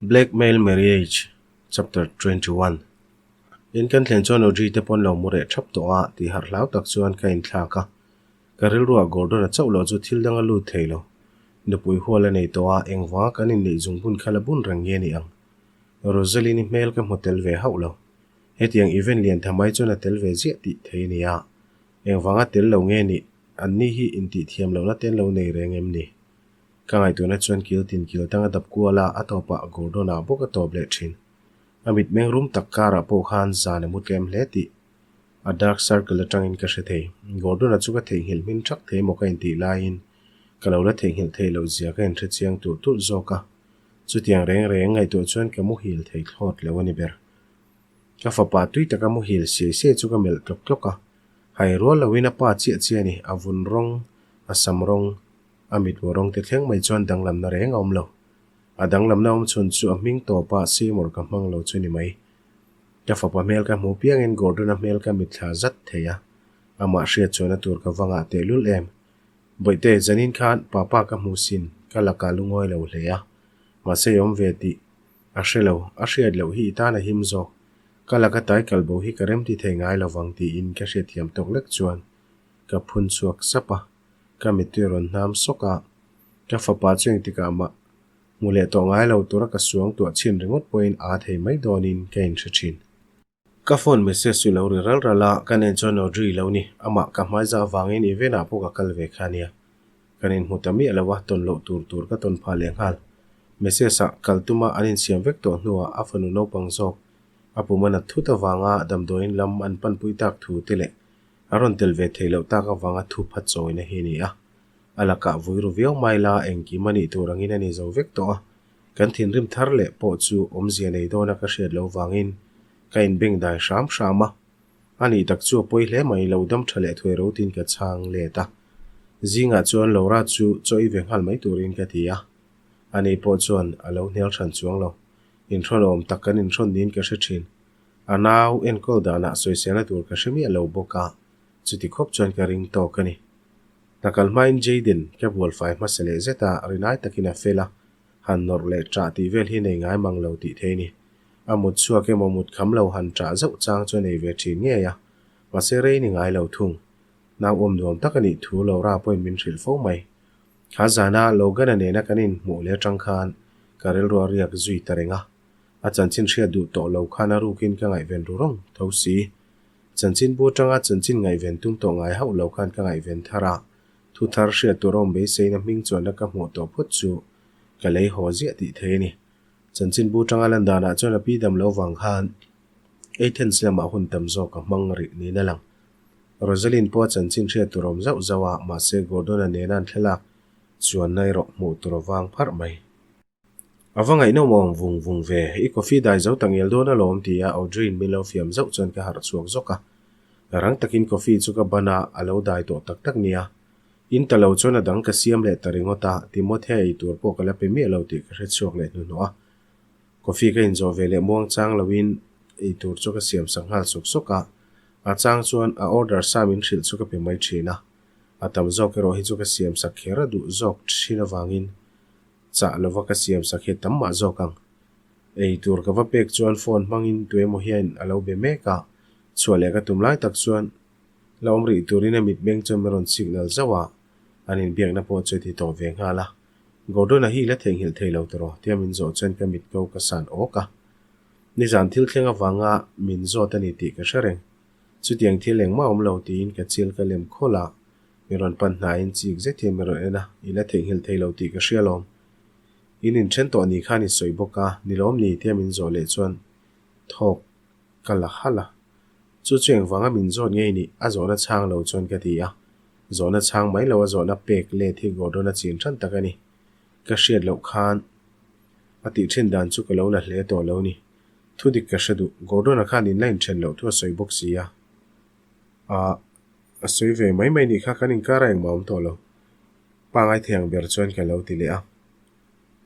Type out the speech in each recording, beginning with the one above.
Blackmail Marriage, Chapter 21 In kan thlen chuan Audrey te pawn lo mu reh thap tawh a, tih harh hlau tak chuan ka inthlak a. Ka rilruah Gordon-a chauh loh chu thil dang a lut thei lo. Nupui hual a nei tawh a, engvanga kan inneih zung bun kha la bun reng nge ni ang? Rosaline-i hmel ka hmu tel ve hauh lo. Hetiang event lian tha mai chuan a tel ve ziah tih thei a ni a. Engvanga tel lo nge nih? Anni hi intihthiam lohna te an lo nei reng em ni? Ka ngaihtuahna chuan kil tin kil tang a dap kual a, a tawpah Gordon-a bawk a tawp leh thin. A mitmeng rum tak karah pawh khan zan a mu tlem hle tih a dark circle atangin ka hre thei. Gordon-a chu ka theihnghilh hmin thak thei maw ka intih laiin ka lo la theihnghilh theih loh zia ka inhre chiang tulh tulh zawk a. Chutiang reng reng ngaihtuah chuan ka muhil thei thlawt lo a ni ber. Ka fapa tui taka muhil siai siai chu ka melh tlawk tlawk a. Hai rual loin a pa chiah chiah a ni, a vun rawng, a sam rawng, A mitmu rawng te thleng mai chuan danglamna reng a awm lo. A danglamna awm chhun chu a hming tawpa Seymour ka hmang lo chu ni mai. Ka fapa hmel ka hmu piangin Gordon-a hmel ka mitthla zat thei a, amah hriat chuan a tur ka va ngah tehlul em. Bawihte, zanin khan papa ka hmu sin, ka lakah lungawi lo hle a. Mahse i awm ve tih a hre lo, a hriat loh hi i tan a him zawk. Ka laka tai kalbo hi ka remti thei ngai lovang tiin ka hriatthiam tawk lek chuan ka phun chhuak sap a. Ka mittui a rawn hnam sawk a, ka fapa chu engtikah mah hmu leh tawh ngai lo tura ka suang tuah chhin ringawt pawhin aa thei mai dawnin ka inhre thin. Ka phone message chu lo ri ral ral a, ka nen chuan Audrey lo ni, amah ka hmaiza avangin event ah pawh ka kal ve kha nia. Kan inhmu ta miah lo a, tawn loh tur tur ka tawn phah leh nghal. Message ah kal tuma an insiam vek tawh hnuah a fanu naupang zawk a pum a nat thut avanga damdawiin lam an panpui tak thu te leh A rawn tel ve theih loh tak avanga thu phat chawina hi a ni a. A lakah vui ru viau mai la, engkim a nih tur angin a ni zo vek tawh a. Kan thinrim thar leh pawh chu awmzia nei dawna ka hriat loh vangin ka inbeng dai hram hram a. A nih tak chu a pawi hle mai, lo dam tha leh thuai rotin ka chhang let a. Zingah chuan Laura chu chaw i ve nghal mai turin ka ti a. Ani pawh chuan a lo hnial hran chuang lo. Inhrawn awm tak kan inhrawn niin ka hre thin. A nau enkawl danah sawiselna tur ka hre miah lo bawk a, chuti khawp chuan ka ring tawk a ni. Hna kal hmain Jayden ka bualfai hmasa leh zet a, rinai takin a fel a, han nawrh leh ṭah tih vel hi nei ngai mang lo tih thei a ni. A mut chhuak emaw mut kham lo han ṭah zauh chang chu a nei ve ṭhin ngei a, mahse rei ni ngai lo thung. Nau awm nuam tak a nih thu Laura pawhin min hrilh fo mai. Kha zana Logan-a nena kan inhmuh leh aṭang khan ka rilru a riak zui ta reng a. A chanchin hriat duh tawh lo khan a rukin ka ngaihven ru rawng tho si. Chanchin bu atanga chanchin ngaihven tum tawh ngai hauh lo khan ka ngaihven thar a, thu thar hriat tur a awm beiseina hming chuanna ka hmuh tawh phawt chu ka lei haw ziah tih thei a ni. Chanchin bu atanga lan danah chuan a pi dam lo vang khan Athens lamah hun tam zawk a hmang rih niin a lang. Rosalind pawh a chanchin hriat tur a awm zauh zauh a, mahse Gordon-a nena an thlalak chuanna erawh hmuh tur a vang pharh mai. A va ngaihnawm awm vung vung ve, i coffee dai zo ta ngel dawn alawm ti a Audrey-in min lo fiam zauh chuan ka harh chhuak zawk a. Rang takin coffee chu ka ban a, a lo dai tawh tak tak nia. In ta lo chuan a dang ka siam leh ta ringawt a, Timothea ei tur pawh ka la pe miah lo tih ka hre chhuak leh hnuhnawh a. Coffee ka inzawh ve leh muang chang loin ei tur chu ka siam sak nghal sawk sawk a, a chang chuan a order sa min hrilh chu ka pe mai thin a. A tam zawk erawh hi chu ka siam sak kher a duh zawk thin avangin Chah lova ka siam sak hi tam mah zawk ang. Ei tur ka va pek chuan phone hmangin tuemaw hian a lo be mek a, chhuah leh ka tum lai tak chuan la awm rih turin a mitmeng chuan min rawn signal zauh a, an inbiakna pawh chu a ti tawh ve nghal a. Gordon-a hi i la theihnghilh thei lo tawh tia min zawh chuan ka mit ko ka san awk a. Nizan thil thleng avanga min zawt a ni tih ka hre reng. Chutiang thil engmah awm lo tiin ka chil ka lem khawlh a, Mi rawn pan hnaiin chik zet hian min rawn en a, i la theihnghilh thei lo tih ka hria lawm. In inthen tawh ni khan i sawi bawk a, ni lawm ni tia min zawh leh chuan thawk ka la halh a. Chu chu engvanga min zawt ngei nih a zawhna chhang lo chuan ka ti a. Zawhna chhang mai lo a zawhna pek let hi Gordon a chin than tak a ni. Ka hriat loh khan a tih thin dan chu ka lo la hle tawh lo ni. Thudik ka hre duh, Gordon-a khan in la inthen loh thu a sawi bawk si a. Ahh. A sawi ve mai mai nih kha kan inkar a engmah awm tawh lo. Pangai thei ang ber chuan ka lo ti leh a.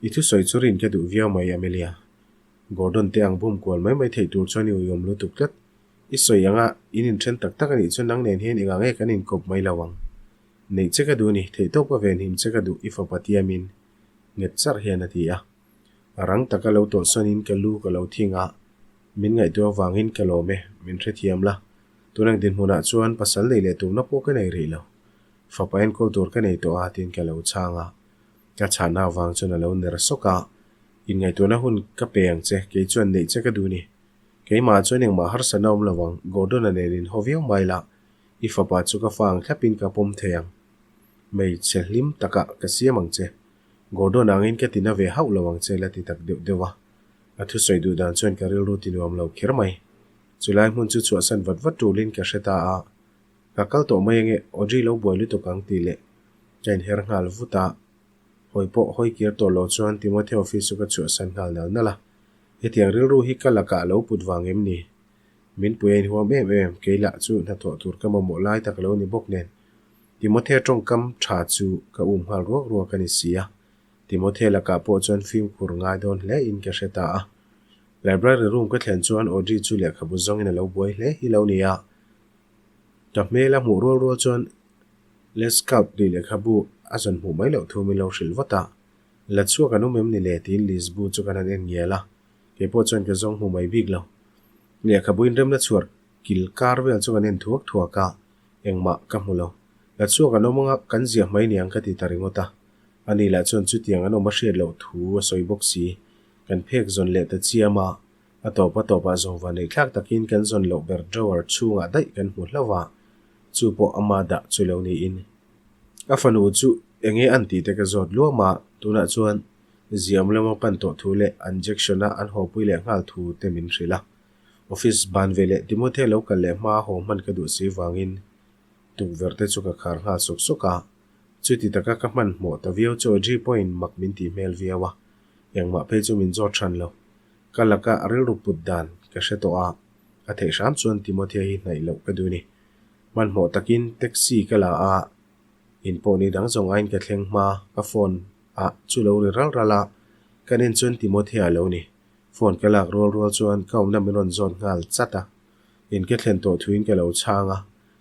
I thusawi chu rin ka duh viau mai Amelia. Gordon te ang bum kual mai mai theih tur chuan i uiawm lutuk tlat. I sawi anga in inthen tak tak a nih chuan nang nen hian engah nge kan inkawp mai lo ang. Neih che ka duh ni, theihtawp ka venhim che ka duh i fapa tiamin nghet charh hian a ti a. A rang taka lo tawlhsawn in ka lu ka lo thing a, min ngaihtuah avangin ka lawm e, min hrethiam la. Tunang dinhmunah chuan pasal nei leh tumna pawh ka nei rih lo. Fapa enkawl tur ka nei tawh a tiin ka lo chhang a. Ka chhahna avang chuan a lo ner sawk a, Inngaihtuahna hun ka pe ang che, kei chuan neih che ka duh ni. Keimah chuan engmah harsatna awm lo ang, Gordon-a nen in haw viau mai la, i fapa chu ka fa ang thlapin ka pawm thei ang. Hmeichhe hlim takah ka siam ang che. Gordon angin ka tina ve hauh lo ang che la ti tak deuh deuh a. A thusawi duh dan chuan ka rilru ti nuam lo kher mai. Chulai hmun chu chhuahsan vat vat tulin ka hre ta a. Ka kal tawh mai ange, Audrey lo buai lutuk ang tih leh ka inher nghal vut a. Hawi pawh hawi kir tawh lo chuan Timothy office chu ka chhuahsan nghal nal nal a. Hetiang rilru hi ka lakah a lo put vang em ni? Min pui a inhuam em em, kei lah chu hnathawh tur ka mamawh lai tak lo ni bawk nen. Timothy tawngkam tha chu ka um nghal ruak ruak a ni si a. Timothy lakah pawh chuan fimkhur ngai dawn hle in ka hre ta a. Library room ka thlen chuan Audrey chu lehkhabu zawngin a lo buai hle hi lo ni a. Ka hmel a hmuh rual rual chuan Let's Scout tih lehkhabu a zawn hmuh mai loh thu min lo hrilh vat a. La chhuak an awm em ni le tiin list bu chu kan han en ngial a, kei pawh chuan ka zawng hmu mai bik lo. Lehkhabu inremna chhuar kil kar vel chu kan en thuak thuak a, engmah ka hmu lo. La chhuak an awm anga kan ziah mai niang ka ti ta ringawt a. Ani lah chuan chutiang an awm a hriat loh thu a sawi bawk si. Kan phek zawn leh ta chiam a, a tawp a tawpah zawngva neih thlak takin kan zawn loh ber drawer chhungah daih kan hmu hlauh a, chu pawh ama dah chu lo niin. A fanu chu enge an tih te ka zawt luam a, tunah chuan ziam lama pan tawh thu leh an jection a an hawpui leh nghal thu te min hrilh a. Office ban ve leh Timothy lo kal leh hma haw hman ka duh si vangin tukverh te chu ka khar nghal sawk sawk a. Chuti taka ka hmanhmawh ta viau chu Audrey pawhin mak min tih hmel viau a, engmah phei chu min zawt hran lo. Ka laka rilru put dan ka hre tawh a, a theih hram chuan Timothea hi hnaih loh ka duh ni. Hmanhmawh takin taxi ka la a, in pawh ni dang zawng aiin ka thleng hma, ka phone ah chu lo ri ral ral a, kan en chuan Timothea a lo ni. Phone ka lak rual rual chuan ka awmna min rawn zawn nghal chat a, in ka thlen tawh thuin ka lo chhang a,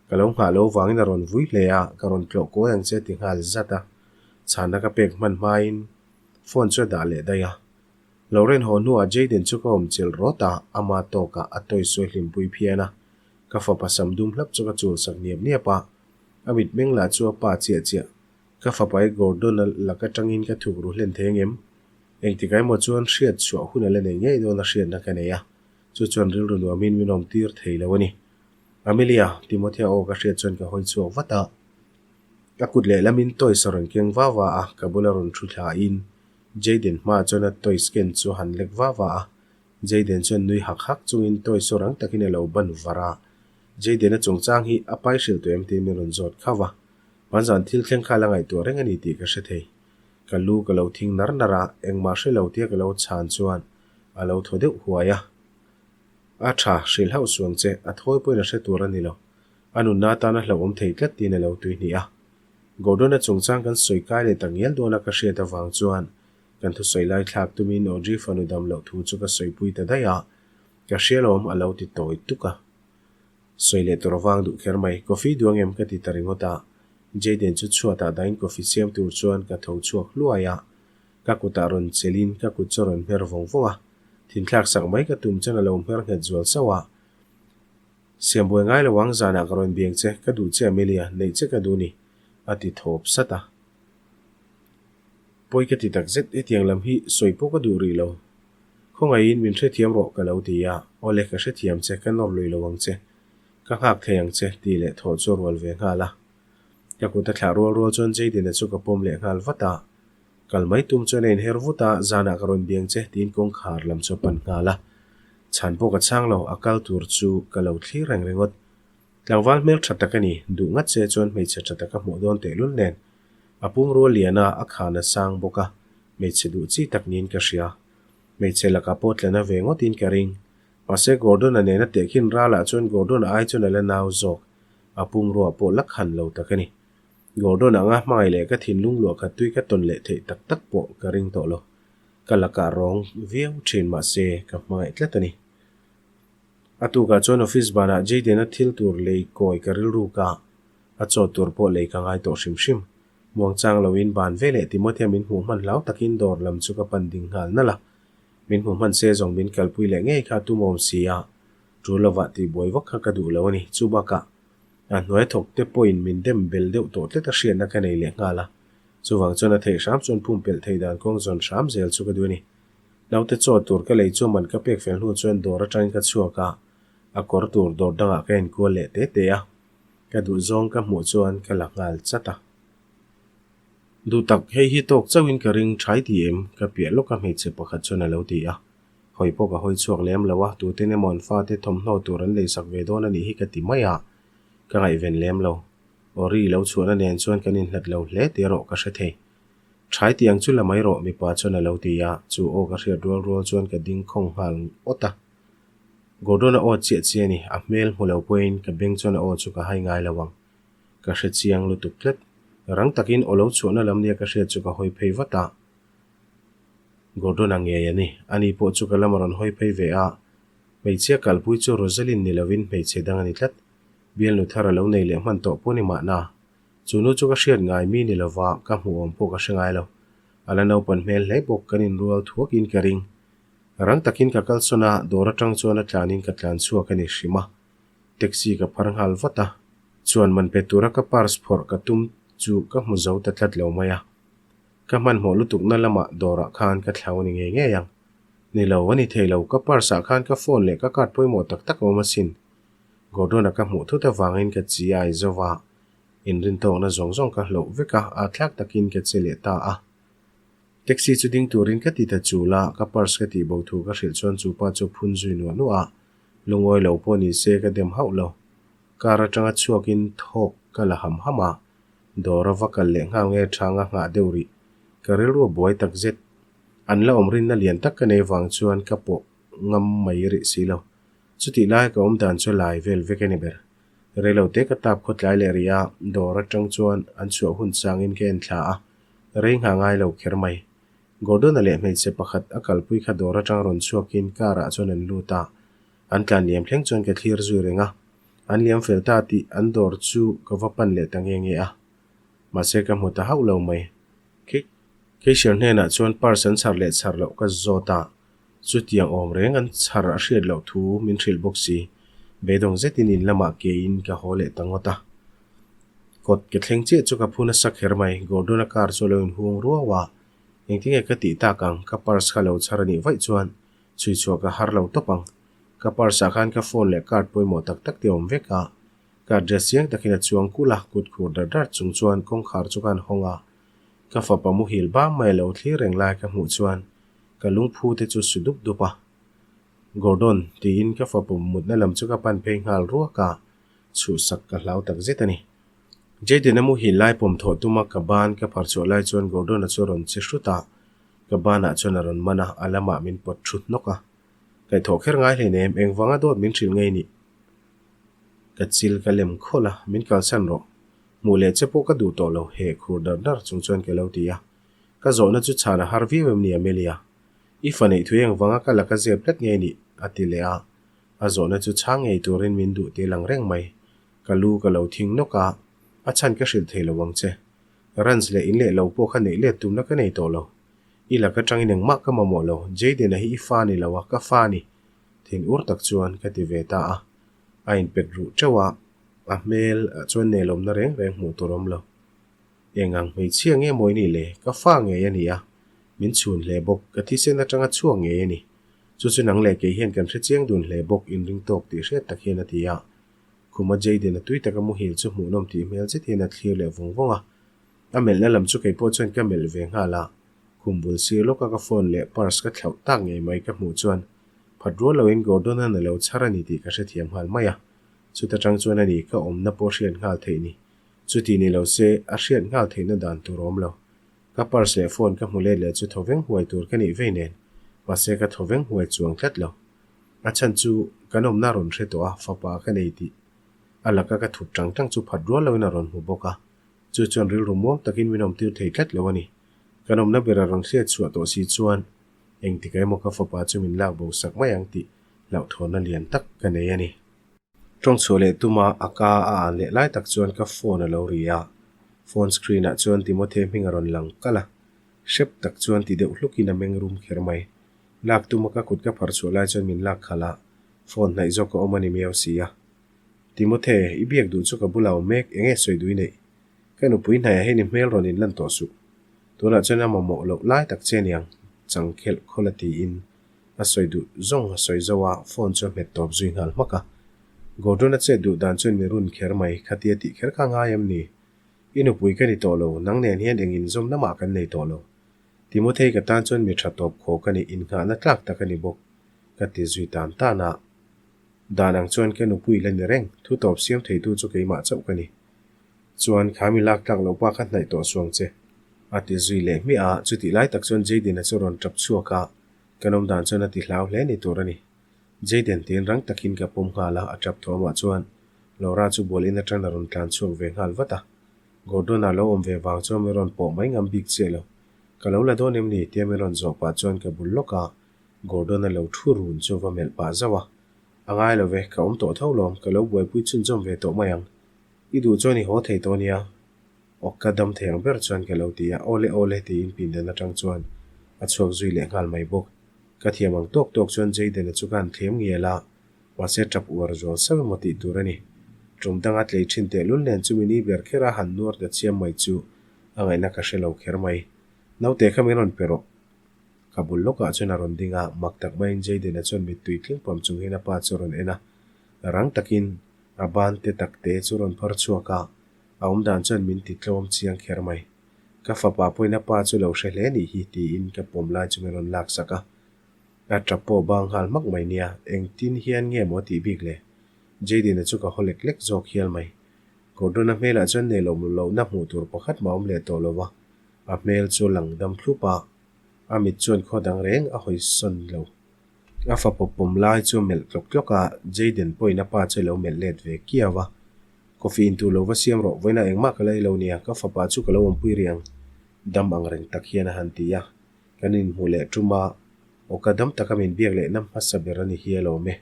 ka lo nghah lo vangin a rawn vui hle a, ka rawn tlawh kawi ang che ti nghal zat a, chhanna ka pek hman hmain phone chu a dah leh daih a. Lauren haw hnuah Jayden chu ka awm chilh rawt a, ama tawkah a toy sawi hlimpui phian a, ka fapa sam dum hlap chu ka chul sak niap niap a, a mitmeng lah chu a pa chiah chiah. Ka fapa i Gordon-a lak atangin ka thuk ru hlen thei angem? Engtikah emaw chuan hriat chhuah hun a la nei ngei dawn a hriatna ka nei a, chu chuan rilru nuamin min awm tir thei lo a ni. Amelia, Timothea aw ka hriat chuan ka hawi chhuak vat a, ka kut lehlamin toys a rawn keng va va a, ka bula rawn thu thlain Jayden hmaah chuan a toys ken chu a han lek va va a, Jayden chuan nui hak hak chungin toys chu rang takin a lo ban var a. Jayden-a chungchang hi a pai hrilh tawh em tiin min rawn zawt khauh a, hmanzan thil thleng kha la ngaihtuah reng a ni tih ka hre thei. Ka lu ka lo thing nar nar a, engmah hre lo tia ka lo chhan chuan a lo thaw deuh huai a. A tha, hrilh hauh suang che, a thawi pawhin a hre tur a ni lo. A nunna atana hlauhawm thei tlat tiin a lo tuihnih a. Gordon-a chungchang kan sawi kai leh tak ngial dawn a ka hriat avang chuan kan thusawi lai thlak tumin Audrey fanu dam loh thu chu ka sawipui ta daih a, ka hria lawm a lo ti tawi tuk a. Sawi leh tur avang duh kher mai, coffee duh angem ka ti ta ringawt a, Jayden chu chhuatah dahin coffee siam tur chuan ka tho chhuak hluai a, ka kutah rawn chelhin ka kut chu a rawn hmer vawng vawng a, thinthlak sak mai ka tum chuan a lo hmer nghet zual sauh a. Siam buai ngai lo ang, zanah ka rawn biang che, ka duh che Amelia, neih che ka duh ni, a ti thawp sat a. Pawi ka ti tak zet, hetiang lam hi sawi pawh ka duh rih lo. Khawngaihin min hrethiam rawh ka lo ti a, awle ka hrethiam che, ka nawr lui lo ang che, ka nghak thei ang che tih leh thawh chu a rual ve nghal a. Ka kut a thlah rual rual chuan Jayden-a chu ka pawm leh nghal vat a, Kal mai tum chuan a inher vut a, zanah ka rawn biang che tiin kawngkhar lam chu a pan nghal a. Chhan pawh ka chhang lo, a kal tur chu ka lo thlir reng ringawt. Tlangval hmel tha tak a ni, duh ngat che chuan hmeichhe tha tak a hmuh dawn tehlul nen. A pumrua lian a, a khan a sang bawk a, hmeichhe duh chi tak niin ka hria. Hmeichhe lakah pawh tlana ve ngawtin ka ring. Mahse Gordon-a nena tehkhin ralah chuan Gordon-a ai chuan a la nau zawk, a pumrua pawh la khan lo tak a ni. Gordon anga hmangaih leh ka thinlung luah khat tui ka tawn leh theih tak tak pawh ka ring tawh lo. Ka lakah rawng viau thin mahse ka hmangaih tlat a ni. A tukah chuan office banah Jayden-a thil tur lei kawi ka rilruk a, a chaw tur pawh lei ka ngai tawh hrim hrim. Muangchang loin ban veleh Timothea min hmuh hman hlau takin dawr lam chu ka pan ding nghal nalh a. Min hmu hman se zawng min kalpui leh ngei kha tum awm si a, tul lovah tihbuai vak kha ka duh lo a ni. Chu bakah a hnuai thawk te pawhin min dem bel deuh tawh tlat a hriatna ka nei leh nghal a. Chuvang chuan a theih hram chuan pumpelh theih dan kawng zawn hram zel chu ka duh a ni. Naute chaw tur ka lei chu man ka pek fel hnu chuan dawr atangin ka chhuak a, a kawr tur dawr dangah ka enkual leh te te a. Ka duh zawng ka hmuh chuan ka la nghal chat a. Duh tak, hei hi tawk chauhin ka ring thai ti em? Ka piah lawk a hmeichhe pakhat chuan a lo ti a. Hawi pawh ka hawi chhuak lem lo a, tuten emaw an fate thawmhnaw tur an leisak ve dawn a nih hi ka ti mai a, ka ngaihven lem lo. Aw ri lo chhuahna nen chuan kan inhlat lo hle tih erawh ka hre thei. Thai ti ang chu la mai rawh mipa chuan a lo ti a, chu aw ka hriat rual rual chuan ka ding khawng nghal awt a. Gordon-a aw chiah chiah a ni, a hmel hmu lo pawhin ka beng chuan a aw chu ka hai ngai lo ang. Ka hre chiang lutuk tlat. Rang takin aw lo chhuahna lam nia ka hriat chu ka hawi phei vat a. Gordon-a ngei a ni. Ani pawh chu ka lam a rawn hawi phei ve a. Hmeichhia kalpui chu Rosalind ni lovin hmeichhe dang a ni tlat. Bialnu thar a lo nei leh hman tawh pawh ni mahna. Chu nu chu ka hriat ngai mi ni lova ka hmuh awm pawh ka hre ngai lo. A la naupan hmel hle bawk kan inrual thuakin ka ring. Rang takin ka kalsawn a, dawr atang chuan a tlanin ka tlan chhuak a ni hrim a. Taxi ka phar nghal vat a, chuan man pe tura ka purse phawrh ka tum chu ka hmu zo ta tlat lo mai a. Ka hmanhmawh lutukna lamah dawrah khan ka thlau a ni ngei ngei ang. Ni lo, a ni thei lo, ka purse ah khan ka phone leh ka card pawimawh tak tak a awm asin. Gordon-a ka hmuh thut avangin ka chi ai zo va, inrintawkna zawng zawng ka hloh vek a, aa thlak takin ka che leh ta a. Taxi chu ding turin ka ti ta chul a, ka purse ka tih bo thu ka hrilh chuan chu pa chu phun zui nuah nuah a, lungawi lo pawh ni se ka dem hauh lo. Car atanga chhuakin thawk ka la ham ham a, dawr a va kal leh nghal nge thang a nghah deuh rih. Ka rilru a buai tak zet. An la awm rinna lian tak ka nei vang chuan ka pawh ngam mai rih si lo. Chutih lai ka awm dan chu lai vel vek a ni ber. Reilote ka tap khawtlai leh rih a, dawr atang chuan an chhuah hun changin ka en thla a, rei nghah ngai lo kher mai. Gordon-a leh hmeichhe pakhat a kalpui kha dawr atang rawn chhuakin car ah chuan an lut a, an tlan liam thleng chuan ka thlir zui reng a, an liam fel ta tih an dawr chu ka va pan leh ta nge nge a. Mahse ka hmu ta hauh lo mai. Cashier hnenah chuan purse an chhar leh chhar loh ka zawt a, Chutiang awm reng an chhar a hriat loh thu min hrilh bawk si. Beidawng zetin in lamah keiin ka haw leh ta ngawt a. Kawt ka thleng chiah chu ka phu nasa kher mai. Gordon-a car chu a lo inhung ruau a. Engtinge ka tih tak ang, ka purse kha lo chhar a nih vaih chuan chhui chhuah ka har lo tawp ang. Ka purse ah khan ka phone leh card pawimawh tak tak te a awm vek a. Ka address chiang takin a chuang kulh a, kut khur dar dar chung chuan kawngkhar chu ka han hawng a. Ka fapa muhil bam mai a lo thlir reng lai ka hmuh chuan Ka lungphu te chu su dup dup a. Gordon, tiin ka fapa mutna lam chu ka pan phei nghal ruak a, chhuhsak ka hlau tak zet a ni. Jayden-a muhil lai pawm thawh tuma ka ban ka phar chhuah lai chuan Gordon-a chu a rawn che hrut a, ka banah chuan a rawn man a, a lamah min pawt thut nawk a. Kaihthawh kher ngai hleinem, engvanga dawt min hrilh ngei nih? Ka chil ka lem khawlh a, min kalsan rawh. Hmuh leh che pawh ka duh tawh lo, heh khur dar dar chung chuan ka lo ti a. Ka zawhna chu chhan a har viau em ni Amelia? I fa neih thui engvang a ka la ka zep tlat ngei nih? a ti leh a. A zawhna chu chhang ngei turin min duh tih lang reng mai. Ka lu ka lo thing nawk a, a chhan ka hrilh thei lo ang che. Runs leh in leh lo pawh kha neih let tumna ka nei tawh lo. I lak atangin engmah ka mamawh lo, Jayden-a hi i fa ni lo a, ka fa ni. Thin ur tak chuan ka ti ve ta a. A inpet ruh teuh a, a hmel ah chuan nelawmna reng reng hmuh tur awm lo. Eng ang hmeichhia nge mawi nih le? Ka fa ngei a ni a, min chhun hle bawk. Ka thisen atanga chhuak ngei a ni. Chu chu nang leh kei hian kan hre chiang dun hle bawk, inring tawk tih hriat tak hian a ti a. Khuma Jayden a tui taka muhil chu hmuhnawm tih hmel zet hian a thlir leh vawng vawng a. A melhna lam chu kei pawh chuan ka melh ve nghal a. Khum bul sir lawka ka phone leh purse ka thlauh tak ngei mai ka hmuh chuan phat rual loin Gordon-a'n a lo chhar a ni tih ka hrethiam nghal mai a. Chuta tang chuan a ni ka awmna pawh hriat nghal theih ni. Chuti ni lo se, a hriat nghal theihna dan tur awm lo. Ka purse leh phone ka hmu let leh chu thawveng huai tur ka nih vei nen, mahse ka thawveng huai chuang tlat lo. A chhan chu kan awmna a rawn hre tawh a, fapa ka nei tih a laka ka thup tang tang chu phat rual loin a rawn hmu bawk a. Chu chuan rilru muang takin min awmtir thei tlat lo a ni. Kan awmna ber a rawn hriat chhuah tawh si chuan engtikah emaw ka fapa chu min lak bo sak mai ang tih hlauhthawnna lian tak ka nei a ni. Tawng chhuah leh tuma a ka a an leh lai tak chuan ka phone a lo ri a, phone screen ah chuan Timothy hming a rawn lang kalh a, hrep tak chuan ti deuh hlukin a meng rum kher mai. Lak tuma ka kut ka phar chhuah lai chuan min lak khalh a, phone hnaih zawk ka awm a ni miau si a. Timothe, i biak duh chu ka bulah awm mek, eng nge sawi duh i neih? Ka nupui hnaiah hian i hmel rawn inlan tawh suh. Tunah chuan a mamawh loh lai tak che aniang, chang khelh khawla tiin a sawi duh zawng a sawi zo a, phone chu a hmet tawp zui nghal hmak a. Gordon-a chet duh dan chuan mi run kher mai, khatia tih kher kha ngai em ni? I nupui ka ni tawh lo, nang nen hian eng inzawmna mah kan nei tawh lo. Timothei ka tan chuan mi tha tawp khawk a ni, innghahna tlak tak a ni bawk, ka ti zui tan tan a. Dan ang chuan ka nupui la ni reng, thu tawp siam theitu chu keimah chauh ka ni. Chuan kha mi lak tlak loh pa kha hnaih tawh suang che. A ti zui leh hmiah a, chutih lai tak chuan Jayden-a chu rawn tap chhuak a, kan awm dan chuan a ti hlau hle ni tur a ni. Jayden tiin rang takin ka pawm nghal a, a tap thawmah chuan Laura chu bual in atang a rawn tlan chhuak ve nghal vat a. Gordon-a lo awm ve vang chuan mi rawn pawh mai ngam bik chiah lo. Ka lo la dawn em ni? tia mi rawn zawh pah chuan ka bul lawk a, Gordon-a lo thu run chu va melh pah zauh a. A ngai lo ve, ka awm tawh tho lawm, ka lo buaipui chhunzawm ve tawh mai ang. I duh chuan i haw thei tawh nia. Aw ka dam thei ang ber chuan ka lo ti a, awle awle tiin pindan atang chuan a chhuak zui leh nghal mai bawk. Ka thiam ang tawk tawk chuan Jayden-a chu ka han thlem ngial a, mahse tap uar zual sauh emaw tih tur a ni. Tum danga tlei thin tehlul nen chumi ni ber khera han nuar ta chiam mai chu a ngaihna ka hre lo kher mai. Naute kha min rawn pe rawh. Ka bul lawkah chuan a rawn ding a, mak tak maiin Jayden-a chuan mittui tling pam chung hian a pa chu a rawn en a, rang takin a ban te tak te chu rawn phar chhuak a, a awm dan chuan min ti tlawm chiang kher mai. Ka fapa pawhin a pa chu lo hre hle nih hi tiin ka pawm lai chu min rawn lak sak a. Ka tap pawh bang nghal hmak mai nia, engtin hian nge maw tih bik le? Jayden-a chu ka haw lek lek zawk hial mai. Gordon-a hmelah chuan nelawm lohna hmuh tur pakhat mah awm leh tawh lo va, a hmel chu lang dam thlup a, a mit chuan khaw dang reng a hawi sawn lo. A fapa pawm lai chu a melh tlawk tlawk a, Jayden pawhin a pa chu a lo melh let ve kiau a. Coffee in tur lo va siam rawh, vawiinah engmah ka la ei lo nia, ka fapa chu ka lo awmpui rih ang, dam ang reng tak hian a han ti a. Kan inhmuh leh tum a, aw ka dam taka min biak leh na hmasa ber a ni hi alawm e.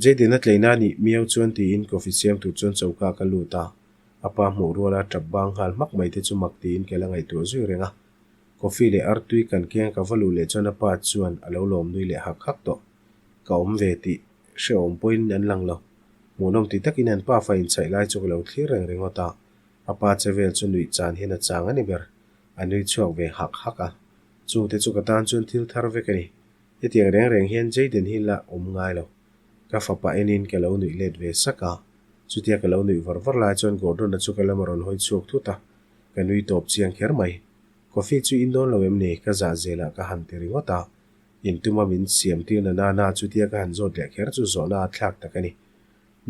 Jayden a tleina a nih miau chuan tiin coffee siam tur chuan choka ka lut a, a pa hmuh ruala tap bang nghal hmak mai te chu mak tiin ka la ngaihtuah zui reng a. Coffee leh artui kan keng ka va luh leh chuan a pa chuan a lo lawm nui leh hak hak tawh. Ka awm ve tih hrehawm pawhin an lang lo. Hmuhnawm ti takin an pa fa inchhaih lai chu ka lo thlir reng ringawt a, a pa che vel chu nuih chan hian a chang a ni ber. A nui chhuak ve hak hak a, chungte chu ka tan chuan thil thar vek a ni. Hetiang reng reng hian Jayden hi la awm ngai lo. Ka fapa enin ka lo nuih let ve sak a, chutia ka lo nuih var var lai chuan Gordon-a chu ka lam a rawn hawi chhuak thut a, ka nui tawp chiang kher mai. Coffee chu in dawn lo em ni? Ka zah zelah ka han ti ringawt a, intuma min siam tir na nana chutia ka han zawt leh kher chu zawhna a thlak tak a ni.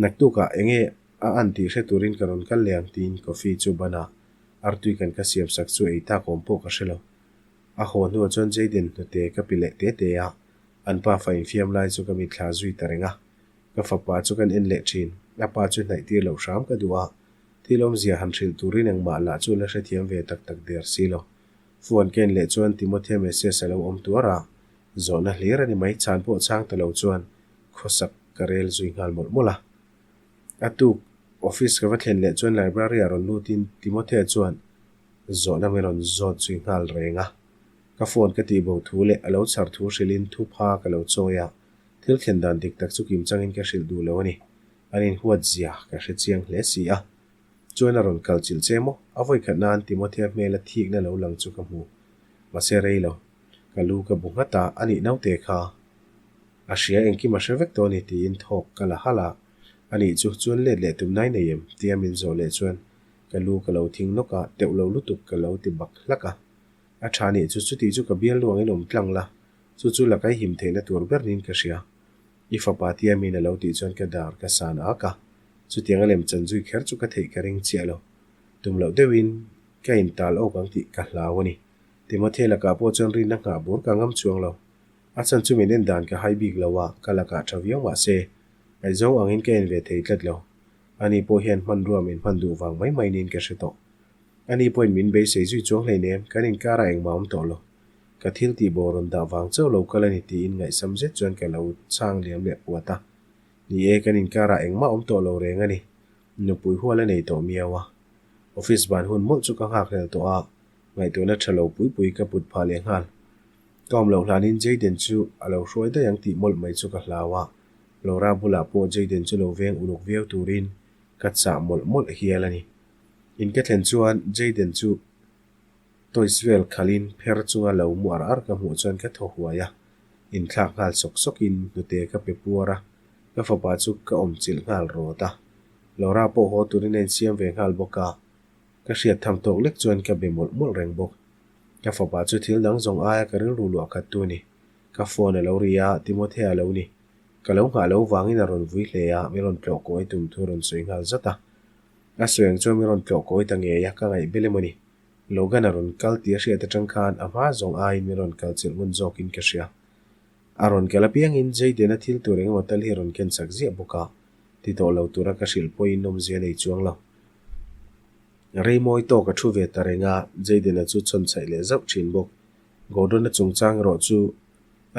Naktukah enge a an tih hre turin ka rawn kal leh ang tiin coffee chu ban a, artui kan ka siam sak chu ei tak awm pawh ka hre lo. A haw hnuah chuan Jayden hnute ka pi leh te te a, an pa fa infiam lai chu ka mitthla zui ta reng a. Ka fapa chu kan en leh thin, a pa chu hnaih tir loh hram ka duh a, thil awmzia han hrilh turin engmah lah chu la hrethiam ve tak tak der si lo. Phone ka en leh chuan Timothea message a lo awm tuar a, zawhna hlir a ni mai, chhan pawh chhang ta lo chuan khawsak ka rel zui nghal mawlh mawlh a. A tuk office ka va thlen leh chuan library ah rawn lutin Timothea chuan zawhna min rawn zawt zui nghal reng a. Ka phone ka tih bo thu leh a lo chhar thu hrilhin thupha ka lo chawi a, thil thlen dan dik tak chu kim changin ka hrilh duh lo a ni. An inhuat zia ka hre chiang hle si a. Chuan a rawn kal chilh che maw? A vawi khat nan Timothea hmela thikna lo lang chu ka hmu. Mahse rei lo. Ka lu ka bu nghat a, a nih naute kha. A hria engkim a hre vek tawh a ni tiin thawk ka la halh a, a nih chu chuan let leh tum nai nei em? tia min zawh leh chuan ka lu ka lo thing nawk a, teuh lo lutuk ka lo ti bak hlak a. A tha nih chu chuti chu ka bial luangin awm tlang la, chu chu la kai him theihna tur ber niin ka hria. I fapa tia min a lo tih chuan ka dar ka san ak a, chutiang a lem chan zui kher chu ka theih ka ring chiah lo. Tum loh deuhin ka intal awk ang tih ka hlau a ni. Timothy lakah pawh chuan rinna nghah bur ka ngam chuang lo. A chan chu min en dan ka hai bik lo a, ka lakah tha viau mah se, ngaihzawng angin ka en ve thei tlat lo. Ani pawh hian hmanrua min hman duh vang mai mai niin ka hre tawh. Ani pawhin min beisei zui chuang hleinem, kan inkarah engmah awm tawh lo. Ka thil tih bawh rawn dah vang chauh lo kal a ni tiin ngaihsam zet chuan ka lo chhang liam leh puat a. Ni e, kan inkarah engmah awm tawh lo reng a ni. Nupui hual a nei tawh miau a. Office ban hun mawlh chu ka nghak hlel tawh a, ngaihtuahna tha lo pui pui ka put phah leh nghal. Ka awm loh hlanin Jayden chu a lo hruai daih ang tih mawlh mai chu ka hlau a, Laura bulah pawh Jayden chu lo veng uluk viau turin ka chah mawlh mawlh hial a ni. In ka thlen chuan Jayden chu toys vel khalhin pher chunga lo mu ar ar ka hmuh chuan ka thaw huai a, inthlak nghal sawk sawkin hnute ka pe puar a, ka fapa chu ka awm chilh nghal rawt a. Laura pawh haw turin a insiam ve nghal bawk a, ka hriat tham tawk lek chuan ka be mawlh mawlh reng bawk. Ka fapa chu thil dang zawng aia ka rilru luah khat tu a ni. Ka phone a lo ri a, Timothea a lo ni. Ka lo nghah lo vangin a rawn vui hle a, min rawn tlawh kawi tum thu a rawn sawi nghal zat a. A sawi ang chuan min rawn tlawh kawi ta ngei a, ka ngaih bel emaw ni. Logan a rawn kal tih a hriat atang khan a hma zawng aiin min rawn kal chilh ngun zawkin ka hria. A rawn kal apiangin Jayden-a thil tur engemaw tal hi a rawn ken chak ziah bawk a, ti tawh lo tura ka hrilh pawhin awmzia nei chuang lo. Reimawi tawk a thu ve ta reng a, Jayden-a chu chhawn chhaih leh zauh thin bawk. Gordon-a chungchang erawh chu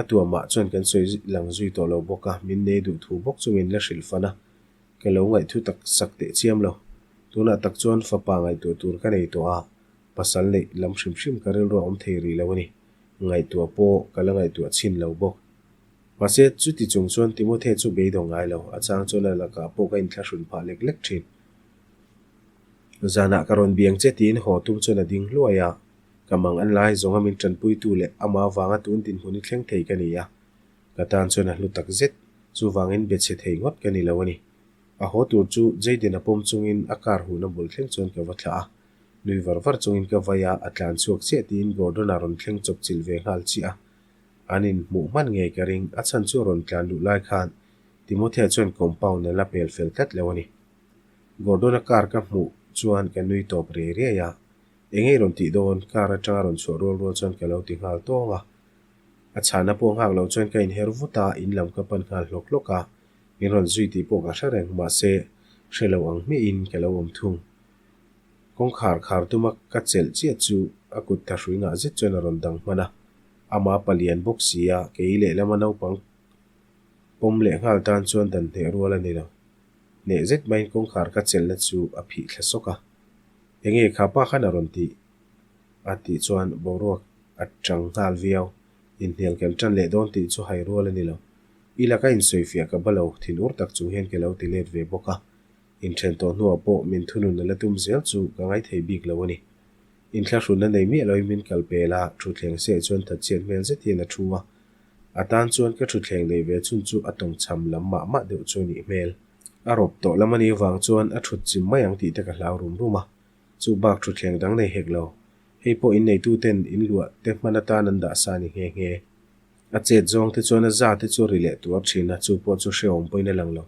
a tuamah chuan kan sawi lang zui tawh lo bawk a, min nei duh thu bawk chu min la hrilh fan a, ka lo ngaihthu tak sak teh chiam lo. Tunah tak chuan fapa ngaihtuah tur ka nei tawh a, pasal neih lam hrim hrim ka rilru a awm thei rih lo a ni. Ngaihtuah pawh ka la ngaihtuah chhin lo bawk. Mahse, chuti chung chuan Timothy chu beidawng ngai lo, a chang chuan a lakah pawh ka inthlahrun phah lek lek thin. Zanah ka rawn biang che tiin haw tum chuan a ding hluai a, ka mang an lai zawnga min tanpuitu leh amah avanga tun dinhmun i thleng thei ka ni a, ka tan chuan a hlu tak zet, chuvangin be chhe thei ngawt ka ni lo a ni. A haw tur chu Jayden a pawm chungin a car huhna bul thleng chuan ka va thlah a, nui var var chungin ka vai a, a tlan chhuak chiah tiin Gordon-a rawn thleng chawp chilh ve nghal chiah a, an inhmuh hman ngei ka ring, a chhan chu a rawn tlan luh lai khan Timothea chuan compound a la pel fel tlat lo a ni. Gordon-a car ka hmuh chuan ka nui tawp riai riai a, eng ei rawn tih dawn, car atanga rawn chhuah rual rual chuan ka lo ti nghal tawng a. A chhahna pawh nghak lo chuan ka inher vut a, in lam ka pan nghal hlawk hlawk a, min rawn zui tih pawh ka hre reng, mahse, hre lo ang hmiahin ka lo awm thung. Kawngkhar khar tuma ka chelh chiah chu a kut thahrui ngah zet chuan a rawn dang hman a, ama palian bawk si a, kei lehlama naupang pawm leh nghal tan chuan dan hneh rual a ni lo. Hneh zet maiin kawngkhar ka chelhna chu a phih thla sawk a. Enge kha pa khan a rawn tih? A tih chuan boruak a chang nghal viau. Inhnial kan tan leh dawn tih chu hai rual a ni lo. I laka insawifiah ka ba lo, thinur tak chung hian ka lo ti let ve bawk a. Inthen tawh hnuah pawh min thunun a la tum zel chu ka ngaithei bik lo a ni. Inthlahrunna nei miah loin min kal pel a, thutthleng seh chuan thatchhiat hmel zet hian a thu a. A tan chuan ka thutthleng neih ve chhun chu a tawngchham lam mah mah deuh chu a nih hmel. A rawp tawh lam a nih vang chuan a thut chim mai ang tih te ka hlau rum rum a. Chu bak thutthleng dang nei hek lo. Hei pawh inneitu ten in luah te hman atan an dah sa a ni nghe nghe. A chet zawng te chuan a za te chu a ri leh tuar thin a, chu pawh chu hrehawm pawhin a lang lo.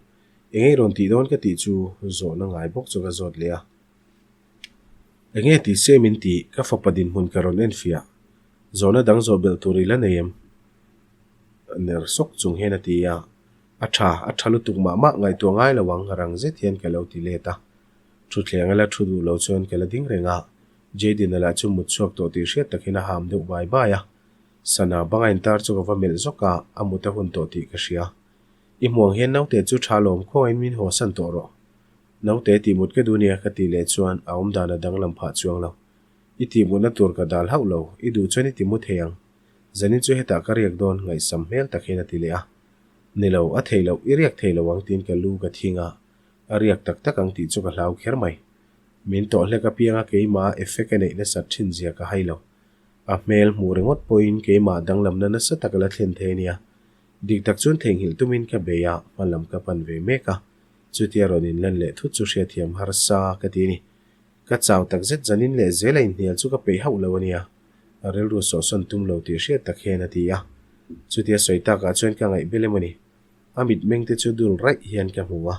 Eng ei rawn tih dawn ka tih chu zawhna ngai bawk chu ka zawt leh a. Enge tih se min tih, ka fapa dinhmun ka rawn enfiah. Zawhna dang zawh belh tur i la nei em? Ner sawk chung hian a ti a, A tha, a tha lutuk mah mah ngaihtuah ngai lo ang, rang zet hian ka lo ti let a. Thutthleng a la thu duh lo chuan ka la ding reng a, Jayden-a lah chu mut chhuak tawh tih hriat takin a ham deuh bai bai a. Sana banga intar chu ka va melh zawk a, a mut a hun tawh tih ka hria. I hmuang hian naute chu tha lawm khawngain min haw san tawh rawh. Naute tih mut ka duh nia ka tih leh chuan a awmdan a danglam phah chuang lo. I tih mutna tur ka dal hauh lo, i duh chuan i ti mu thei ang. Zanin chu hetah ka riak dawn ngaihsam hmel tak hian a ti leh a. Ni lo, a thei loh, i riak thei lo ang tiin ka lu ka thing a, a riak tak tak ang tih chu ka hlau kher mai. Min tawh hlek apianga keimah effect a neih nasat thin zia ka hai lo. A hmel hmuh ringawt pawhin keimah danglamna nasa tak a la thlen thei a nia. Dik tak chuan theihnghilh tumin ka bei a, hma lam ka pan ve mek a. Chutia rawn inlan leh thut chu hriatthiam harsa ka ti a ni. Ka chau tak zet zanin leh zel a inhnial chu ka peih hauh lo a nia. A rilru sawhsawn tum lo tih hriat tak hian a ti a. Chutia sawi takah chuan ka ngaih bel emaw ni. A mitmeng te chu dul raih hian ka hmu a.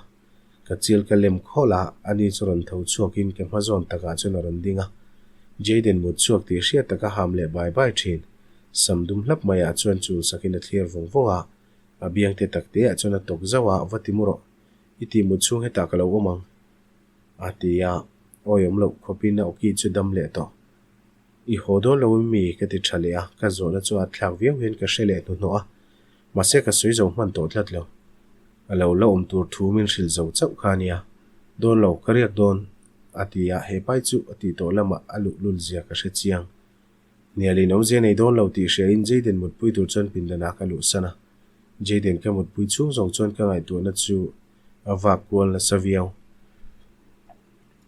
Ka chil ka lem khawlh a, ani chu rawn tho chhuakin ka hma zawn takah chuan a rawn ding a. Jayden mut chhuak tih hriat taka ham leh bai bai thin. Sam dum hlap maiah chuan chul sakin a thlir vawng vawng a. A biang te tak teah chuan a tawk zauh a, va ti mu rawh. I tih mut chhung hetah ka lo awm ang. A ti a, awi awm loh khawpin a awki chu dam leh tawh. I haw dawn lo em mi? ka ti tha leh a, ka zawhna chu a thlak viau hian ka hre leh hnuhnawh a, mahse ka sawi zo hman tawh tlat lo. A lo la awm tur thu min hrilh zo chauh kha a nia. Dawn lo, ka riak dawn, a ti a, he pai chu a tih tawh lamah a luh lul zia ka hre chiang. Hnialin awmzia nei dawn lo tih hriain Jayden mutpui tur chuan pindanah ka luhsan a. Jayden ka mutpui chhung zawng chuan ka ngaihtuahna chu a vak kual nasa viau.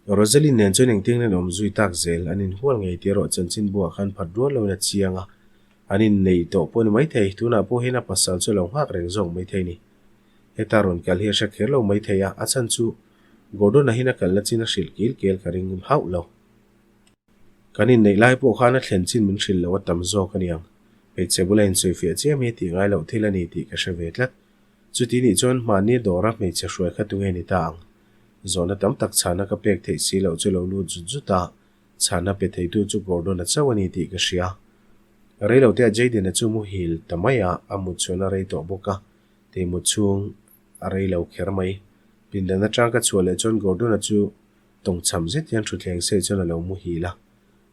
Rosaline nen chuan engtin an awm zui tak zel, an inhual ngei tih erawh chanchinbu ah khan phat rual loin a chiang a, an innei tawh pawh a ni maithei, tunah pawh hian a pasal chu a lo nghak reng zawk maithei a ni. Heta rawn kal hi a hre kher lo maithei a, a chhan chu Gordon-a hian a kalna chin a hrilh kil kel ka ring hauh lo. Kan inneih lai pawh khan a thlen chin min hrilh loh a tam zawk a niang. Hmeichhe bula insawifiah chiam hi tih ngai loh thil a ni tih ka hre ve tlat. Chuti nih chuan hmanni dawra hmeichhe hruai kha tunge ni ta ang? Zawhna tam tak chhana ka pek theih si loh chu lo lut zut zut a, chhana pe theitu chu Gordon-a chauh a ni tih ka hria. Reilotea Jayden-a chu muhil ta mai a, a mut chuan a rei tawh bawk a, tei mut chhung a rei lo kher mai. Pindan atang ka chhuah leh chuan Gordon-a chu tawngchham zet hian thutthleng sei chuan a lo muhil a,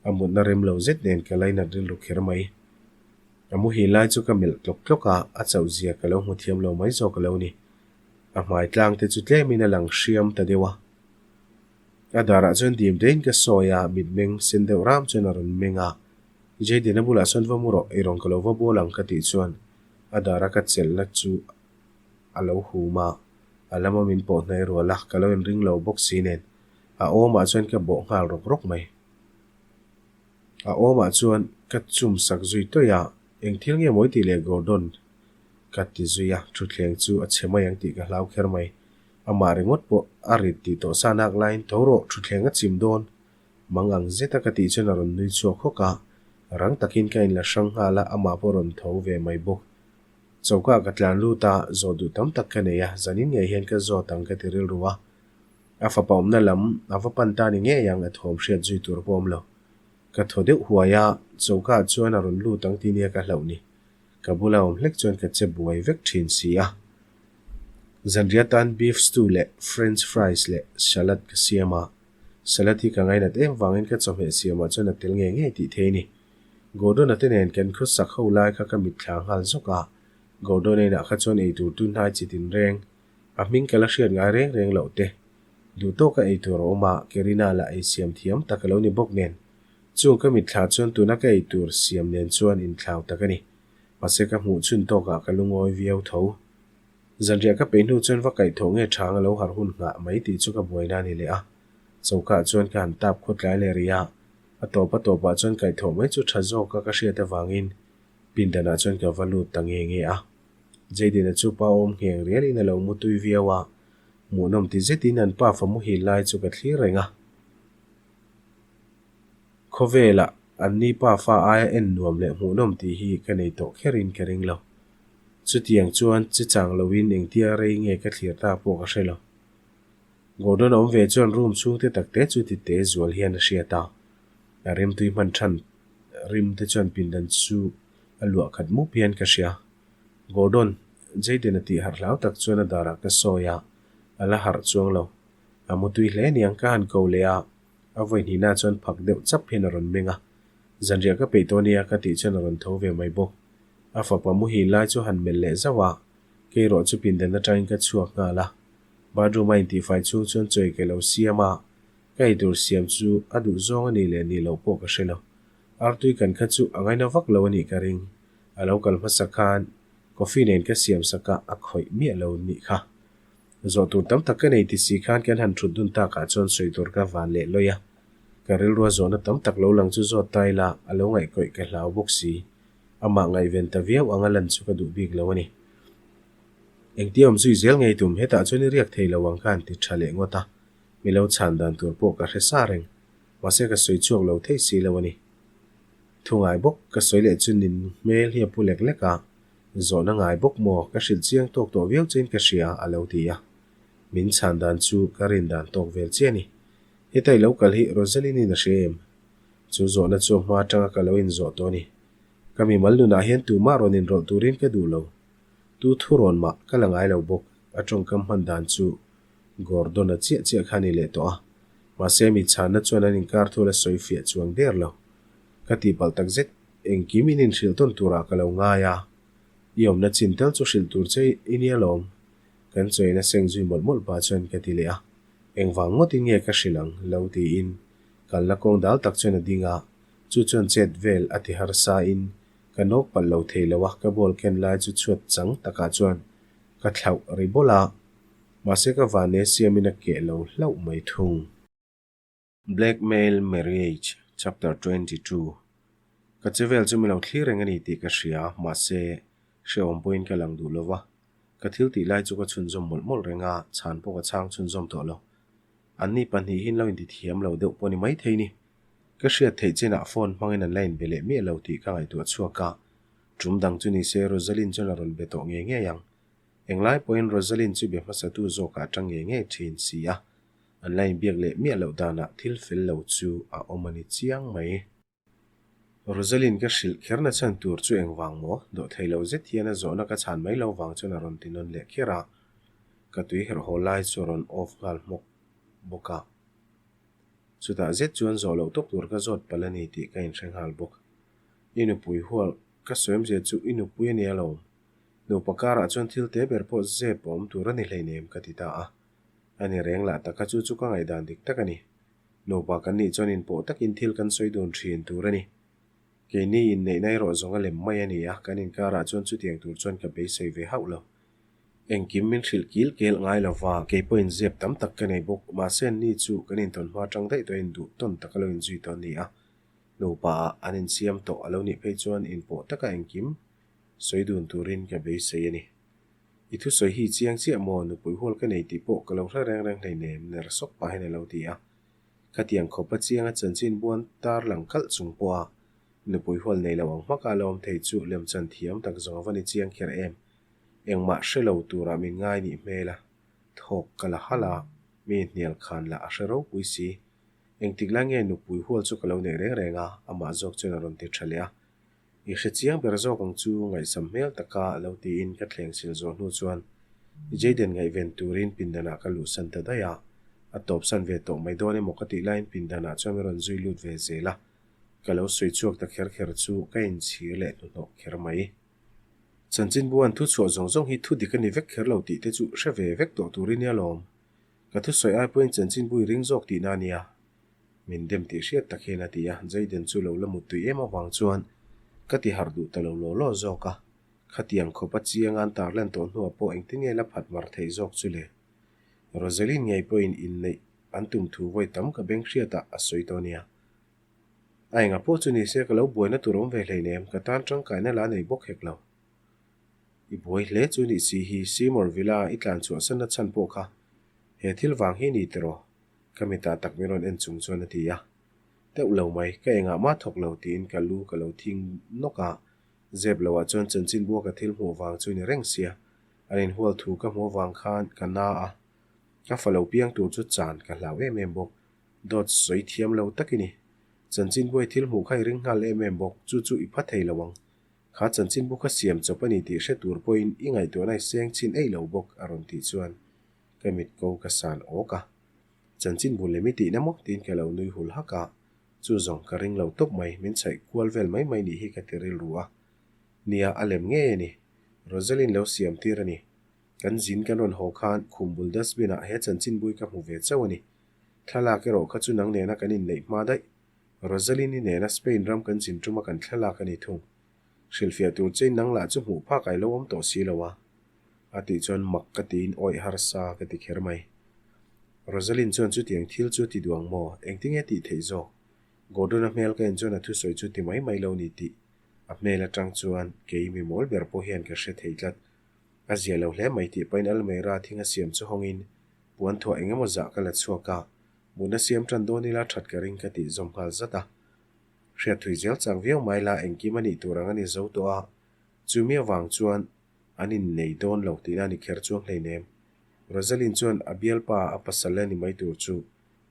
a mutna rem lo zet nen ka lainat rilru kher mai. A muhil lai chu ka melh tlawk tlawk a, a chauh zia ka lo hmu thiam lo mai zawk a lo ni. A hmai tlang te chu tlemin a lang hriam ta deuh a. A darah chuan dim tein ka sawi a, mitmeng sen deuh ram chuan a rawn meng a. Jayden a bulah sawn va mu rawh, eirawng ka lo va bawl ang ka tih chuan a dara ka chelhna chu a lo hum a, a lama min pawh hnai rual a, ka lo inring lo bawk si nen a awmah chuan ka bawh nghal rawk rawk mai. A awmah chuan ka chum sak zui tawih a, eng thil nge mawi tih leh Gordon ka ti zui a, thutthleng chu a chhe mai ang tih ka hlau kher mai. Amah ringawt pawh a rit tih tawh sa nak laiin tho rawh thutthleng a chim dawn mang ang zet a ka tih chuan a rawn nui chhuak hawk a, rang takin ka inla hrang nghal a, amah pawh a rawn tho ve mai bawk. Choka ka tlan lut a, zawh duh tam tak ka nei a, zanin ngei hian ka zawt ang ka ti rilru a. A fapa awmna lam a va pan ta ni ngei ang a thawm hriat zui tur pawh awm lo. Ka thaw deuh huai a, choka ah chuan a rawn lut ang tih nia ka hlauh ni. Ka bula awm hlek chuan ka che buai vek thin si a. Zanriah tan beef stew leh french fries leh salad ka siam a. Salad hi ka ngainat em vangin ka chawhmeh siamah chuan a tel ngei ngei tih thei a ni. Gordon-a te nen kan khawsak ho lai kha ka mitthla nghal zawk a. Gordon-a inah kha chuan eitur tun hnai chi tinreng A hming ka la hriat ngai reng reng loh te. Duh tawka ei tur a awm a, Kerina lah ei siam thiam tak a lo ni bawk nen. Chung ka mitthla chuan tuna ka ei tur siam nen chuan inthlau tak a ni. Mahse ka hmuh chhun tawkah ka lungawi viau tho. Zanriah ka peih hnu chuan va kaihthawh nge chhang a lo harh hun nghah mai tih chu ka buaina a ni leh a. Choka chuan ka han tap khawtlai leh rih a, a tawp a tawpah chuan kaihthawh mai chu tha zawka ka hriat avangin pindanah chuan ka va lut ta nge nge a. Jayden-a chu pa awm ngheng rialin a lo mu tui viau a, hmuhnawm ti zetin an pa fa muhil lai chu ka thlir reng a. Khawvelah an ni pa fa aia en nuam leh hmuhnawm tih hi ka nei tawh kherin ka ring lo. Chutiang chuan che chang loin engtia rei nge ka thlir ta pawh ka hre lo. Gordon a awm ve chuan room chhungte takte chu ti te zual hian a hriat a, a rimtui hman than rim te chuan pindan chu a luah khat mup hian ka hria. Gordon, Jayden a tih harh hlau tak chuan a darah ka sawi a, a la harh chuang lo. A mutui hle niang ka han ko leh a, a vawi hnihna chuan phak deuh chap hian a rawn meng a. Zanriah ka peih tawh nia ka tih chuan a rawn tho ve mai bawk. A fapa muhil lai chu han melh leh zauh a, kei erawh chu pindan atangin ka chhuak nghal a. Bathroom a intihfai chhung chuan chawi ka lo siam a, ka eitur siam chu a duh zawng a nih leh nih loh pawh ka hre lo. Artui kan kha chu a ngaina vak lo a nih ka ring. A lo kal hmasa khan coffee nen ka siam sak a, a khawih miah lo nih kha. Zawh tur tam tak ka nei ti si khan kan han thut dun takah chuan sawi tur ka van leh lawih a. Ka rilrua zawhna tam tak lo lang chu zawt ta ila a lo ngaihkawih ka hlau bawk si. Amah ngaihven ta viau anga lan chu ka duh bik lo a ni. Engtia awm zui zel ngei tum hetah chuan i riak thei lo ang ka han ti tha leh ngawt a, mi lo chhan dan tur pawh ka hre sa reng. Mahse ka sawi chhuak lo thei si lo a ni. Thu ngai bawk ka sawi leh chu nin hmel hi a pu lek lek a, zawhna ngai bawk maw ka hrilh chiang tawk tawh viau chein ka hria a lo ti a. Min chhan dan chu ka rin dan tawk vel chiah a ni. Heta i lo kal hi Rosaline-in a hria em? Chu zawhna chu a hma atanga ka lo inzawh tawh a ni. Ka mimal nunah hian tumah rawn inrawlh turin ka duh lo. Tu thu rawn mah ka la ngai lo bawk, a tawngkam hman dan chu Gordon-a chiah chiah kha a ni leh tawh a. Mahse mi chhanna chuan an inkar thu la sawi fiah chuang der lo. Ka tihpalh tak zet, engkim in inhrilh tawn turah ka lo ngai a. I awmna chin tal chu hrilh tur che i nia lawm. Kan chawina seng zui mawlh mawlh pah chuan ka ti leh a. Engvang ngawtin nge ka hrilh ang? lo tiin kalna kawng dal tak chuan a ding a. Chu chuan chet vel a ti harsa in ka nawk palh lo thei lo a, ka ball ken lai chu chhuat chang takah chuan ka thlauh ri bawlh a, mahse ka vane siamin a keh lo hlauh mai thung. Blackmail Marriage Chapter 22 Ka che vel chu mi lo thlir reng a ni tih ka hria, mahse hrehawm pawhin ka lang duh lo va, ka thil tih lai chu ka chhunzawm mawlh mawlh reng a, chhan pawh ka chhang chhunzawm tawh lo. Anni pahnih hi an lo intithiam lo deuh pawh a ni maithei ni. Ka hriat theih chinah phone hmangin an la inbe leh miah lo tih ka ngaihtuah chhuak a, tum dang chu ni se Rosalind chuan a rawn be tawh ngei ngei ang. Englai pawhin Rosalind chu be hmasatu zawkah a tang ngei ngei thin si a, an la inbiak leh miah loh danah thil fel lo chu a awm a ni chiang mai. Rosalind ka hrilh kher na chhan tur chu engvang maw? Dawhthei lo zet hian a zawhna ka chhan mai lo vang chuan a rawn ti nawn leh kher a, ka tui herh haw lai chu a rawn off nghal hmawk bawk a. Chutah zet chuan zawh loh tawp tur ka zawt palh a ni tih ka inhre nghal bawk. I nupui hual ka sawimzia chu i nupui a nia lo. Nupa karah chuan thil te ber pawh zep a awm tur a ni hleinem ka ti ta a. A ni reng lah taka chu chu ka ngaihdan dik tak a ni. Nupa kan nih chuan inpawh takin thil kan sawi dun thin tur a ni. Keini inneihna erawh zawng a lem mai a ni a, kan inkarah chuan chutiang tur chuan ka beisei ve hauh lo. Engkim min hrilh kil kel ngai lo va, kei pawhin zep tam tak ka nei bawk. Mahse anni chu kan intawn hma tang daih tawh a induh tawn tak a lo inzui tawh a ni a. Nupa ah an insiam tawh a lo nih phei chuan inpawh taka engkim sawi dun turin ka beisei a ni. I thusawi hi chiang chiah maw? Nupui hual ka nei tih pawh ka lo hre reng reng hleinem, ner sawk pahin a lo ti a. Khatiang khawpa chianga chanchin buan tar lang kalh chung pawha nupui hual nei lo ang hmaka la awm thei chu lemchan thiam tak zawng a va ni chiang kher em. Engmah hre lo turah min ngai nih hmel a, thawk ka la halh a, mi hnial khan lah a hre ropui si. Engtik lai nge nupui hual chu ka lo neih reng reng a, amah zawk chuan a rawn ti tha leh a. I hre chiang ber zawk ang chu ngaihsam hmel taka lo tiin ka thleng sil zawh hnu chuan Jayden ngaihven turin pindanah ka luhsan ta daih a, a tawpsan ve tawh mai dawn emaw ka tih laiin pindanah chuan min rawn zui lut ve zel a, ka lo sawi chhuak ta kher kher chu ka inchhir leh hnuhnawh kher mai. Chanchinbu an thu chhuah zawng zawng hi thu dik a ni vek kher lo tih te chu hre ve vek tawh turin nia lawm. Ka thusawi ai pawhin chanchinbu i ring zawk tihna a nia. Min dem tih hriat tak hian a ti a, Jayden chu lo la mut tui em avang chuan ka ti harh duh ta lo law law zawk a. Khatiang khawpa chiang an tarlan tawh hnuah pawh engtin nge la phat mar theih zawk chu le? Rosaline ngei pawhin inneih an tum thu vawi tam ka beng hriatah a sawi tawh nia. A enga pawh chu ni se ka lo buaina tur awm ve hleinem, ka tan tangkaina la nei bawk hek lo. I buai hle chu nih si hi Seymour Villa i tlan chhuahsanna chhan pawh kha he thil vang hi ni tiraw? Ka mitah tak min rawn en chung chuan a ti a. Deuh lo mai, ka engah mah thawk lo tiin ka lu ka lo thing nawk a, zep loah chuan chanchin bua ka thil hmuh vang chu ni reng sia, an inhual thu ka hmuh avang khan ka na a, ka fa lo piang tur chu chan ka hlau em em bawk. Dawt sawi thiam lo tak i ni. Chanchin buai thil hmuh kha i ring nghal em em bawk, chu chu i pha thei lo ang. Kha chanchinbu kha siam chawp a ni tih hre tur pawhin i ngaihtuahna i seng chhin eih lo bawk a rawn tih chuan ka mit ko ka san awk a. Chanchinbu lem i tihna maw? tiin ka lo nui hul hak a. Chu zawng ka ring lo tawp mai, min chhaih kual vel mai mai nih hi ka ti rilru a. Nia, a lem ngei a ni. Rosalind lo siam tir a ni. Kan zin kan rawn haw khan khum bul dustbin ah he chanchinbui ka hmu ve chauh a ni. Thlalak erawh kha chu nang nena kan inneih hma daih. Rosalyn-i nena Spain ram kan zin tuma kan thlalak a ni thung. Hrilhfiah tur chein nang lah chu hmuh phak ai lo awm tawh si lo a. A tih chuan mak ka tiin awih harsa ka ti kher mai. Rosalyn chuan chutiang thil chu ti duang maw? Engtinge tih theih zawk? Gordon-a hmel ka en chuan a thusawi chu ti mai mai lo ni tih a hmel atang chuan kei mi mawl ber pawh hian ka hre thei tlat. A zia lo hle mai tih pahin Almeida thing a siam chu hawngin puan thuah eng emaw zah ka la chhuak a, mutna siam tan dawn ila that ka ring ka tih zawm nghal zat a. Hriat thui zel chak viau mai la engkim a nih tur ang a ni zo tawh a, chumi avang chuan an innei dawn lo tihna a ni kher chuang hleinem. Rosalind chuan a bialpa a pasal a ni mai tur chu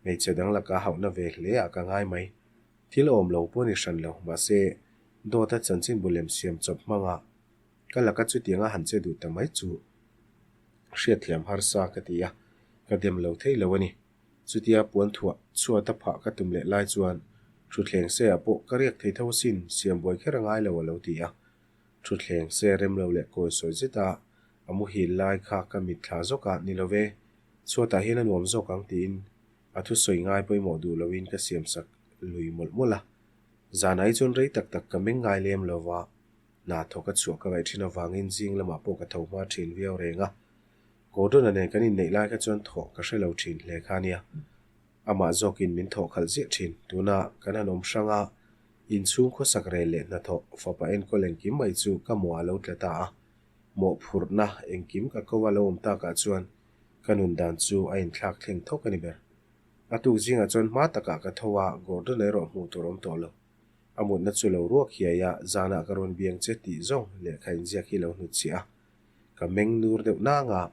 hmeichhe dang laka hauhna ve hle ah ka ngai mai. Thil awm lo pawh a ni hran lo, mahse dawta chanchinbu lem siam chawp hmanga Ka laka chutianga han che duh ta mai chu hriatthiam harsa ka ti a, ka dem lo thei lo a ni. Chutia puan thuah chhuat a phah ka tum leh lai chuan thutthleng se ah pawh ka riak thei tho asin, siam buai kher a ngai lo a lo ti a. Thutthleng se rem lo leh kawi sawi zet a, a muhil lai kha ka mitthla zawk a, ni lo ve, chhuatah hian a nuam zawk ang tiin a thusawi ngai pawimawh duh loin ka siamsak lui mawlh mawlh a. Zanah hi chuan rei tak tak ka meng ngai lem lo va, hna thawk a chhuah ka ngaih thin avangin zing lamah pawh ka tho hma thin viau reng a. Gordon-a nen kan inneih lai kha chuan thawh ka hre lo thin hle kha nia. Amah zawkin min thawh khalh ziah thin. Tuna kan han awm hrang a, inchhung khawsak rel leh hnathawh fapa enkawl engkim mai chu ka mawh a lo tla ta a. Mawhphurhna engkim ka ko a lo awm takah chuan ka nun dan chu a inthlak thleng thawk a ni ber. A tuk zingah chuan hma takah ka tho a, Gordon erawh hmuh tur awm tawh lo. A mutna chu lo ruak hiai a, zanah ka rawn biang che tih zawng lehkha inziak hi lo hnutchhiah a. Ka meng nur deuh nang a,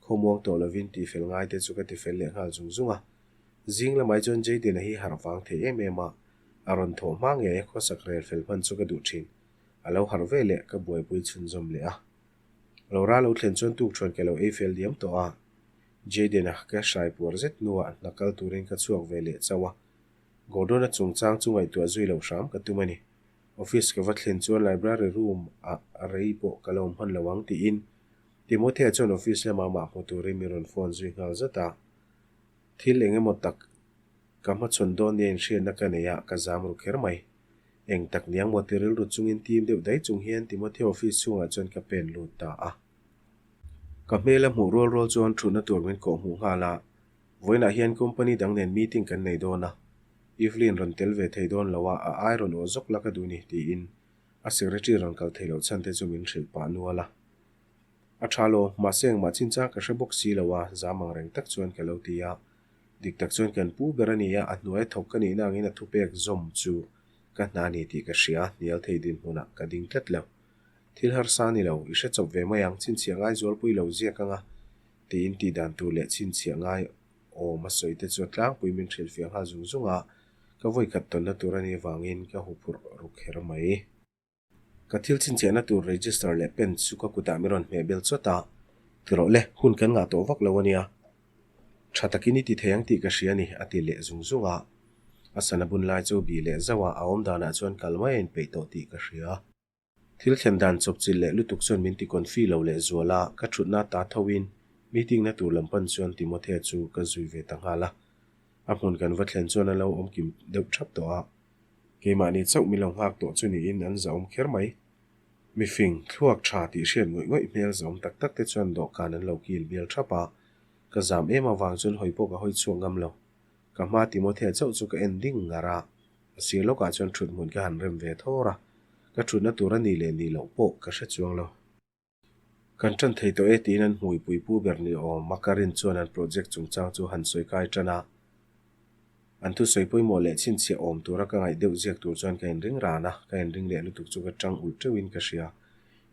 khawmuang tawh lovin tihfel ngai te chu ka tifel leh nghal zung zung a. Zing lamah chuan Jayden-a hi harh vang thei em em a, a rawn thawh hma ngei a khawsak rel fel hman chu ka duh thin. A lo harh ve leh ka buaipui chhunzawm leh a. Laura lo thlen chuan tukṭhuan ka lo ei fel diam tawh a, Jayden-a ka hrai puar zet hnuah hna kal turin ka chhuak ve leh chauh a. Gordon-a chungchang chu ngaihtuah zui loh hram ka tum a ni. Office ka va thlen chuan library room ah rei pawh ka lo awm hman lo ang tiin Timothea chuan office lamah amah hmu turin min rawn phone zui nghal zat a. Thil eng emaw tak ka hmachhawn dawn nia inhriatna ka nei a, ka zam ru kher mai. Eng tak niang maw ti rilru chungin tim deuh daih chung hian Timothea office chhungah chuan ka pen lut ta a. Ka hmel a hmuh rual rual chuan thutna tur min kawh hmuh nghal a, Vawiinah hian company dang nen meeting kan nei dawn a, Evelyn rawn tel ve thei dawn lo a, a ai rawn aw zawk la ka duh ni, tiin a secretary rawn kal thei loh chhan te chu min hrilh pah nual a. A tha lo, mahse engmah chinchang ka hre bawk si lo a, zam ang reng tak chuan ka lo ti a. Dik tak chuan kan pu ber a ni a, a hnuai thawk ka nihna angin a thupek zawm chu ka hna a ni tih ka hria, hnial thei dinhmunah ka ding tlat lo. Thil harsa a ni lo, i hre chawp ve mai ang, chhinchhiah ngai zualpui lo ziak anga tiin tih dan tur leh chhinchhiah ngai awm a sawi te chu a tlangpui min hrilhfiah nghal zung zung a, ka vawikhat tawnna tur a nih avangin ka huphurh ru kher mai. Ka thil chhinchhiahna tur register leh pen chu ka kutah min rawn hmeh bel chawt a, ti rawh le, hun kan ngah tawh vak lo a nia. Tha takin i ti thei ang tih ka hria a ni, a ti leh zung zung a. A sana bun lai chu bih leh zauh a, a awm danah chuan kal mai a inpeih tawh tih ka hria. Thil thlen dan chawpchilh leh lutuk chuan min ti confi lo leh zual a, ka thutna ta tho in meeting na tur lam pan chuan Timothea chu ka zui ve ta nghal a. A hmun kan va thlen chuan a lo awm kim deuh thap tawh a, keimahni chauh min lo nghak tawh chu niin an zahawm kher mai. Mifing, thluak tha tih hriat ngawih ngawih hmel zahawm tak tak te chuan dawhkan an lo kil bial thap a, ka zam em avang chuan hawi pawh ka hawi chhuak ngam lo. Ka hma Timothea chauh chu ka en ding ngar a, A sir lawkah chuan thut hmun ka han rem ve thawr a, ka thutna tur a nih leh nih loh pawh ka hre chuang lo. Kan ṭan thei tawh e tiin an hmui pui pu ber ni awm a ka rin chuan an project chungchang chu han sawi kai ṭan a. An thusawi pawimawh leh chhinchhiah awm tura ka ngaih deuh ziak tur chuan ka inring ran a, ka inring leh lutuk chu ka ṭang ulh ṭeuhin ka hria.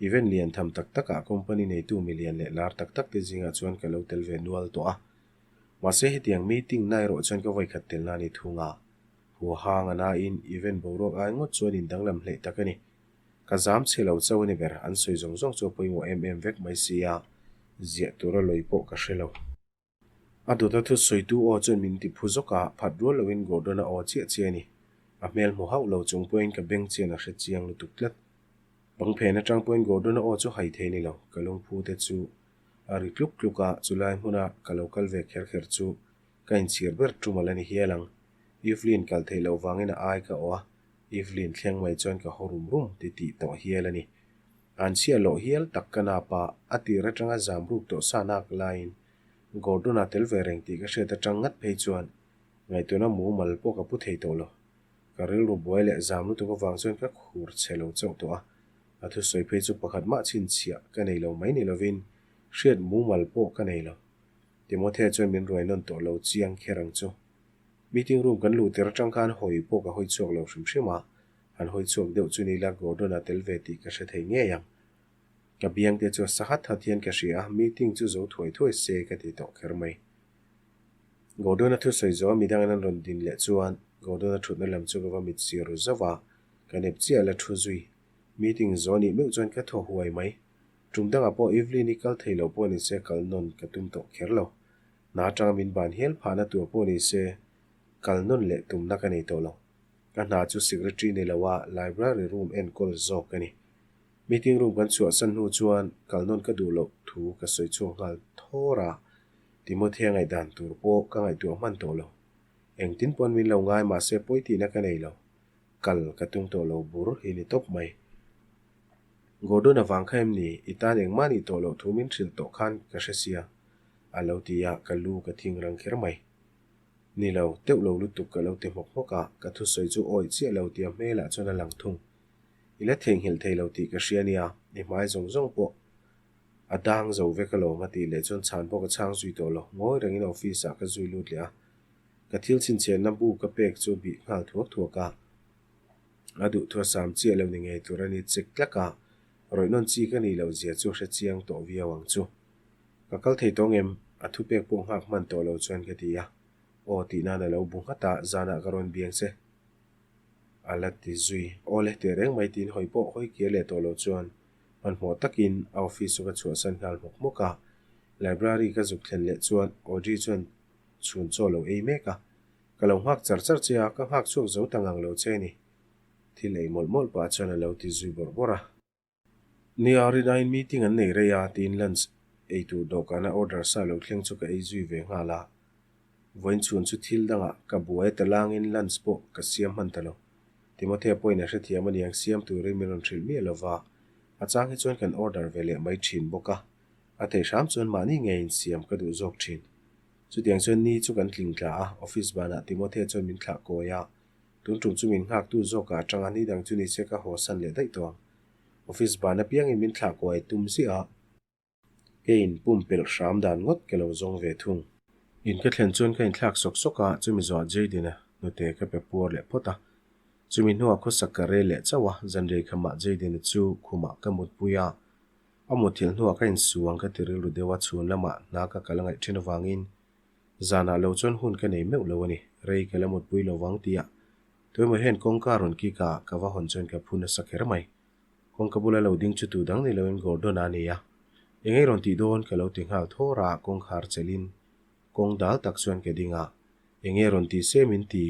Event lian tham tak takah company neitu milian leh lar tak tak te zingah chuan ka lo tel ve nual tawh a. Mahse hetiang meeting na erawh chuan ka vawikhat telna a ni thung a. Huahang a nain event boruak ai ngawt chuan in danglam hleih tak a ni. Ka zam chhe lo chauh a ni ber, an sawi zawng zawng chu a pawimawh em em vek mai si a, ziah tura lawi pawh ka hre lo. A dawta thu sawitu aw chuan min ti phu zawk a, phat rual loin Gordon-a aw chiah chiah a ni. A hmel hmu hauh lo chung pawhin ka beng chian a hre chiang lutuk tlat. Bang phen atang pawhin Gordon-a aw chu hai thei ni lo, ka lungphu te chu a ri tluk tluk a, chulai hmuna ka lo kal ve kher kher chu Ka inchhir ber tum a la ni hial ang. Evelyn kal theih loh vangin a ai ka awh a, Evelyn thleng mai chuan ka haw rum rum ti tih tawh hial a ni. An chhiah loh hial tak ka nap a, a tir atanga zam ruk tawh sa nak laiin Gordon-a tel ve reng tih ka hriat atang ngat phei chuan ngaihtuahna mumal pawh ka pu thei tawh lo. Ka rilru buai leh zam lutuk avang chuan ka khur chhe lo chauh tawh a, a thusawi phei chu pakhat mah chhinchhiah ka nei lo mai ni lovin hriat mumal pawh ka nei lo. Timothea chuan min ruai nawn tawh lo chiang kher ang chu. Meeting room kan luh tir atang khan hawi pawh ka hawi chhuak lo hrim hrim a, han hawi chhuak deuh chu ni la Gordon-a tel ve tih ka hre thei ngei ang. Ka biang te chu a sa hat hat hian ka hria a, meeting chu zo thuai thuai se ka ti tawh kher mai. Gordon-a thusawi zawh a midangin an rawn din leh chuan Gordon-a thutna lam chu ka va mit sir ru zauh a, ka nep chiah la thu zui. Meeting zawh nih meuh chuan ka thaw huai mai. Tum dangah pawh Evelyn i kal thei lo pawh ni se kal nawn ka tum tawh kher lo. Hna atanga min ban hial phahna tur pawh ni se kal nawn leh tumna ka nei tawh lo. Ka hna chu secretary ni lo a library room enkawl zawk ka ni. Meeting room kan chhuahsan hnu chuan kal nawn ka duh loh thu ka sawi chhuak nghal thawr a, Timothea ngaihdan tur pawh ka ngaihtuah hman tawh lo. Engtin pawn min lo ngai mahse pawi tihna ka nei lo. Kal ka tum tawh lo bur hi ni tawp mai. Gordon-a vang kha em ni? I tan engmah nih tawh loh thu min hrilh tawh khan ka hre sia, a lo ti a, ka lu ka thing rang kher mai. Ni lo, teuh lo lutuk ka lo ti hmawk hmawk a, ka thusawi chu awih chiah lo tia hmelah chuan a lang thung. I la theihnghilh thei lo tih ka hria nia, i hmai zawng zawng pawh a dang zo vek alawm a tih leh chuan chhan pawh ka chhang zui tawh lo. Ngawi rengin office ah ka zui lut leh a, ka thil chhinchhiahna bu ka pek chu bih nghal thuak thuak a. A duhthu a sam chiah lo ni ngei tur a ni chek tlak a, rawih nawn chi ka nih loh zia chu hre chiang tawh viau ang chu. Ka kal thei tawng em? A thupek pawh nghak hman tawh lo chuan ka ti a. Aw tih nan a lo bu nghat a, zanah ka rawn biang che. A la ti zui. Aw le teh reng mai tiin hawi pawh hawi kir leh tawh lo chuan hmanhmawh takin a office chu ka chhuahsan nghal hmawk hmawk a. Library ka zuk thlen leh chuan Audrey chuan chhun chaw lo ei mek a. Ka lo nghak char char che a, ka nghak chhuak zo ta ngang lo che ni. Thil ei mawlh mawlh pah chuan a lo ti zui bawrh bawrh a. Nia, rinaiin meeting an nei rei a, tiin lunch ei tur dawhkana order sa lo thleng chu ka ei zui ve nghal a. Vawiin chhun chu thil dangah ka buai ta langin lunch pawh ka siam hman ta lo. Timothea pawhin a hrethiam a niang siam turin min rawn hrilh miah lova, a chang hi chuan kan order ve leh mai thin bawk a. A thei hram chuan mahni ngeiin siam ka duh zawk thin. Chutiang chuan ni chu kan tling tla a, office banah Timothea chuan min thlah kawi a, tun tum chu min nghaktu zawkah atanga ni dang chu nise ka haw san leh daih tawh ang. Office ban apiangin min thlah kawi tum ziah a, keiin pumpelh hram dan ngawt ka lo zawng ve thung. In ka thlen chuan ka inthlak sawk sawk a, chumi zawhah Jayden-a hnute ka pe puar leh phawt a. Chumi hnuah khawsak ka rel leh chauh a, zanrei khamah Jayden-a chu khumah ka mutpui a, A muthilh hnuah ka insuang ka ti rilru deuh a, chhun lamah hna ka kal a ngaih thin avangin zanah lo chuan hun ka nei meuh lo a ni, rei ka la mutpui lo vang tia tuemaw hian kawngka rawn kik a, ka va hawn chuan ka phu nasa kher mai. Kawngka bula lo ding chu tu dang ni loin Gordon-a a ni a, eng ei rawn tih dawn ka lo ti nghal thawr a, kawngkhar chelhin kawng dal tak chuan ka ding a, eng nge rawn ti se min ti,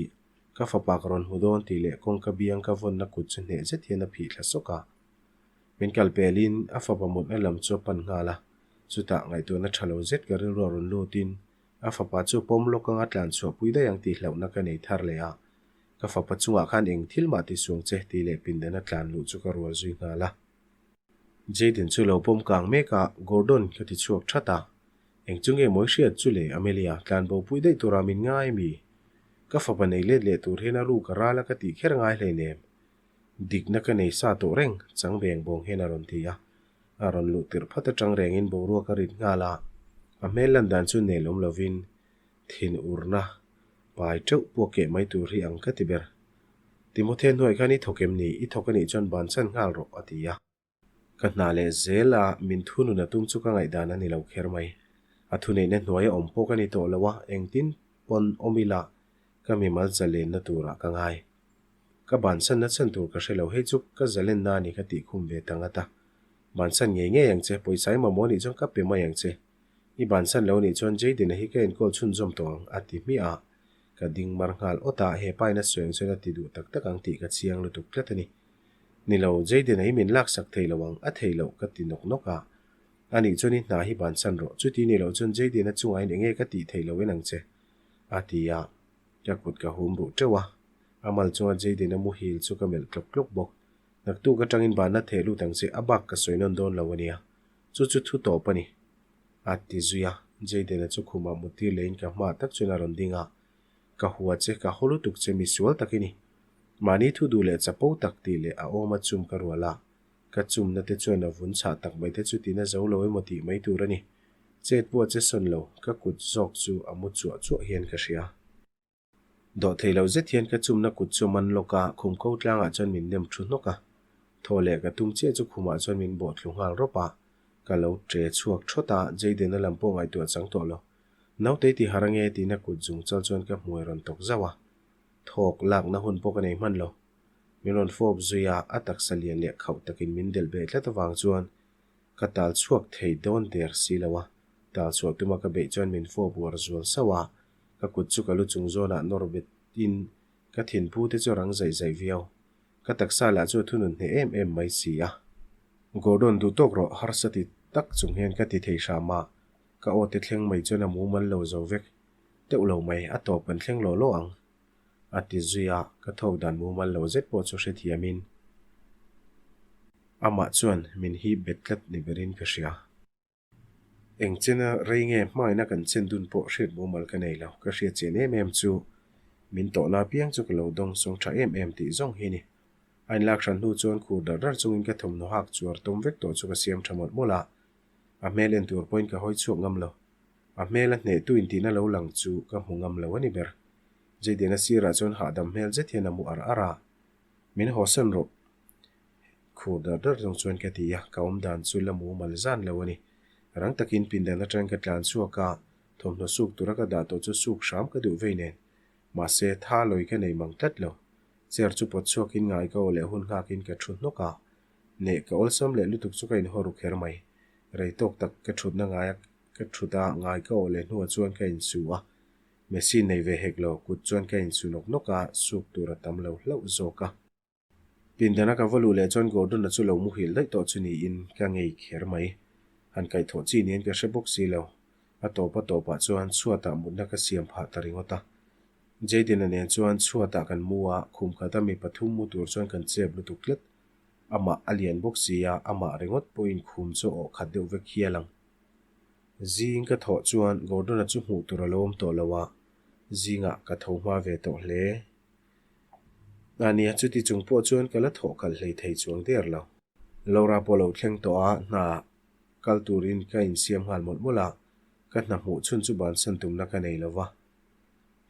ka fapa ka rawn hmu dawn tih leh kawngka biang ka vawnna kut chu hneh zet hian a phih thla sawk a. Min kal pelin a fapa mutna lam chu a pan nghal a, chutah ngaihtuahna tha lo zet ka rilru a rawn lutin a fapa chu pawm lawk anga tlan chhuah pui daih ang tih hlauhna ka nei thar leh a, ka fapa chungah khan eng thil mah ti suang che tih leh pindana tlan luh chu ka rual zui nghal a. Jayden chu lo pawm kang mek a, Gordon ka ti chhuak that a, eng chu nge mawi hriat chu le Amelia, tlan bo pui daih tura min ngai mi? Ka fapa nei let leh tur hian a ruk a ral a ka tih kher ngai hleinem. Dikna ka nei sa tawh reng, chang beng bawng hian a rawn ti a. A rawn luh tirh phat atang rengin boruak a rit nghal a, a hmel lan dan chu nel awm lovin thin urna pai teuh puak keh mai tur hi ang ka ti ber. Timothy hnuai khan i thawk em ni? I thawk anih chuan bansan nghal rawh a ti a. Ka hna leh zel a, min thunun a tum chu ka ngaihdan a ni lo kher mai. A thuneihna hnuai a awm pawh ka ni tawh lo a, engtin pawn awm ila ka mimal zalenna turah ka ngai. Ka bansanna chhan tur ka hre lo, hei chu ka zalenna a ni ka tih khum ve ta ngat a. Bansan ngei ngei ang che, pawisa i mamawh anih chuan ka pe mai ang che. I bansan lo anih chuan Jayden-a hi ka enkawl chhunzawm tawh ang, a ti hmiah a. Ka ding mar nghal awt a, he pa in a sawi ang chuan a ti duh tak tak ang tih ka chiang lutuk tlat a ni. Ni lo, Jayden-a hi min laksak thei lo ang, a thei loh ka ti nawk nawk a. Anih chuan i hna hi bansan rawh, chuti ni loh chuan Jayden-a chungah in enge ka tih theih lo en ang che, a ti a. Ka kut ka hum ruh teuh a, a mal chunga Jayden-a muhil chu ka melh tlawk tlawk bawk. Naktuk atangin banna theh lut ang che, a bak ka sawi nawn dawn lo a nia. Chu chu thu tawp a ni, a ti zui a. Jayden-a chu khumah muttir lehin ka hmaah tak chuan a rawn ding a. Ka hua che, ka haw lutuk che, misual tak i ni. Mahni thu duh leh chapo tak tih leh a awma chum ka rual a, ka chumna te chuan a vun chhah tak mai te chu tina zo lo emaw tih mai tur a ni. Chet pawh a che sawn lo, ka kut zawk chu a mu chuah chuah hian ka hria. Dawh thei lo zet hian ka chumna kut chu a man lawk a, khum ko tlangah chuan min nem thu hnawk a. Thaw leh ka tum chiah chu khumah chuan min bawh thlu nghal rawp a, ka lo tre chhuak thawt a, Jayden-a lam pawh ngaihtuah chang tawh lo. Nautei ti har ange tiin a kut zung chal chuan ka hmuai rawn tawk zauh a. Thawk lakna hun pawh ka nei hman lo. Min rawn fawp zui a, a taksa lian leh khauh takin min delh beh tlat avang chuan ka tal chhuak thei dawn der si lo a. Tal chhuah tuma ka beih chuan min fawp uar zual sauh a, ka kut chu ka lu chung zawnah nawr bet in ka thinphu te chu a rang zaih zaih viau. Ka taksa lah chu a thunun hneh em em mai si a. Gordon duh tawk rawh harsa ti tak chung hian ka ti thei hram a, Ka aw te thleng mai chuan a mumal lo zo vek teuh lo mai, a tawp kan thleng lawh lawh ang. A ti zui a, ka thawk dan mumal lo zet pawh chu hrethiamin amah chuan min hip bet tlat ni berin ka hria. Eng chena rei nge hmaina kan chen dun pawh hriat mumal ka nei lo, ka hriat chian em em chu min tawhna apiang chu ka lo dawng sawng tha em em tih zawng hi ni. A inlak hran hnu chuan khur dar dar chungin ka thawmhnaw hak chuar tawm vek tawh chu ka siam tha mawlh mawlh a, a hmel en tur pawhin ka hawi chhuak ngam lo. A hmel a hnehtu intihna lo lang chu ka hmu ngam lo a ni ber. Jayden-a sirah chuan hahdam hmel zet hian a mu ar ar a, Min hawsan rawh. Khur dar dar zawng chuan ka ti a, ka awm dan chu la mumal zan lo a ni. Rang takin pindan atang ka tlan chhuak a, thawmhnaw suk tura ka dah tawh chu suk hram ka duh vei nen. Mahse, tha lawi ka nei mang tlat lo. Chair chu pawt chhuakin ngai ka aw leh hun nghakin ka thu hnawk a, neh ka awlsam leh lutuk chu ka inhaw ru kher mai. Rei tawk tak ka thutna ngaia ka thut a, ngai ka aw leh hnuah chuan ka insu a. Machine nei ve hek lo, kut chuan ka insu nawk nawk a, suk tur a tam lo hlauh zawk a. Pindana ka va luh leh chuan Gordon-a chu lo muhil daih tawh chu niin ka ngei kher mai. Han kaihthawh chi niin ka hre bawk si lo. A tawp a tawpah chuan chhuatah mutna ka siam phah ta ringawt a. Jayden-a nen chuan chhuatah kan mu a, khum khata mi pathum mu tur chuan kan chep lutuk tlat. Amah a lian bawk si a, amah ringawt pawhin khum chu a awh khat deuh vek hial ang. Zing ka thawh chuan Gordon-a chu hmuh tur a lo awm tawh lo a, zingah ka tho hma ve tawh hle. A nia, chuti chung pawh chuan ka la thawh khalh hlei thei chuang der lo. Laura pawh lo thleng tawh a, hna kal turin ka insiam nghal mawlh mawlh a, ka hna hmuh chhun chu bansan tumna ka nei lo va.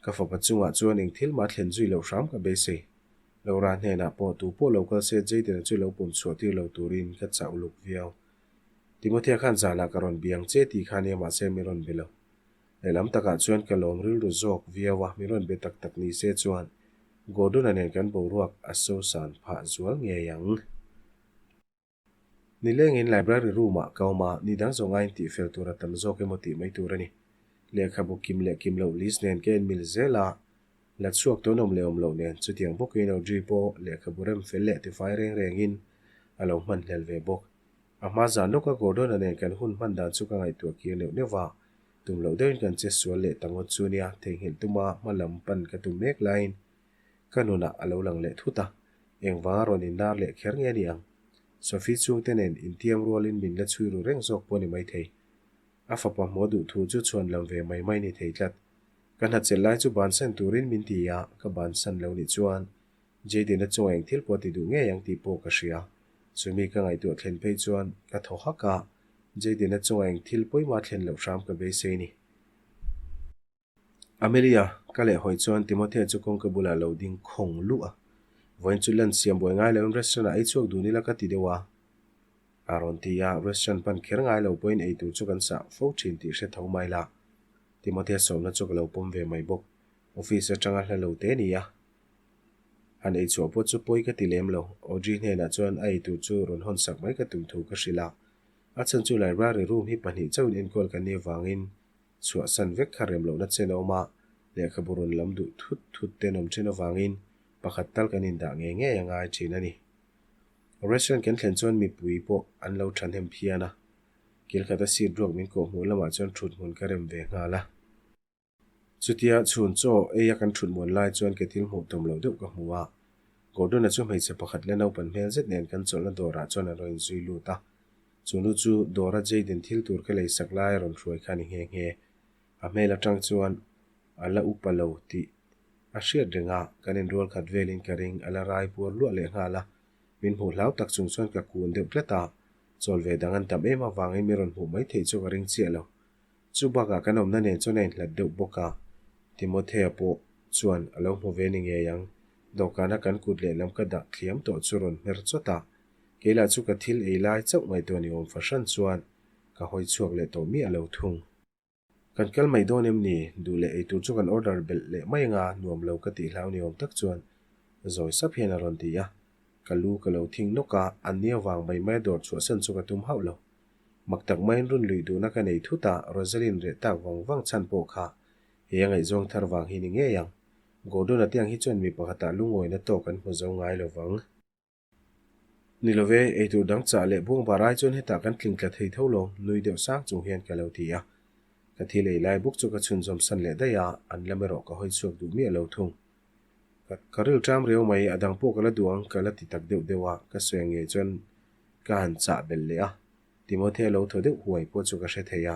Ka fapa chungah chuan eng thil mah thlen zui loh hram ka beisei. Laura hnenah pawh tu pawh lo kal se Jayden-a chu lo pawm chhuah tir lo turin ka chah uluk viau. Timothea khan zanah ka rawn biang che tih kha nia mahse min rawn be lo. Lehlam takah chuan ka lawm rilru zawk viau a, min rawn be tak tak ni se chuan Gordon-a nen kan boruak a sosan phah zual ngei ang. Nilengin library room-ah ka awm a, ni dang zawng aiin tihfel tur a tam zawk emaw tih mai tur a ni. Lehkhabu kim leh kim loh list nen ka en mil zel a, la chhuak tawn awm leh awm loh nen chutiang bawkin Audrey pawh lehkhabu rem fel leh tifai reng rengin a lo hmanhlel ve bawk. A hma zan lawka Gordon-a nen kan hun hman dan chu ka ngaihtuah kir neuh neuh va, tum loh deuhin kan che sual leh ta ngawt chu nia, theihnghilh tuma hma lam pan ka tum mek laiin ka nunah a lo lang leh thut a, engvanga rawn inlar leh kher nge ni ang? Sophie chhungte nen intiam rualin min la chhui ru reng zawk pawh ni maithei. A fapa hmuh duh thu chu chhuan lam ve mai mai ni thei tlat. Ka hnachelh lai chu bansan turin min ti a, ka bansan lo nih chuan Jayden-a chunga eng thil pawh a ti duh ngei ang tih pawh ka hria. Chumi ka ngaihtuah thlen phei chuan ka thaw hak a, Jayden-a chunga eng thil pawimah thlen loh hram ka beisei ni. Amelia, ka lehhawi chuan Timothea chu kawngka bulah lo ding khawng luh a. Vawiin chu lunch siam buai ngai loin restaurant-ah ei chhuak dun ila ka ti deuh a. A rawn ti a, restaurant pan kher ngai lo pawhin ei tur chu kan sah fo thin tih hre tho mai la. Timothea sawmna chu ka lo pawm ve mai bawk. Office atanga hla lo te ni a. Han ei chhuah pawh chu pawi ka ti lem lo. Audrey hnenah chuan a eitur chu rawn hawn sak mai ka tum thu ka hrilh a. A chhan chu library room hi pahnih chauhin enkawl kan nih avangin chhuahsan vek kha rem lohna chen a awm a, lehkhabu rawn lam duh thut thut ten awm thin avangin pakhat tal kan indah ngei ngei a ngai thin a ni. Restaurant kan thlen chuan mipui pawh an lo thahnem phian a, kil khata seat ruak min kawhhmuh lamah chuan thut hmun ka rem ve nghal a. Chutia chhun chaw eia kan thut muan lai chuan ke thil hmuh tum loh deuh ka hmu a. Gordon-a chu hmeichhe pakhat leh naupan hmel zet nen kan chawlhna dawrah chuan an rawn inzui lut a. Chu nu chu dawra Jayden thil tur ka lei sak lai a rawn hruai kha a ni nghe nghe. A hmel atang chuan a la upa lo tih a hriat reng a, kan inrual khat velin ka ring a la rai puar luah leh nghal a. Min hmuh hlau tak chung chuan ka kun deuh tlat a, chawl ve dang an tam em avangin min rawn hmuh mai theih chu ka ring chiah lo. Chu bakah kan awmna nen chuan a inhlat deuh bawk a, Timothea pawh chuan a lo hmu ve ni ngei ang. Dawhkana kan kut lehlam ka dah thliam tawh chu rawn hmer chawt a, kei lah chu ka thil ei lai chauh ngaihtuah ni awm fahran chuan ka hawi chhuak leh tawh miah lo thung. Kan kal mai dawn em ni? Duh leh ei tur chu kan order belh leh mai anga nuam lo ka tih hlau ni awm tak chuan zawi sap hian a rawn ti a, ka lu ka lo thing nawk a, an nia vang mai mai a dawr chhuahsan chu ka tum hauh lo. Mak tak maiin run luih duhna ka nei thut a, Rosalind reh tak vang vang chhan pawh kha he a ngaihzawng thar vang hi ni ngei ang. Gordon-a te ang hi chuan mi pakhatah lungawina tawk an hmu zo ngai lo vang. Ni lo ve, eitur dang chah leh buangbar ai chuan hetah kan tling tla thei tho lo, nui deuh sang chung hian ka lo ti a. Ka thil ei lai bawk chu ka chhunzawm san leh daih a, an lam erawh ka hawi chhuak duh miah lo thung. Ka rilṭam riau mai, a dang pawh ka la duh ang ka la ti tak deuh deuh a, ka sawi ang ngei chuan ka han chah belh leh a. Timothea lo thaw deuh huai pawh chu ka hre thei a,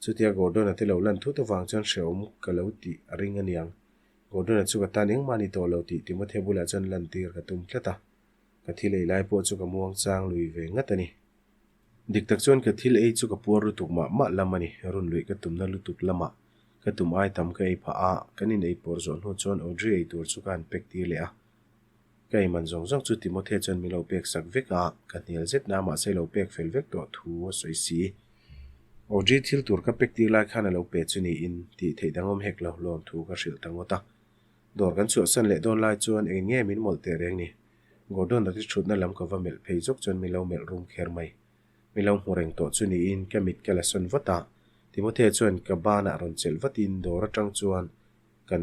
chutia Gordon-a te lo lan thut avang chuan hrehawm ka lo tih a ring a niang. Gordon-a chu ka tan engmah a ni tawh lo tih Timothea bulah chuan lantir ka tum tlat a, ka thil ei lai pawh chu ka muang chang lui ve ngat a ni. Dik tak chuan ka thil ei chu ka puar lutuk mah mah lam a ni, run luih ka tumna lutuk lamah ka tum ai tam ka ei phah a, kan in ei pawr zawh hnu chuan Audrey ei tur chu ka han pack tir leh a. Ka ei man zawng zawng chu Timothea chuan min lo pek sak vek a, ka hnial zet na mahse lo pek fel vek tawh thu a sawi si. Audrey thil tur ka pack tir lai khan a lo pe chu niin tih theih dang awm hek lo lawm thu ka hrilh ta ngawt a. Dawr kan chhuahsan leh dawn lai chuan eng nge min mawlh teh reng ni? Gordon a thutna lam ka va melh phei zawk chuan min lo melh rum kher mai. Min lo hmu reng tawh chu niin ka mit ka la sawn vat a, Timothea chuan ka banah rawn chelh vatin dawr atang chuan kan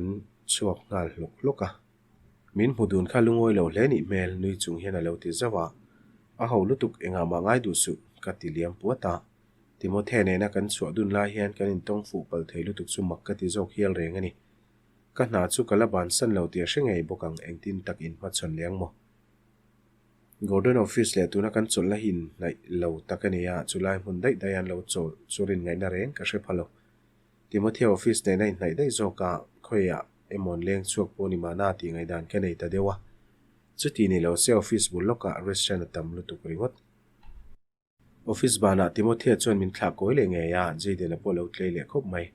chhuak nghal hlawk hlawk a. Min hmu dun kha lungawi lo hle nih hmel nui chung hian a lo ti zauh a, A ho lutuk engah mah ngai duh suh ka ti liam puat a. Timothea nena kan chhuah dun lai hian kan intawng fuh pal thei lutuk chu mak ka ti zawk hial reng a ni. Ka hna chu ka la bansan lo tih a hre ngei bawk ang, engtin tak in hmachhawn leh ang maw? Gordon office leh tuna kan chawlhna hi inhnaih lo tak a ni a, chulai hmun daih daih an lo chawl chu rin ngaihna reng ka hre pha lo. Timothea office nena inhnaih daih zawk a, khawiah emaw an leng chhuak pawh ni mahna tih ngaihdan ka nei ta deuh a. Chuti ni lo se office bul lawkah restaurant a tam lutuk ringawt. Office banah Timothea chuan min thlah kawi leh ngei a, Jayden-a pawh a lo tlei leh khawp mai.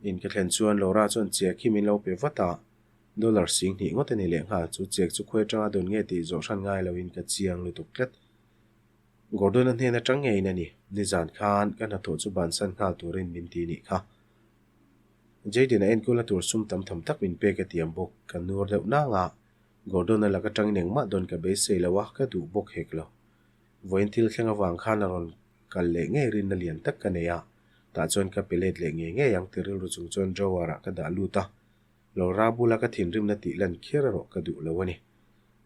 In ka thlen chuan Laura chuan chek hi min lo pe vat a, dollar 2000 ngawt a ni leh nghal. Chu chek chu khawi atanga dawn nge tih zawh hran ngai loin ka chiang lutuk tlat. Gordon-a hnen atang ngeiin a ni, nizan khan ka hnathawh chu bansan nghal turin min ti nih kha. Jayden-a enkawlna tur sum tam tham tak min pek a tiam bawk, ka nur deuh nang a, Gordon-a lak atangin engmah dawn ka beisei lo a, ka duh bawk hek lo. Vawiin thil thleng avang khan a rawn kal leh ngei rinna lian tak ka nei a, tah chuan ka pe let leh ngei ngei ang ti rilru chung chuan drawer ah ka dah lut a, Laura bula ka thinrimna tih lan kher erawh ka duh lo a ni.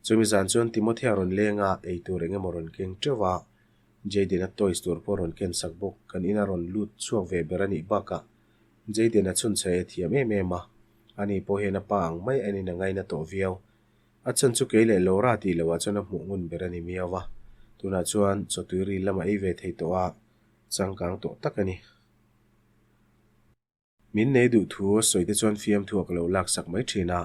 Chumi zan chuan Timothea rawn leng a, ei tur eng emaw rawn keng teuh a, Jayden-a toys tur pawh rawn ken sak bawk, kan ina rawn lut chhuak ve ber a nih bakah Jayden-a chhunchhe a thiam em em a, ani pawh hian a pa ang mai a nin a ngaina tawh viau. A chhan chu kei leh Laura tih loh ah chuan a hmuh ngun ber a ni miau a, tunah chuan chawtui ril lam a ei ve thei tawh a, changkang tawh tak a ni. Min nei duh thu a sawi te chuan fiamthu a ka lo laksak mai thin a,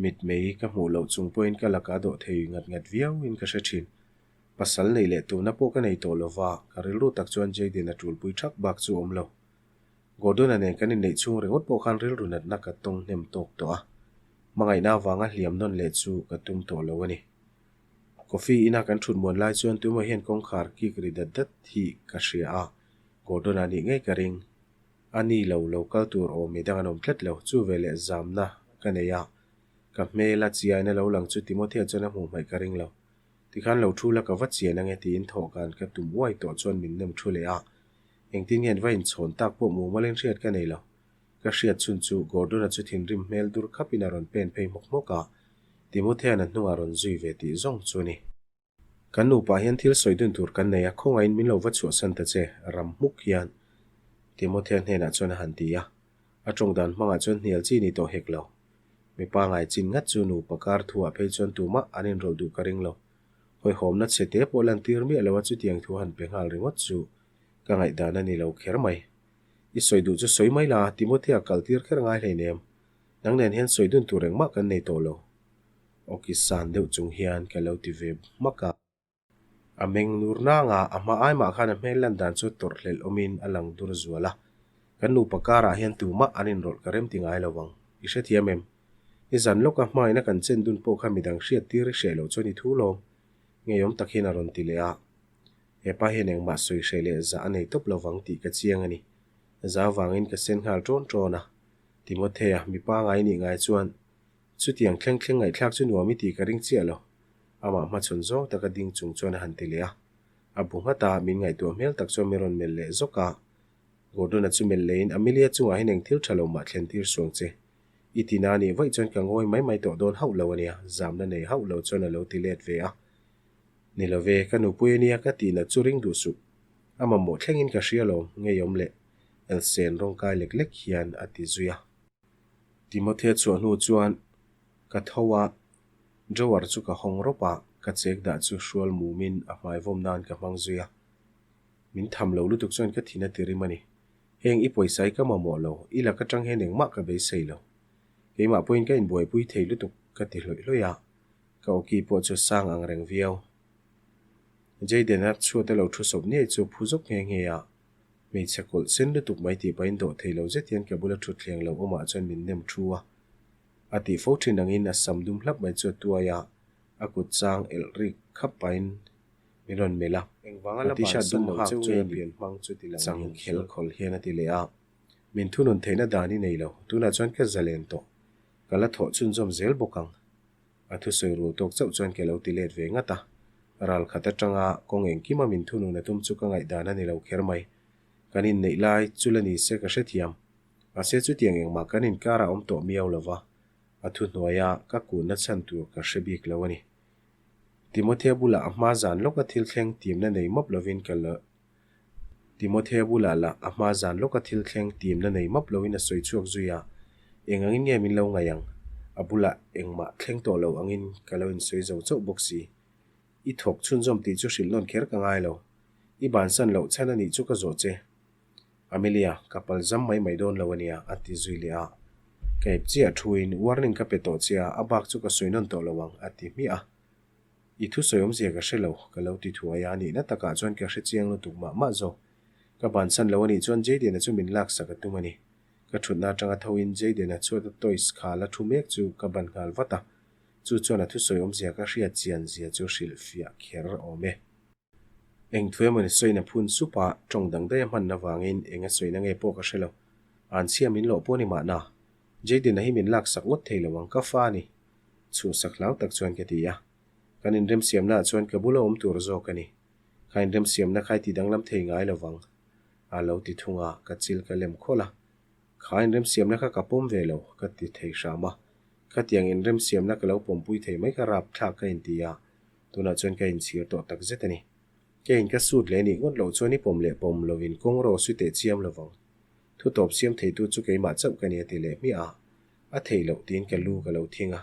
mitmei ka hmuh loh chung pawhin ka laka dawh thei ngat ngat viau in ka hre thin. Pasal neih leh tumna pawh ka nei tawh lova, ka rilru tak chuan Jayden a tulpui thak bak chu awm lo. Gordon-a nen kan inneih chhung ringawt pawh khan rilru natna ka tawng hnem tawk tawh a, hmangaihna avanga hliam nawn leh chu ka tum tawh lo a ni. Coffee ina kan thut muan lai chuan tuemaw hian kawngkhar kik ri dat dat hi ka hria a, Gordon-a nih ngei ka ring. A ni lo, lo kal tur awm mi dang an awm tlat lo, chu veleh zamna ka nei a, ka hmela chiaina lo lang chu Timothea chuan a hmuh hmaih ka ring lo. Tikhan lo thu la ka va chian ange tiin thawhkan ka tum uai tawh chuan min nem thu leh a, Engtin nge an va inchhawn tak pawh mumalin hriat ka nei lo. Ka hriat chhun chu Gordon-a chu thinrim hmel dur khapin a rawn pen phei hmawk hmawk a, Timothea-n a hnungah rawn zui ve tih zawng chu a ni. Kan nupa hian thil sawi dun tur kan nei a, khawngaihin min lo va chhuahsan ta che, ram hmuk hian Timothea hnenah chuan a han ti a. A tawng dan hmangah chuan hnial chi ni tawh hek lo. Mipa ngai chin ngat chu nupa kar thuah phei chuan tumah an inrawlh duh ka ring lo. Hawihhawmna chhe te pawh lantir miah lo a chutiang thu han pe nghal ringawt chu ka ngaihdan a ni lo kher mai. I sawi duh chu sawi mai la, Timothea kal tir kher ngai hleinem. Nang nen hian sawi dun tur engmah kan nei tawh lo. Awki san deuh chung hian ka lo ti ve hmak a. A meng nur nang a, a hma ai mah khan a hmel lan dan chu tawrh hlelh awmin a lang dur zual a. Kan nupa karah hian tumah an inrawlh ka rem ti ngai lo ang. I hrethiam em? I zan lawka hmaina kan chen dun pawh kha midang hriat tir i hreh loh chuan i thu lawm. Ngeiawm tak hian a rawn ti leh a. Hepa hian engmah sawi hreh leh zah a nei tawp lovang tih ka chiang a ni. Za vangin ka sen nghal ṭawn ṭawn a. Timothea, mipa ngai nih ngai chuan chutiang thleng thleng ngaihthlak chu nuam i tih ka ring chiah lo. Amah hmachhawn zawng taka ding chung chuan a han ti leh a. A bu nghat a, min ngaihtuah hmel tak chuan min rawn melh leh zawk a. Gordon-a chu melh lehin Amelia chungah hian eng thil ṭha lo mah thlen tir suang che. I ti na nih vaih chuan ka ngawi mai mai tawh dawn hauh lo a nia, zamna nei hauh lo chuan a lo ti let ve a. Ni lo ve, ka nupui a nia ka tih nat chu ring duh suh. A mamawh thlengin ka hria lo, ngeiawm leh elsen rawngkai lek lek hian a ti zui a. Timothea chhuah hnu chuan. Ka tho a, drawer chu ka hawng rawp a, ka chek dah chu hrual mumin a hmai vawm nan ka hmang zui a. Min tham lo lutuk chuan ka thin a ti rim a ni. Heng i pawisa hi ka mamawh lo, i lak atang hian engmah ka beisei lo. Keimah pawhin ka inbuaipui thei lutuk ka ti hlawih hlawih a, ka awki pawh chu sang ang reng viau. Jayden-a chhuat a lo thu sawp niai chu phu zawk nghe nghe a, hmeichhe kawlh sen lutuk mai tih pahin dawh thei lo zet hian ka bula thutthleng lo awmah chuan min nem thu a. A tih fo thin angin a sam dum hlap mai chu a tuai a, a kut chang elh rik khap pahin min rawn melh a. Engvanga A la t-shirt bansan dum lo hak cheu chu nge a ni? pian hmang chu ti lang Chang hian khel khawl hian a ti leh a. Min thunun theihna dan i nei lo, tunah chuan ka zalen tawh. Ka la thawh chhunzawm zel bawk ang. A thusawi rul tawk chauh chuan ke lo ti let ve ngat a. Ral khat atanga kawng engkima min thunun a tum chu ka ngaihdan a ni lo kher mai. Kan inneih lai chu la ni se ka hrethiam. Mahse chutiang engmah kan inkar a awm tawh miau lo va, a thuhnuaia ka kunna chhan tur ka hre bik lo a ni. Timothea bulah a hma zan lawka thil thleng timna nei map lovin ka la Timothea bulah lah a hma zan lawka thil thleng timna nei map lovin a sawi chhuak zui a, eng angin nge min lo ngaih ang? A bulah engmah thleng tawh lo angin ka lo insawi zo chauh bawk si. I thawk chhunzawm tih chu hrilh nawn kher ka ngai lo. I bansan loh chhan a nih chu ka zawh che. Amelia, ka pal zam mai mai dawn lo a nia, a ti zui leh a. Ka ep chiah thuin warning ka pe tawh che a, a bak chu ka sawi nawn tawh lo ang, a ti hmiah a. I thusawi awmzia ka hre lo, ka lo ti thuai a, a nihna takah chuan ka hre chiang lutuk mah mah zawk. Ka bansan lo a nih chuan Jayden-a chu min laksak a tum a ni. Ka thutna atanga thoin Jayden-a chhuata toys kha la thu mek chu ka ban nghal vat a, chu chuan a thusawi awmzia ka hriat chian zia chu hrilhfiah kher awm e. Eng thu emaw ni sawiin a phun sup a, tawng dang daih a hman avangin eng a sawina nge pawh ka hre lo. An chhia min lawh pawh ni mahna. Jayden-a hi min laksak ngawt thei lo ang, ka fa a ni. Chhuhsak hlau tak chuan ka ti a. Kan inremsiamnaah chuan ka bula awm tur zawk a ni. Kha inremsiamna kha i ti danglam thei ngai lo vang. A lo ti thung a, ka chil ka lem khawlh a. Kha inremsiamna kha ka pawm ve lo, ka ti thei hram a. Khatiang inremsiamna ka lo pawmpui thei mai kha rapthlak ka inti a. Tunah chuan ka inchhir tawh tak zet a ni. Ka in ka sut leh nih ngawt loh chuan i pawm leh pawm lovin kawng rawh su teh chiam lovang. Thu tawp siam theitu chu keimah chauh ka ni a ti leh hmiah a. A theih loh tiin ka lu ka lo thing a.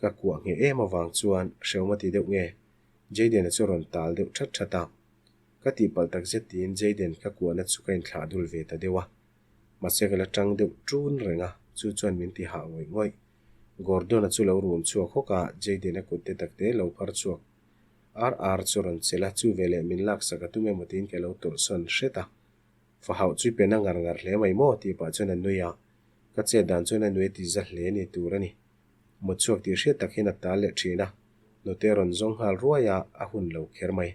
Ka kuah ngheh em avang chuan hrehawm a ti deuh nge? Jayden-a chu rawn tal deuh that that a. Ka tihpalh tak zet tiin Jayden ka kuahna chu ka inthlah dul ve ta deuh a. Mahse ka la tang deuh ṭun reng a, chu chuan min ti hah ngawih ngawih. Gordon-a chu lo rum chhuak hawk a, Jayden-a kut te tak te lo phar chhuak ar ar chu rawn chelh a, chu veleh min laksak a tum emaw tiin ka lo tawlh sawn hret a. Fa hauh chu i pen a ngar ngar hle mai maw? tih pah chuan a nui a, ka chet dan chuan a nui a ti za hle ni tur a ni. Mut chhuak tih hriat tak hian a tal leh thin a, nute a rawn zawng nghal ruai a, a hun lo kher mai.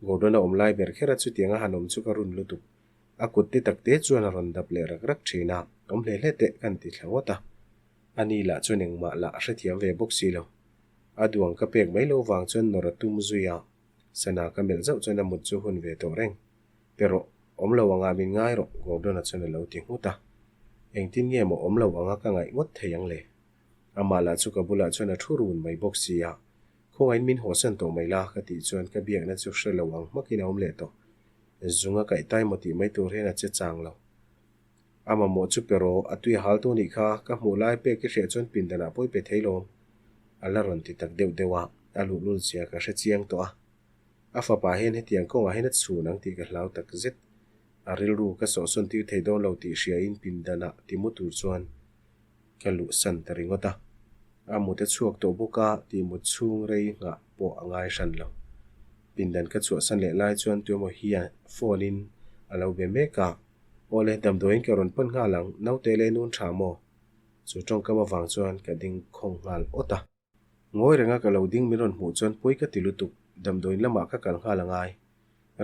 Gordon-a awm lai ber kher a chutiang a han awm chu ka run lutuk. A kut te tak te chuan a rawn dap leh rak rak thin a, awm hle hle teh kan ti thla ngawt a. A ni lah chuan engmah lah a hrethiam ve bawk si lo. A duang ka pek mai lo vang chuan nawr a tum zui a, sana ka melh zauh chuan a mut chu hun ve tawh reng. Pe rawh, awm lo anga min ngai rawh, Gordon-a chuan a lo ti nghut a. Engtin nge maw awm lo anga ka ngaih ngawt thei ang le? Amah lah chu ka bulah chuan a thu run mai bawk si a, Khawngaihin min hawsan tawh mai la ka tih chuan ka biakna chu hre lo ang hmakin a awm leh tawh. Zung a kaih tai maw tih mai tur hian a che chang lo. A mamawh chu pe rawh, a tui a hal tu nih kha, ka hmuh lai pek i hriah chuan pindanah pawh i pe thei lawm. A la rawn ti tak deuh deuh a, a luhlul zia ka hre chiang tawh a. A fapa hian hetiang kawngah hian a chhun ang tih ka hlau tak zet. A rilru ka sawhsawn tir thei dawn lo tih hriain pindanah ti mu tur chuan ka luhsan ta ringawt a. A mut a chhuak tawh bawk a, tih mut chhung rei nghah pawh a ngai hran lo. Pindan ka chhuahsan leh lai chuan tuemaw hian phone in a lo be mek a, Awle, damdawiin ka rawn pan nghal ang, naute leh nun tha maw? Chu tawngkam avang chuan ka ding khawng nghal awt a. Ngawi renga ka lo ding min rawn hmuh chuan pawi ka ti lutuk, damdawiin lamah ka kal nghal a ngai.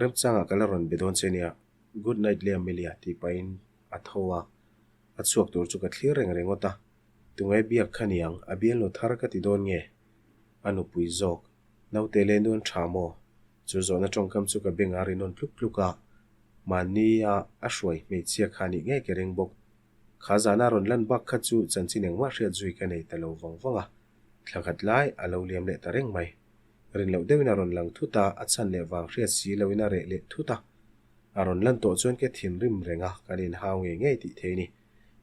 Remchangah ka la rawn be dawn che nia, Good night le Amelia tih pahin a tho a, a chhuak tur chu ka thlir reng ringawt a, tunge biak kha niang, a bialnu thar ka ti dawn nge? A nupui zawk, naute leh nuan tha maw? Chu zawhna tawngkam chu ka beng a rinawn tluk tluk a, mahnia a hruai hmeichhia kha nih ngei ka ring bawk. Kha zana rawn lan bak kha chu chanchin engmah hriat zui ka nei ta lo vang vang a, thla khat lai a lo liam leh ta reng mai. Rin loh deuhin a rawn lang thut a, a chhan leh vang hriat si loin a reh leh thut a. A rawn lan tawh chuan ka thinrim reng a, kan inhau ngei ngei tih thei a ni.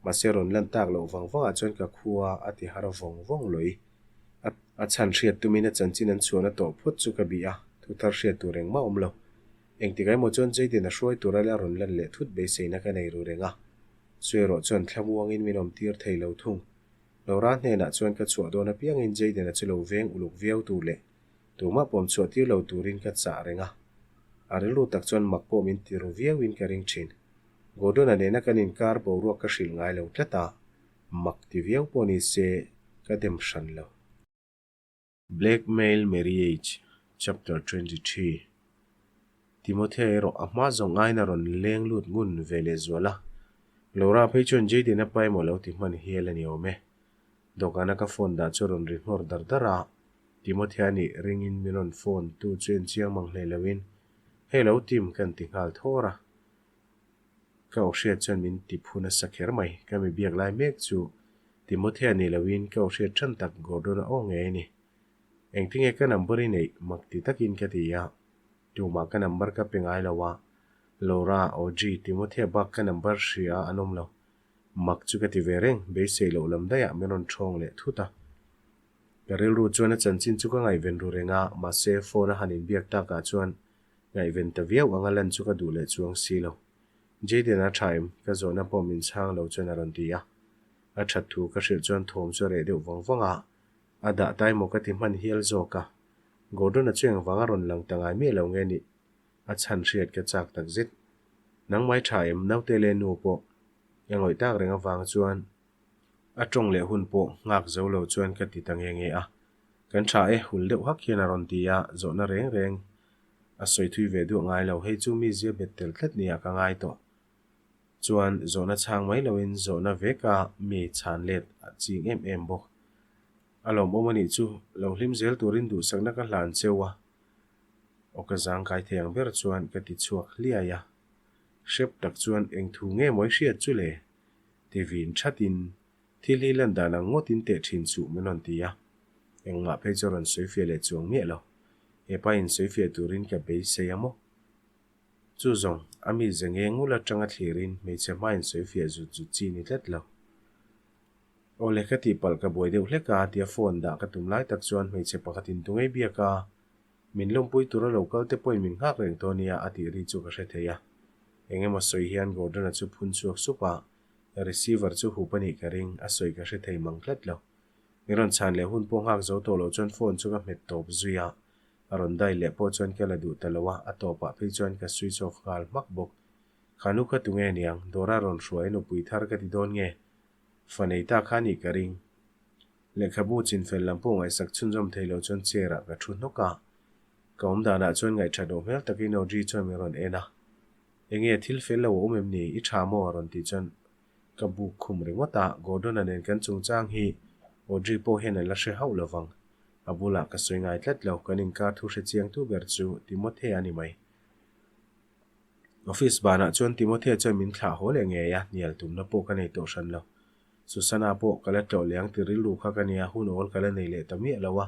Mahse rawn lan tak loh vang vangah chuan ka khua a ti har vawng vawng lawih. A chhan hriat tumin a chanchin an chhuahna tawh phawt chu ka bih a, thu thar hriat tur engmah awm lo. Engtik emaw chuan Jayden a hruai tura la rawn lan leh thut beiseina ka nei ru reng a. Chu erawh chuan thlamuangin min awm tir thei lo thung. Laura hnenah chuan ka chhuah dawn apiangin Jayden-a chu lo veng uluk viau tur leh tumah pawm chhuah tir lo turin ka chah reng a. A rilru tak chuan mak pawh min ti ru viauin ka ring thin. Gordon-a nena kan inkar boruak ka hrilh ngai lo tlat a, mak ti viau pawh ni se ka dem hran lo. Blackmail Marriage, Chapter 23 Timothea erawh a hma zawng aiin a rawn leng lut ngun ve leh zual a. Laura phei chuan Jayden a pa emaw lo ti hman hial a ni awm e. Dawhkana ka phone dah chu a rawn ri nghawr dar dar a, Timothea nih ringin min rawn phone tu chu en chiang mang hlei loin, Hello Tim ka inti nghal thawr a. Ka aw hriat chuan min ti phu nasa kher mai. Ka mi biak lai mek chu Timothea ni loin ka aw hriat ṭhan tak Gordon-a aw ngei a ni. Engtinge ka number i neih mak ti takin ka ti a. Tumah ka number ka pe ngai lo a, Laura, Audrey, Timothea bak ka number hria an awm lo. Mak chu ka ti ve reng, beisei loh lam daihah min rawn ṭhawng leh thut a. Ka rilru chuan a chanchin chu ka ngaihven ru reng a, mahse phone a han inbiak takah chuan Ngaihven ta viau anga lan chu ka duh leh chuang si lo. Jayden a tha em? Ka zawhna pawh min chhang lo chuan a rawn ti a. A that thu ka hrilh chuan thawm chu a reh deuh vang vang a. A dah tai maw ka ti hman hial zawk a. Gordon-a chu engvang a rawn lang ta ngai miah lo nge nih? A chhan hriat ka chak tak zet. Nangmai tha em? Naute leh nu pawh ka ngawih tak reng avang chuan a tawng leh hun pawh nghak zo lo chuan ka ti ta nge nge a. Kan tha e, hul deuh hak hian a rawn ti a, zawhna reng reng a sawi thui ve duah ngai lo. Hei chu mi zia bet tel tlat nia ka ngai tawh. Chuan zawhna chhang mai loin zawhna veka mi chhan let a ching em em bawk. A lawmawm a nih chu, lo hlim zel turin duhsakna ka hlan cheu a. Aw ka zang kai thei ang ber chuan ka ti chhuak hliai a. Hrep tak chuan eng thu nge mawi hriat chu le? Ti vin thatin Thil hi lan dan ang ngawtin teh thin suh min rawn ti a, engmah phei chu a rawn sawi fiah leh chuang miah lo. He pa in sawi fiah turin ka beisei a maw? Chu zawng, a mi ze nge ngul atanga thlirin hmeichhe hma in sawi fiah zut zut chi ni tlat lo. Aw le ka tihpalh ka buai deuh hlek a tia phone dah ka tum lai tak chuan hmeichhe pakhat in tungei biak a, min lawmpui tura lo kal te pawhin min nghak reng tawh nia a tih ri chu ka hre thei a. Eng emaw sawi hian Gordon-a chu phun chhuak sup a, Receiver chu hup a nih ka ring, a sawi ka hre thei mang tlat lo. Min rawn chhan leh hun pawh nghak zo tawh loh chuan phone chu ka hmet tawp zui a, a rawn dial leh pawh chuan ka la duh ta lo a, a tawpah phei chuan ka switch off nghal hmak bawk. Kha nu kha tunge niang, Dora rawn hruai a nupui thar ka ti dawn nge? Fa nei ta kha nih ka ring. Lehkhabu chinfel lam pawh ngaihsak chhunzawm thei lo chuan chair ah ka thu hnawk a, ka awm danah chuan ngaihṭhat loh hmel takin Audrey chuan min rawn en a. Enge thil fel lo a awm em ni? I tha maw? a rawn tih chuan ka buk khum ringawt a, Gordon-a nen kan chungchang hi Audrey pawh hian an la hre hauh lo vang. A bulah ka sawi ngai tlat lo, kan inkar thu hre chiangtu ber chu Timothea a ni mai. Office banah chuan Timothea chuan min thlah haw leh ngei a, hnial tumna pawh ka nei tawh hran lo. Susanna pawh ka la tlawh leh ang ti rilru kha ka nia, hun awl ka la nei leh ta miah lo a.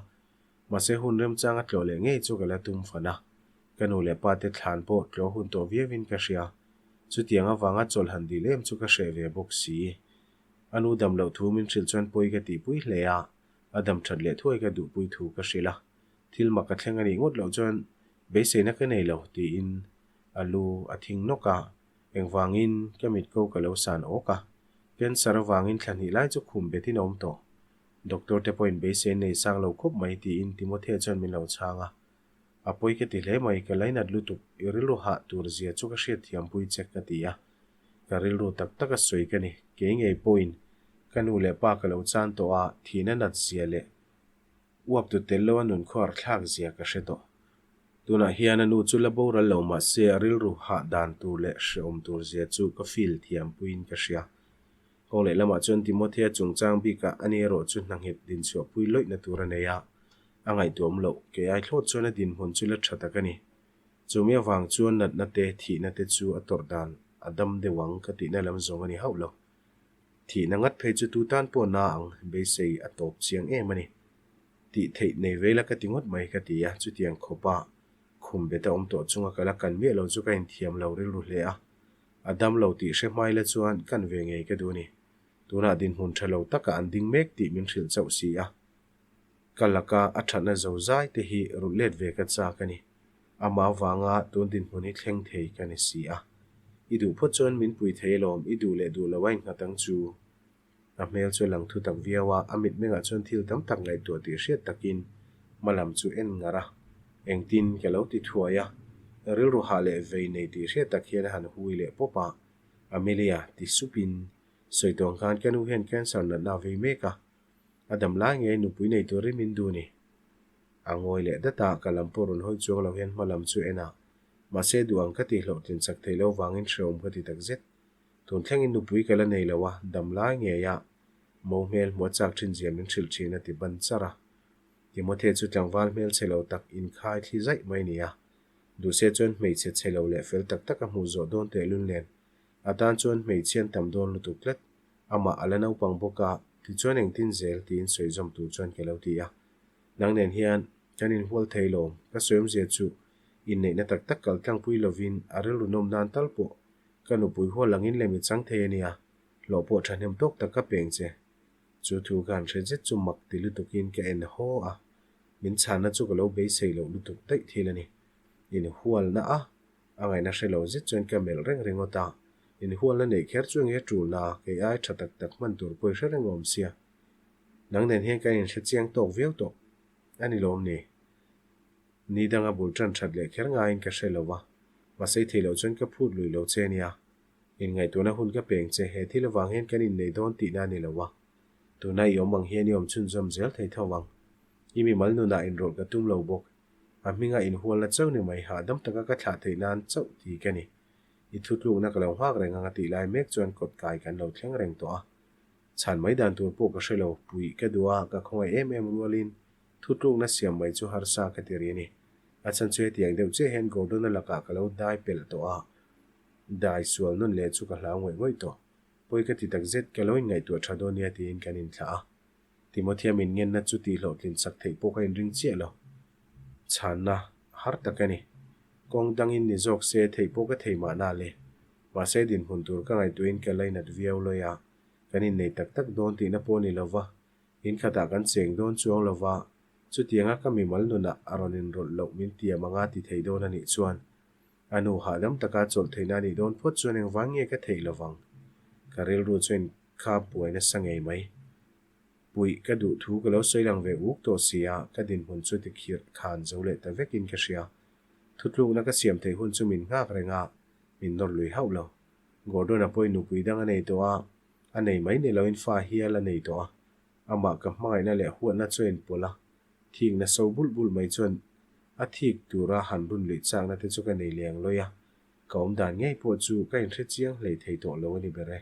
Mahse hun remchang a tlawh leh ngei chu ka la tum fan a. Ka nu leh pa te thlan pawh tlawh hun tawh viauin ka hria. Chutiang avanga chawlh han dil em chu ka hreh ve bawk si. A nu dam loh thu min hrilh chuan pawi ka tihpui hle a, a dam that leh thuai ka duhpui thu ka hrilh a. Thil mak a thleng a nih ngawt loh chuan beiseina ka nei lo tiin a lu a thing nawk a, engvangin ka mit ko ka lo san awk a. Cancer avangin thla hnih lai chu khum betin a awm tawh. Doctor te pawhin beisei nei sang lo khawp mai tiin Timothea chuan min lo chhang a. A pawi ka ti hle mai, ka lainat lutuk, i rilru hah tur zia chu ka hriatthiampui che ka ti a. Ka rilru tak tak a sawi ka ni, kei ngei pawhin ka nu leh pa ka lo chan tawh a, thihna nat zia leh uap tu tel lo a nun khuar thlak zia ka hre tawh. Tunah hian a nu chu la boral lo mah se a rilru hah dan tur leh hrehawm tur zia chu ka feel thiampuiin ka hria. Kawng leh lamah chuan Timothea chungchang bikah ani erawh chu hna nghet dinchhuahpui lawihna tur a nei a, a ngaihtuahawm loh. Kei ai thlawt chuan a dinhmun chu la tha tak a ni. Chumi avang chuan natna te, thihna te chu a tawrh dan a dam deuh ang ka tihna lam zawng a ni hauh lo. Thihna ngat phei chu tu tan pawh na ang, beisei a tawp chiang em a ni. Tih theih nei ve la ka ti ngawt mai ka ti a, chutiang khawpa khum bet a awm tawh chunga ka la kan miah lo chu ka inthiam lo rilru hle a. A dam lo tih hre hmai la chuan kan ve ngei ka duh a ni. Tunah dinhmun tha lo takah an ding mek tih min hrilh chauh si a. Ka laka a thatna zo zai te hi rulh let ve ka chak a ni. Amah avanga tun dinhmun hi thleng thei ka ni si a. I duh phawt chuan min pui thei alawm, i duh leh duh lo a innghat ang chu. A hmel chu a lang thu tak viau a, a mitmengah chuan thil tam tak ngaihtuah tih hriat takin hma lam chu en ngar a. Engtin ka lo ti thuai a, rilru hah leh vei nei tih hriat tak hian a han hui leh pawp a. Amelia, ti supin, sawi tawng khan ka nu hian cancer natna a vei mek a, a dam lai ngei nupui nei turin min duh ni. A ngawi leh dat a, ka lam pawh rawn hawi chuang lo hian hma lam chu en a, mahse duh ang ka tih hlawhtlin chak theih loh vangin hrehawm ka ti takzet. Tun thlengin nupui ka la nei lo a, dam lai ngei a, mo hmel hmuh a chak thin zia min hrilh thin a ti ban char a. Timothy chu tlangval hmel chhe lo tak inkhai thli zaih mai a ni a, duhse chuan hmeichhe chhe lo leh fel tak tak a hmuh zawh dawn tehlul nen a tan chuan hmeichhe an tam dawn lutuk tlat. Amah a la naupang bawk a, tichuan engtin zel tiin sawi zawm tur chuan ka lo ti a. Nang nen hian kan inhual thei lawm, ka sawi awmzia chu inneihna tak tak kal tlangpui lovin a rilru nawm nan tal pawh ka nupui hual angin lem i chang thei a nia, hlawh pawh thahnem tawk tak ka peng che. Chu thu ka han hre zet chu mak ti lutukin ka en haw a, min chhanna chu ka lo beisei loh lutuk daih thil a ni. Inhualna a A ngaihna hre lo zet chuan ka melh reng ringawt a, inhualna neih kher chu enge tulna a, kei ai tha tak tak hman tur pawh i hre reng awm sia. Nang nen hian kan inhre chiang tawk viau tawh a ni lawm ni? Ni danga bul tan that leh kher ngaiin ka hre lo va, mahse i theih loh chuan ka phut lui lo che nia. Inngaihtuahna hun ka peng che, he thil avang hian kan innei dawn tihna a ni lo a, tuna i awm ang hian i awm chhunzawm zel thei tho ang. I mimal nunah inrawlh ka tum lo bawk. A hminga inhualna chauh ni mai hahdam taka ka thlah theih nan chauh ti ka ni. I thutlukna ka lo nghak reng ang a tih lai mek chuan kawt kai kan lo thleng reng tawh a. Chhan mai dan tur pawh ka hre lo, puih ka duh a, ka khawngaih em em rualin thutlukna siam mai chu harsa ka ti ri a ni. A chhan chu hetiang deuh chiah hian Gordon-a lakah ka lo dai pelh tawh a, dai sual nawn leh chu ka hlau ngawih ngawih tawh. Pawi ka ti takzet, ka lo inngaihtuah tha dawn nia tiin kan inthlah a. Timothea min ngenna chu tih hlawhtlin sak theih pawh ka inring chiah lo. Chhanna har tak a ni. Kawng dangin ni zawk se theih pawh ka thei mahna le. Mahse dinhmun tur ka ngaihtuahin ka lainat viau lawi a, kan innei tak tak dawn tihna pawh ni lova, in khatah kan cheng dawn chuang lova, chutianga ka mimal nunah a rawn inrawlh loh min tiam anga ti thei dawn a nih chuan a nu hahdam taka chawlh theihna a nih dawn phawt chuan engvang nge ka theih lovang? Ka rilru chuan Kha buai nasa ngei mai. Puih ka duh thu ka lo sawi lang ve uk tawh si a, ka dinhmun chu tikhirh khan zo leh ta vekin ka hria. Thutlukna ka siam theih hun chu min nghak reng a, min nawr lui hauh lo. Gordon-a pawhin nupui dang a nei tawh a, a nei mai ni loin fa hial a nei tawh a. Amah ka hmangaihna leh huatna chu a inpawlh a, thikna so bulh bulh mai chuan a thik tura han run luih chakna te chu ka nei leng lawi a, ka awmdan ngei pawh chu ka inhre chiang hlei thei tawh lo a ni ber e.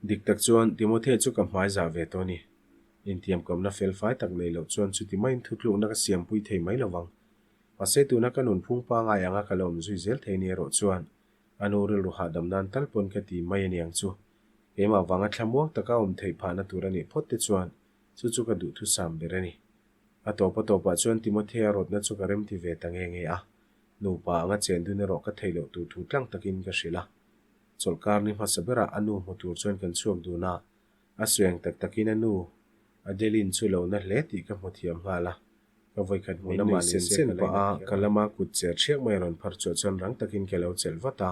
Dik tak chuan Timothea chu ka hmai zah ve tawh a ni. Intiamkamna fel fai tak nei loh chuan chuti maiin thutlukna ka siampui thei mai lo vang. Mahse tuna ka nunphung pangai anga ka la awm zui zel thei ni erawh chuan a nu rilru hahdam nan tal pawn ka ti mai a niang chu. Keimah vanga thlamuang taka awm theih phahna tur a nih phawt te chuan chu chu ka duhthusam ber a ni. A tawp a tawpah chuan Timothea rawtna chu ka remti ve ta nge nge a, nupa anga chen dun erawh ka theih loh tur thu tlang takin ka hrilh a. Chawlhkar ni hmasa berah a nu hmu tur chuan kan chhuak dun a, a sueng tak takin a nu Adeline chu lo na hle tih ka hmu thiam nghal a, ka vawikhat hmuhna mah ni se ka pah a, ka lama kut cher ṭhiak mai a rawn phar chhuah chuan rang takin ka lo chelh vat a,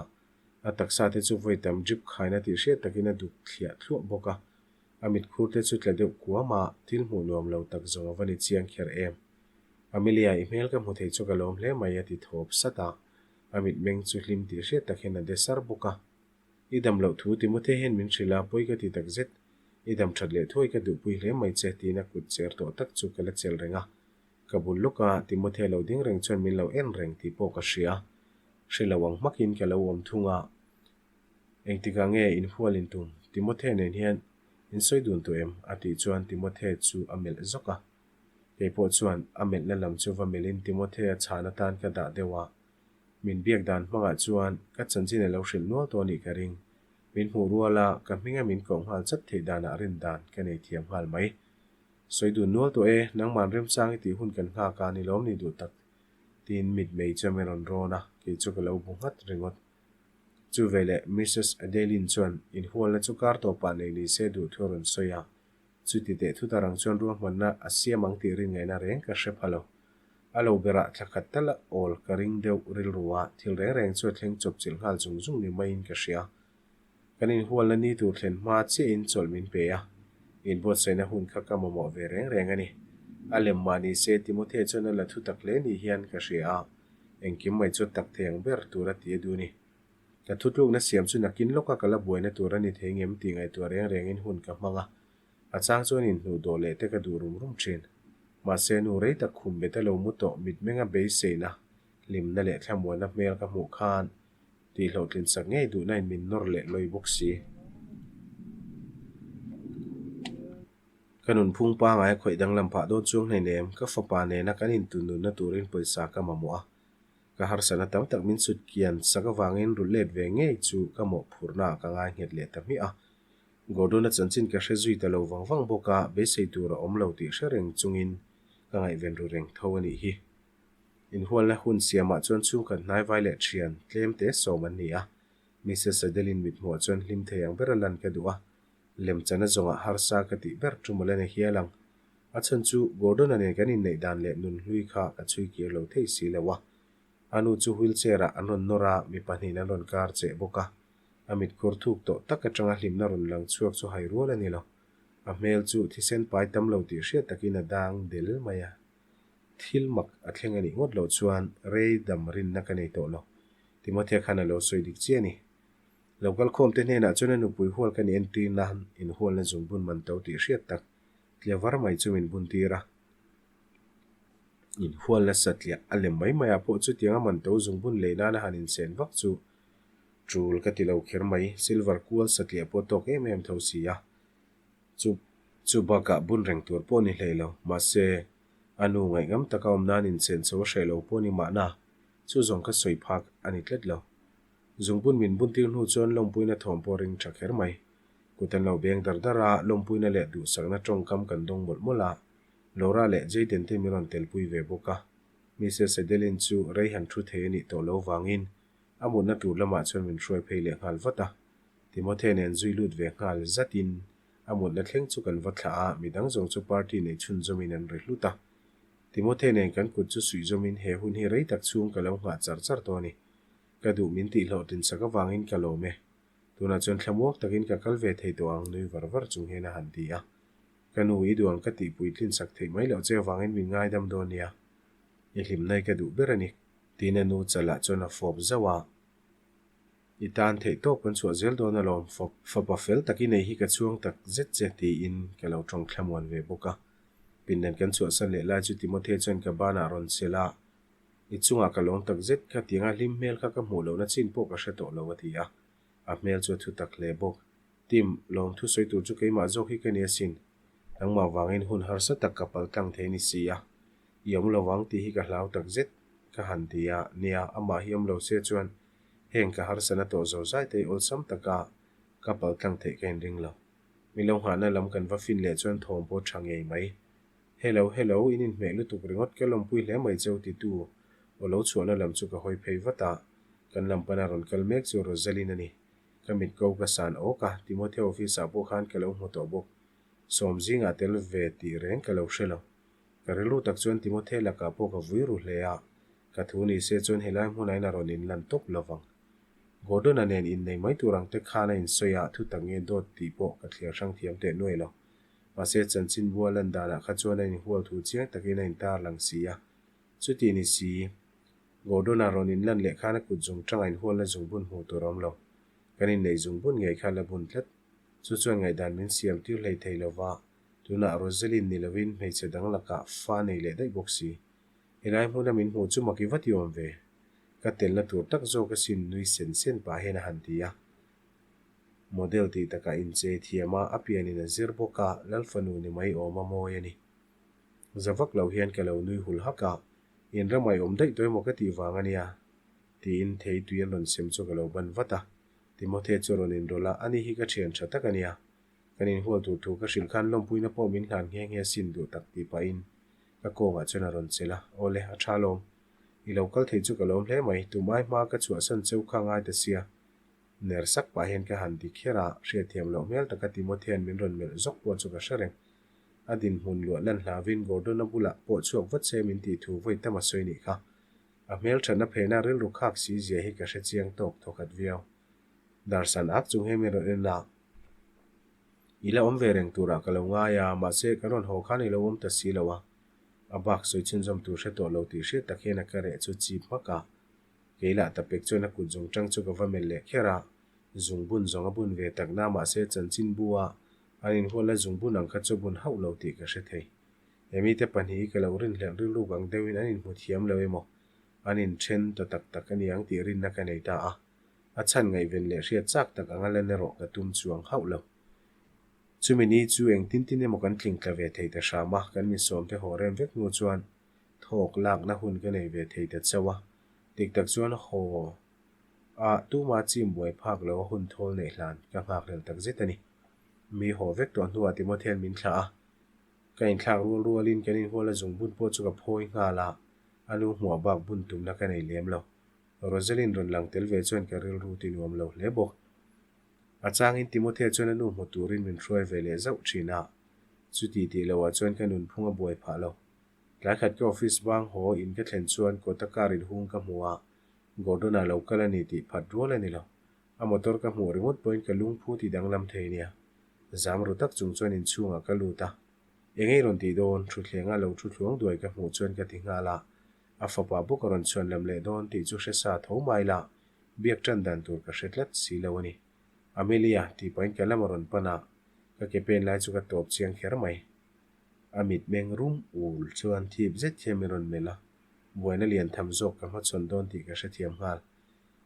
a taksa te chu vawi tam drip khaina tih hriat takin a duk thliah thluah bawk a, a mitkhur te chu tla deuh kuam a, thil hmuh nuam lo tak zawng a va ni chiang kher em. Amelia, i hmel ka hmu thei chu ka lawm hle mai a ti thawp sat a. A mitmeng chu hlim tih hriat tak hian a de sar bawk a. I dam loh thu Timothy hian min hrilh a, pawi ka ti tak zet. I dam that leh thuai ka duhpui hle mai che tiin a kut cher tawh tak chu ka la chelh reng a. Ka bul lawk a, Timothy lo ding reng chuan min lo en reng tih pawh ka hria. Hre lo ang hmakin ka lo awm thung a. Engtikah nge inhual in tum? Timothy nen hian in sawi dun tawh em? a tih chuan Timothy chu a melh zawk a. Kei pawh chuan a melhna lam chu va melhin Timothea chhan atan ka dah deuh a, min biak dan hmangah chuan ka chanchin a lo hrilh nual tawh a nih ka ring. Min hmuh rual a, ka hminga min koh nghal chat theih danah rin dan ka nei thiam nghal mai. Sawi dun nual tawh e, nangman remchang i tih hun kan nghak a, ni lawm ni duh tak? tiin mitmei chuan min rawn rawn a, kei chu ka lo bu nghat ringawt. Chu veleh Mrs Adeline chuan inhualna chu kar tawpah nei ni se duh thu a rawn sawi a. Chuti teh thut arang chuan ruahmanna a siam ang tih rin ngaihna reng ka hre pha lo. A lo berah thla khat tal a awl ka ring deuh rilru a, thil reng reng chu a thleng chawp chilh nghal zung zung ni maiin ka hria. Kan inhualna ni tur thlen hma chiahin chawlh min pe a, inbuatsaihna hun kha ka mamawh ve reng reng a ni. A lem mah ni se Timothea chuan a la thu tak hle ni hian ka hria a, engkim mai chu tak thei ang ber tur a ti a duh ni. Ka thutlukna siam chu nakin lawka ka la buaina tur a ni thei ngem tih ngaihtuah reng rengin hun ka hmang a, a chang chuan inhnuh dawh leh te ka duh rum rum thin. Mahse nu rei tak khum bet a lo mu tawh mitmenga beiseina, hlimna leh thlamuanna hmel ka hmuh khan Tih hlawhtlin sak ngei duhna in min nawr leh lawi bawk si. Ka nunphung pangai a khawih danglam phah dawn chuang hleinem, ka fapa nena kan intunnunna turin pawisa ka mamawh a. Ka harsatna tam tak min sut kian sak avangin rulh let ve ngei chu ka mawhphurhna ah ka ngai nghet leh ta hmiah a. Gordon-a chanchin ka hre zui ta lo vang vang bawk a, beisei tur a awm lo tih hre reng chungin ka ngaihven ru reng tho a nih hi. Inhualna hun siamah chuan chhungkhat hnaivai leh thian tlem te sawm an ni a. Mrs Adeline mithmuhah chuan hlim thei ang bera lan ka duh a, lemchana zawngah harsa ka tih ber chu mawle ni hial ang. A chhan chu Gordon-a nen kan inneih dan leh nunhlui kha ka chhui kir lo thei si lo a. A nu chu wheelchair ah an rawn nawr a, mi pahnihin an rawn kar cheh bawk a. A mitkhur thuk tawh tak atanga hlimna rawn lang chhuak chu hai rual a ni lo. A hmel chu thisen pai tam lo tih hriat takin a dang del mai a. Thil mak a thleng a nih ngawt loh chuan rei dam rinna ka nei tawh lo. Timothea khan a lo sawi dik chiah a ni. Lo kal khawmte hnenah chuan a nupui hual ka nih entir nan inhualna zungbun man to tih hriat tak tlia var mai chu min bun tir a. Inhualna satliah a lem mai maiah pawh chutianga man to zungbun lei nana han insen vak chu tul ka ti lo kher mai, silver kual satliah pawh tawk em em tho si a. Chu chu bakah bun reng tur pawh ni hlei lo. Mahse, a nu ngaihngam taka awm nan inchen chho a hreh lo pawh ni mahna, chu zawng ka sawi phak a ni tlat lo. Zungbun min buntir hnu chuan lawmpuina thawm pawh ring tha kher mai. Kut an lo beng dar dar a, lawmpuina leh duhsakna tawngkam kan dawng mawlh mawlh a, Laura leh Jayden te min rawn telpui ve bawk a. Mrs Adeline chu rei han thu thei a nih tawh lo vangin a mutna tur lamah chuan min hruai phei leh nghal vat a. Timothy nen zui lut ve nghal zatin a mutna thleng chu kan va thlah a, midang zawng chu party nei chhunzawmin an ri hlut a. Timothy nen kan kut chu suihzawmin he hun hi rei tak chhung ka lo nghah char char tawh a ni. Ka duh min tihhlawhtlin sak avangin ka lawm e. Tunah chuan thlamuak takin ka kal ve thei tawh ang nui var var chung hian a han ti a. Ka nu i duang ka tihpui tlin sak theih mai loh che avangin min ngaidam dawn nia. I hlimna hi ka duh ber a ni. Tiin a nu chalah chuan a fawp zauh a. I tan theih tawp kan chhuah zel dawn alawm, fapa fel tak i nei hi ka chhuang tak zet che tiin ka lo tawng thlamuan ve bawk a. Pindan kan chhuahsan leh lai chu Timothy chuan ka banah rawn chelh a, I chungah ka lawm tak zet kha tianga hlim hmel kha ka hmuh lohna chin pawh ka hre tawh lo a ti a, a hmel chu a thu tak hle bawk. Tim, lawm thu sawi tur chu keimah zawk hi ka ni asin. Nangmah vangin hun harsa tak ka pal tlang thei ni si a, i awm lo vang tih hi ka hlau tak zet ka han ti a, nia amah hi awm lo se chuan Heng ka harsana tawh zo zai te hi awlsam taka ka pal tlang theih ka inring lo. Mi lo nghahna lam kan va fin leh chuan thawm pawh tha ngei mai. Hello, hello, in inhmeh lutuk ringawt ka lawmpui hle mai cheu titu aw lo chhuahna lam chu ka hawi phei vat a, kan lam pana rawn kal mek chu Rosalyn a ni. Ka mit ko ka san awk a, Timothy office ah pawh khan ka lo hmu tawh bawk. Sawm zingah tel ve tih reng ka lo hre lo. Ka rilru tak chuan Timothy lakah pawh ka vui ru hle a, Ka thu ni se chuan helai hmunah in a rawn inlan tawp lovang. Gordon-a nen innei mai tur ang te khan a insawi a, thu tak nge dawt tih pawh ka thliar hrang thiam teh nuai lo. Mahse chanchinbua lan danah kha chuan a inhual thu chiang takin a intar lang si a. Chuti ni si, Gordon-a rawn inlan leh khan a kut zung tangah inhualna zungbun hmuh tur a awm lo. Kan innei zungbun ngei kha la bun tlat. Chu chuan ngaihdan min siam tir hlei thei lova, tunah Rosaline ni lovin hmeichhe dang lakah fa nei leh daih bawk si. Helai hmuna min hmuh chu mak i va ti awm ve. Ka telna tur tak zawk asin nui sen sen pah hian a han ti a. Model tih takah inchei thiam a, a pianin a zir bawk a, Lalfanu ni mai awm a mawi a ni. Za vak lo hian ka lo nui hul hak a, in ramai awm daih tawh emaw ka tih vang a nia, tiin thei tui an rawn sem chu ka lo ban vat a. Timothy chu a rawn inrawlh a, ani hi ka thian tha tak a nia. Kan inhual tur thu ka hrilh khan lawmpuina pawh min hlan nghe nghe sin duh tak tih pahin ka kawngah chuan a rawn chelh a, Awle, a tha lawm. I lo kal thei chu ka lawm hle mai, tumai hma ka chhuahsan cheu kha ngai ta sia. Ner sak pah hian ka han ti kher a, hriatthiam loh hmel taka Timothy-a'n min rawn melh zawk pawh chu ka hre reng. A dinhmun luah lan hlauin Gordon-a bulah pawh chhuak vat se min tih thu vawi tam a sawi nih kha. A hmelthatna phena rilru khak si zia hi ka hre chiang tawk thawkhat viau. Darsan ak chung hian min rawn en a. I la awm ve reng turah ka lo ngai a, mahse kan rawn haw khan i lo awm ta si lo a. A bak sawi chhunzawm tur hre tawh lo tih hriat tak hian a ka reh chu chip hmak a. Kei lah tapek chuan a kut zung tang chu ka va melh leh kher a, zung bun zawng a bun ve tak na mahse chanchin bu a an inhual la zung bun ang kha chu a bun hauh lo tih ka hre thei. He mite pahnih hi ka lo rinhlelh rilruk ang deuhin an inhmu thiam lo emaw an inthen ta tak tak a ni ang tih rinna ka nei ta a. A chhan ngaihven leh hriat chak tak anga lan erawh ka tum chuang hauh lo. Chumi ni chu engtin tin emaw kan tling tla ve thei ta hram a, kan misawmte haw rem vek hnu chuan thawk lakna hun ka nei ve thei ta chauh a. Dik tak chuan haw a tuma chim buai phak lo a hun thawl neih hlan ka nghakhlel tak zet a ni. Mi haw vek tawh hnuah Timothyan min thlah a, ka inthlak rual rualin kan inhual a zungbun pawh chu ka phawi nghal a, a nu hmuah bak bun tumna ka nei lem lo. Rosalind rawn lang tel ve chuan ka rilru ti nuam lo hle bawk. A changin Timothea chuan a nu hmu turin min hruai ve leh zauh thin a, chuti tih loah chuan ka nunphung a buai phah lo. Tlai khat ka office bang haw in ka thlen chuan kawta car inhung ka hmu a, Gordon-a lo kal a ni tih phat rual a ni lo. A motor ka hmuh ringawt pawhin ka lungphu ti danglam thei nia. Zam ru tak chung chuan inchhungah ka lut a. Eng ei rawn tih dawn, thuthlenga lo thu thluang duai ka hmuh chuan ka ti nghal a. A fapa bawk a rawn chhuan lam leh dawn tih chu hre sa tho mai la, biak tan dan tur ka hre tlat si lo a ni. Amelia, tih pahin ka lam a rawn pan a, ka ke pen lai chu ka tawp chiang kher mai. A mit meng rum ul chuan thip zet hian min rawn melh a, buaina lian tham zawk ka hmachhawn dawn tih ka hrethiam nghal.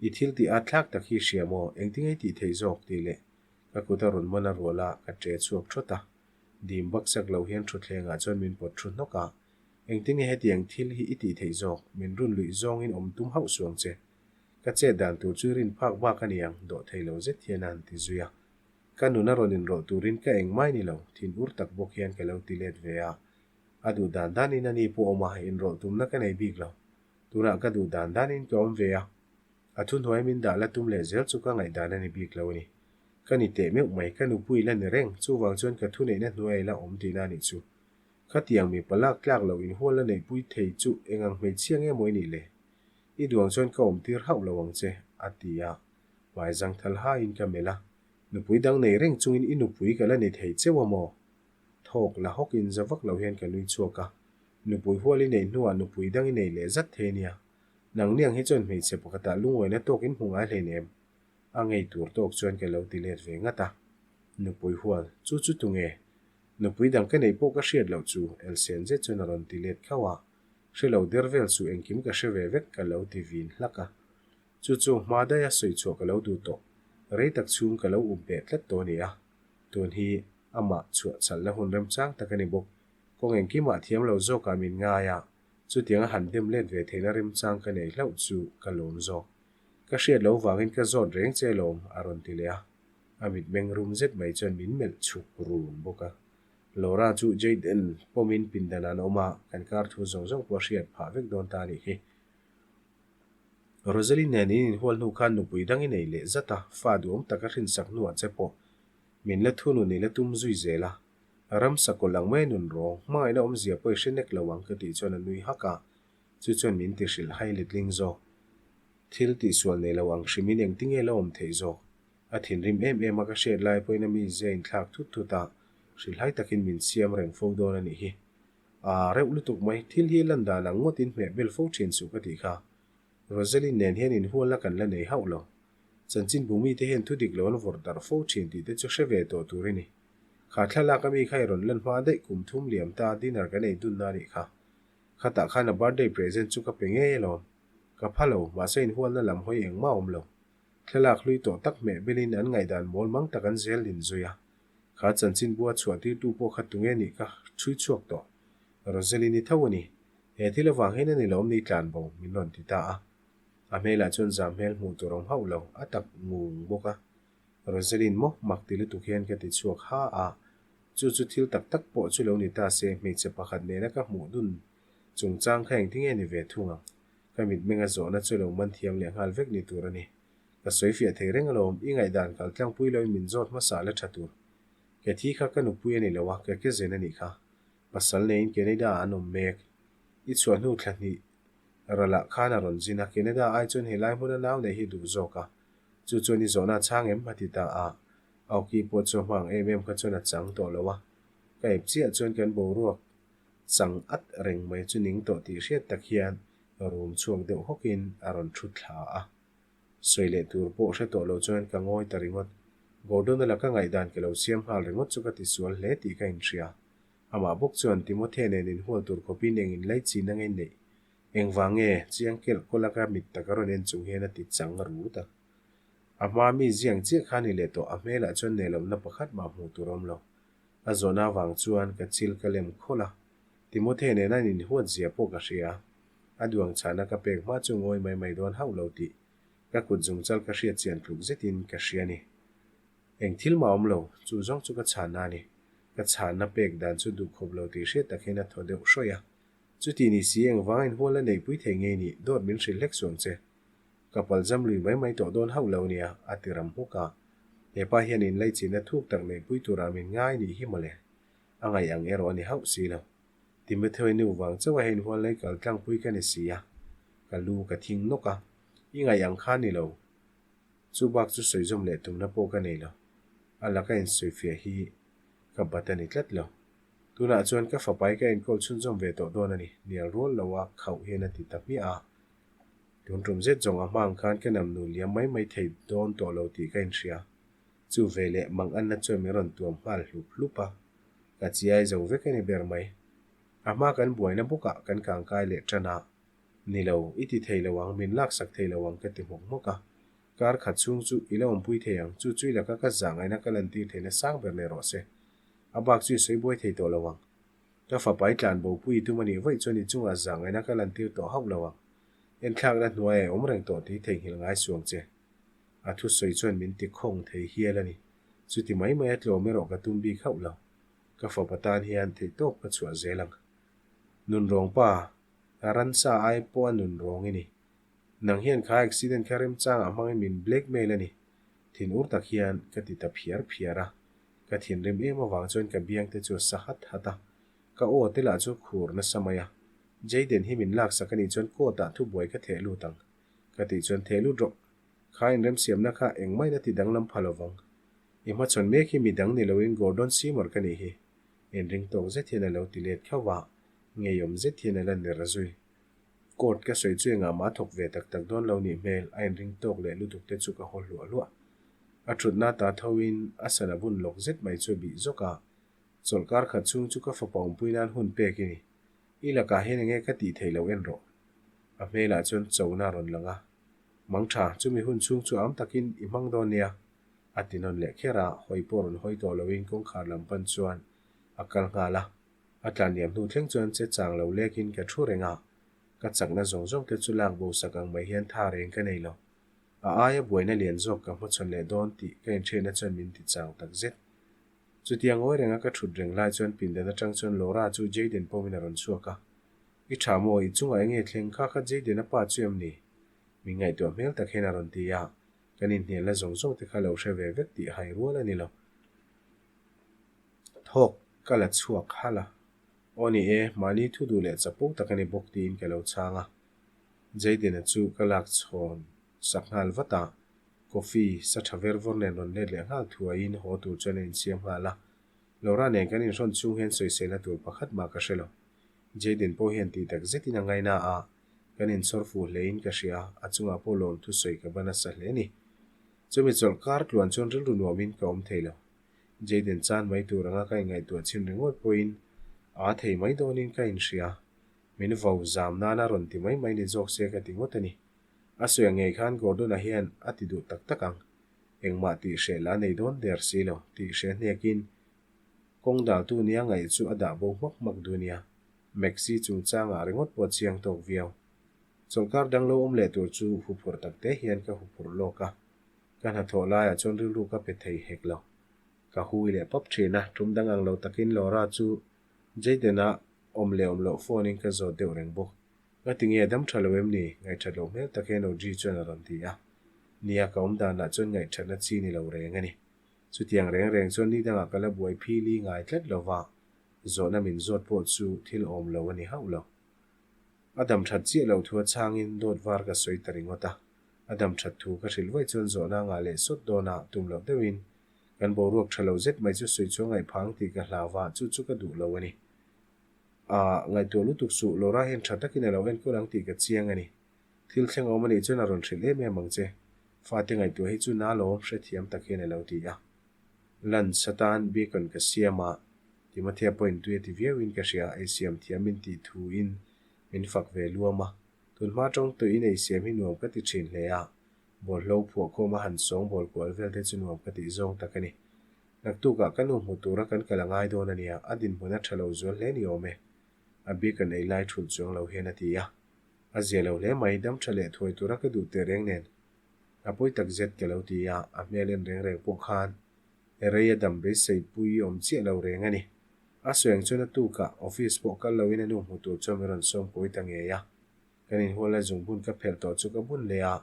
I thil tih at thlak tak hi hria maw, engtin ei tih theih zawk tih leh ka kut a rawn man a rual a, ka ṭe chhuak ṭhawt a. Dim baksak lo hian thutthlengah chuan min pawt thu hnawk a, Engtin nge hetiang thil hi i tih theih zawk? Min run luih zawngin awm tum hauh suang che. Ka chet dan tur chu rin phak bak a ni ang, dawh thei lo zet hian a han ti zui a. Ka nun a rawn inrawlh turin ka eng mai ni lo, thin ur tak bawk hian ka lo ti let ve a. A duh dan danin a ni pawh awm a, inrawlh tumna ka nei bik lo. Tunah ka duh dan danin ka awm ve a. A thuhnuai min dah la tum leh zel chu ka ngaihdan a ni bik lo a ni. Ka ni teh meuh mai, ka nupui la ni reng, chuvang chuan ka thuneihna hnuai la awm tihna a nih chu. Khatiang mipa lak tlak loh inhual la neihpui thei chu eng ang hmeichhia nge maw i nih le? I duang chuan ka awmtir hauh lo ang che, a ti a. Hmai zang thal haiin ka melh a. Nupui dang nei reng chungin i nupui ka la ni thei cheu a maw? Thawk la hawkin za vak lo hian ka nui chhuak a. Nupui hual i neih hnuah nupui dang i nei leh zat thei nia. Nangni ang hi chuan hmeichhe pakhatah lungawina tawkin hmu ngai hleinem. A ngei tur tawk chuan ka lo ti let ve ngat a. Nupui hual, chu chu tunge? Nupui dang ka neih pawh ka hriat loh chu Elsen zet chuan a rawn ti let khauh a, hre lo der vel chu engkim ka hre ve vek ka lo ti vin hlak a. Chu chu hma daia sawi chhuah ka lo duh tawh, rei tak chhung ka lo up beh tlat tawh a ni a. Tun hi amah chhuah chhalhna hun remchang tak a ni bawk. Kawng engkimah thiam lo zawkah min ngai a, chutianga han dem let ve theihna remchang ka nei hlauh chu ka lawm zawk. Ka hriat loh vangin ka zawt reng che lawm, a rawn ti leh a. A mitmeng rum zet mai chuan min melh chhuk run bawk a. Laura chu Jayden pawmin pindan an awm a, kan kar thu zawng zawng pawh a hriat phah vek dawn ta a nih hi. Rosaline nen in inhual hnu khan nupui dang i nei leh zat a, fa duhawm tak a hrinsak hnuah che pawh min la thunun i la tum zui zel a. Ramsa kawlh ang mai nun rawng, hmangaihna awmzia pawh i hre nek lo ang ka tih chuan a nui hak a, chu chuan min ti hrilh hai letling zawk. Thil tihsual nei lo ang hrimin engtinge la awm theih zawk? A thinrim em em a ka hriat lai pawhin a mizia inthlak thut thut a, hrilhai takin min siam reng fo dawn a nih hi. Aa reuh lutuk mai, thil hi lan dan ang ngawtin hmeh bel fo thin suh ka tih kha. Rosaline nen hian inhualna kan la nei hauh lo. Chanchinbu mite hian thu dik lo an vawrh darh fo thin tih te chu hre ve tawh tur i ni. Kha thlalak a mi kha i rawn lan hma daih kum thum liam ta dinner kan ei dunna a nih kha. Khatah khan a birthday present chu ka pe ngei alawm. Ka pha lo, mahse inhualna lam hawi engmah a awm lo. Thlalak hlui tawh tak hmeh belin an ngaihdan mawl mang tak an zel din zui a. Kha chanchinbua chhuah tirtu pawh kha tunge nih ka chhui chhuak tawh. Rosaline-i tho a ni. He thil avang hian a ni lawm ni tlan bo, min rawn ti ta a. A hmelah chuan zam hmel hmuh tur awm hauh lo, a tak ngung bawk a. Rosaline maw mak ti lutuk hian ka ti chhuak ha a. Chu chu thil tak tak pawh chu lo ni ta se, hmeichhe pakhat nena ka hmuh dun chungchang kha engtinge ni ve thung ang? Ka mitmenga zawhna chu lo man thiam leh nghal vek ni tur a ni. Ka sawi fiah thei reng alawm, i ngaihdan kal tlangpui loin min zawt hmasa la tha tur. Ke thi kha ka nupui a ni lo a, ka ke zen a nih kha. Pasal neiin Canada-ah an awm mek. I chhuah hnu thla hnih ralah khan a rawn zin a, Canada ai chuan helai hmuna nau neih hi duh zawk a. Chu chuan i zawhna a chhang em? a ti ta a. A awki pawh chu a hma ang em em kha chuan a chang tawh lo a. Ka ep chiah chuan kan boruak chang at reng mai chu ning tawh tih hriat tak hian rum chhuak deuh hawkin a rawn thu thla a. Sawi leh tur pawh hre tawh lo chuan ka ngawi ta ringawt. Gordon-a laka ngaihdan ka lo siam nghal ringawt chu ka tisual hle tih ka inhria. Amah bawk chuan Timothy nen inhual tur khawpin eng inlai chin a ngei neih? Engvang nge? Chiang kelh kawlh a ka mit tak a rawn en chung hian a ti chang rut a. A hma mi ziang chiah kha a ni leh tawh, a hmelah chuan nelawmna pakhat mah hmuh tur a awm lo. A zawhna avang chuan ka chil ka lem khawlh a. Timothy nena an inhuat zia pawh ka hria. A duang chhahna ka pek hma chu ngawi mai mai dawn hauh lo tih ka kut zungchal ka hriat chian tluk zetin ka hria a ni. Eng thil mah awm lo, chu zawng chu ka chhahna a ni. Ka chhahna pek dan chu duh khawp lo tih hriat tak hian a thaw deuh hrawih a. Chuti ni si engvanga inhual la neihpui thei ngei nih dawt min hrilh hlek suang che. Ka pal zam lui mai mai tawh dawn hauh lo nia, a ti ram hmuk a. He pa hian inlaichinna thuk tak neihpui turah min ngai nih hi mawle. A ngaih ang erawh a ni hauh si lo. Timothy nu vang chauh a hei inhual lei kal tlangpui ka ni si a. Ka lu ka thing nawk a. I ngaih ang kha ni lo. Chu bak chu sawi zawm leh tumna pawh ka nei lo. A laka insawifiah hi ka bat a ni tlat lo. Tunah chuan ka fapai ka enkawl chhunzawm ve tawh dawn a ni, hnial rual lo a khauh hian a ti ta hmiah a. Tun tum zet zawng a hma ang khan ka nam nu liam mai mai thei dawn tawh lo tih ka inhria. Chu veleh mang anna chuan min rawn tuam nghal hlup hlup a, ka chiai zo vek a ni ber mai. A hma kan buaina bawkah kan kangkai leh tan a, Ni lo, i ti thei lo ang, min laksak thei lo ang ka ti hmawk hmawk a. Kar khat chhung chu i la awmpui thei ang, chu chu i laka ka zah ngaihna ka lantir theihna sang ber leh rawh se. A bak chu i sawi buai thei tawh lo ang. Ka fapa i tlan bo pui i tum a nih vaih chuan i chungah zah ngaihna ka lantir tawh hauh lo ang. Enthlakna hnuaiah i awm reng tawh tih theihnghilh ngai suang che. A thusawi chuan min ti khawng thei hial a ni. Chuti mai mai a tlawm erawh ka tum bik hauh lo. Ka fapa tan hian theihtawp ka chhuah zel ang. Nunrawng pa, ka ransa ai pawh a nunrawng i ni. Nang hian kha accident kha remchangah hmangin min blackmail a ni. Thin ur tak hian ka ti ta phiar phiar a. Ka thinrim em avang chuan ka biang te chu a sa hat hat a. Ka aw te lah chu khur nasa mai a. Jayden hi min laksak a nih chuan court ah thubuai ka theh lut ang. Ka tih chuan theh lut rawh. Kha inremsiamna kha engmah in a ti danglam pha lovang. I hmachhawn mek hi midang ni loin Gordon Seymour ka nih hi. Inring tawk zet hian a lo ti let khauh va, ngeiawm zet hian a la ner zui. Court ka sawi chu engah mah a thawk ve tak tak dawn lo nih hmel, a inring tawk leh lutuk te chu ka haw hluah hluah. A thutna ta tho in a sana bun lawk zet mai chu a bih zawk a, chawlhkar khat chhung chu ka fapa awmpui nan hun pek i ni. I lakah hian enge ka tih theih loh en rawh. A hmelah chuan chona a rawn lang a. Mang tha, chumi hun chhung chu am takin i hmang dawn nia. A ti nawn leh kher a, hawi pawh rawn hawi tawh loin kawngkhar lam pan chuan a kal nghal a. A tlanliam hnu thleng chuan che chang lo lekin ka thu reng a, ka chakna zawng zawng te chu lak bo sak ang mai hian tha reng ka nei lo. A aia buaina lian zawk ka hmachhawn leh dawn tih ka inhriatna chuan min ti chang tak zet. Chutia ngawi renga ka thut reng lai chuan pindan atang chuan Laura chu Jayden pawmin a rawn chhuak a. I tha maw, i chungah enge thleng kha kha Jayden a pa chu em ni? Min ngaihtuah hmel tak hian a rawn ti a, kan inhnialna zawng zawng te kha lo hre ve vek tih hai rual a ni lo. Thawk ka la chhuak halh a. Aw ni e, mahni thu duh leh chapo tak a ni bawk tiin ka lo chhang a. Jayden-a chu ka lak chhawn sak nghal vat a, coffee sa tha ver vawr nen rawn let leh nghal thuaiin haw tur chuan a insiam nghal a. Laura nen kan inhrawn chhung hian sawiselna tur pakhat mah ka hre lo. Jayden pawh hian tih tak zetin a ngaina a, kan insawr fuh hlein ka hria, a chungah pawh lawm thusawi ka va nasa hle a ni. Chumi chawlh kar tluan chuan rilru nuamin ka awm thei lo. Jayden chan mai tur anga ka inngaihtuah chhin ringawt pawhin a thei mai dawnin ka inhria. Min vo zam nana rawn ti mai mai ni zawk se ka ti ngawt a ni. A sawi ang ngei khan Gordon-a hian a ti duh tak tak ang. Engmah tih hreh la nei dawn der si lo tih hre hnekin kawng daltu nia ngaih chu a dah bo hmak hmak duh nia. Maxi chungchangah ringawt pawh chiang tawk viau. Chawlhkar dang lo awm leh tur chu huphurh tak te hian ka huphurh lawk a. Ka hnathawh laiah chuan rilru ka pe thei hek lo. Ka hui leh pawp thin a, tum dang ang lo takin Laura chu Jayden-a awm leh awm loh phone-in ka zawt deuh reng bawk. Nga ti nge dam tha lo em ni? Ngaihthat loh hmel tak hian Audrey chuan a rawn ti a. Nia, ka awm danah chuan ngaihthatna chi ni lo reng a ni. Chutiang reng reng chuan ni dangah ka la buai phili ngai tlat lo va. Zawhna min zawt pawh chu thil awm lo a ni hauh lo. A dam that chiah loh thu a chhangin dawt var ka sawi ta ringawt a. A dam that thu ka hrilh vaih chuan zawhna a ngah leh sawt dawn a, tum loh deuhin kan boruak tha lo zet mai chu sawi chu a ngaih phang tih ka hlau va, chu chu ka duh lo a ni. A ngaihtuah lutuk suh, Laura hian tha takin a lo enkawl ang tih ka chiang a ni. Thil thleng awm a nih chuan a rawn hrilh em em ang che. Fate ngaihtuah hi chu na lawm hrethiam tak hian a lo ti a. Lunch atan bacon ka siam a, Timothea pawhin tui a ti viauin ka hria, ei siam thiam min tih thuin min fak ve luam a. Tunhma tawng tuiin ei siam hi nuam ka ti thin hle a, bawlhlo phuahkhawm a han sawng bawl kual vel te chu nuam ka tih zawng tak a ni. Naktukah ka nu hmu tura kan kal a ngai dawn a nia, a dinhmun a tha lo zual hle ni awm e. A bacon ei lai thulh chuang lo hian a ti a. A zia lo hle mai, dam tha leh thuai tura ka duh teh reng nen. A pawi tak zet ka lo ti a, a hmel en reng reng pawh khan rei a dam beisei pui awm chiah lo reng a ni. A sawi ang chuan a tukah office pawh kal loin a nu hmu tur chuan min rawn sawm kawi ta ngei a. Kan inhual lai zungbun ka phelh tawh chu ka bun leh a,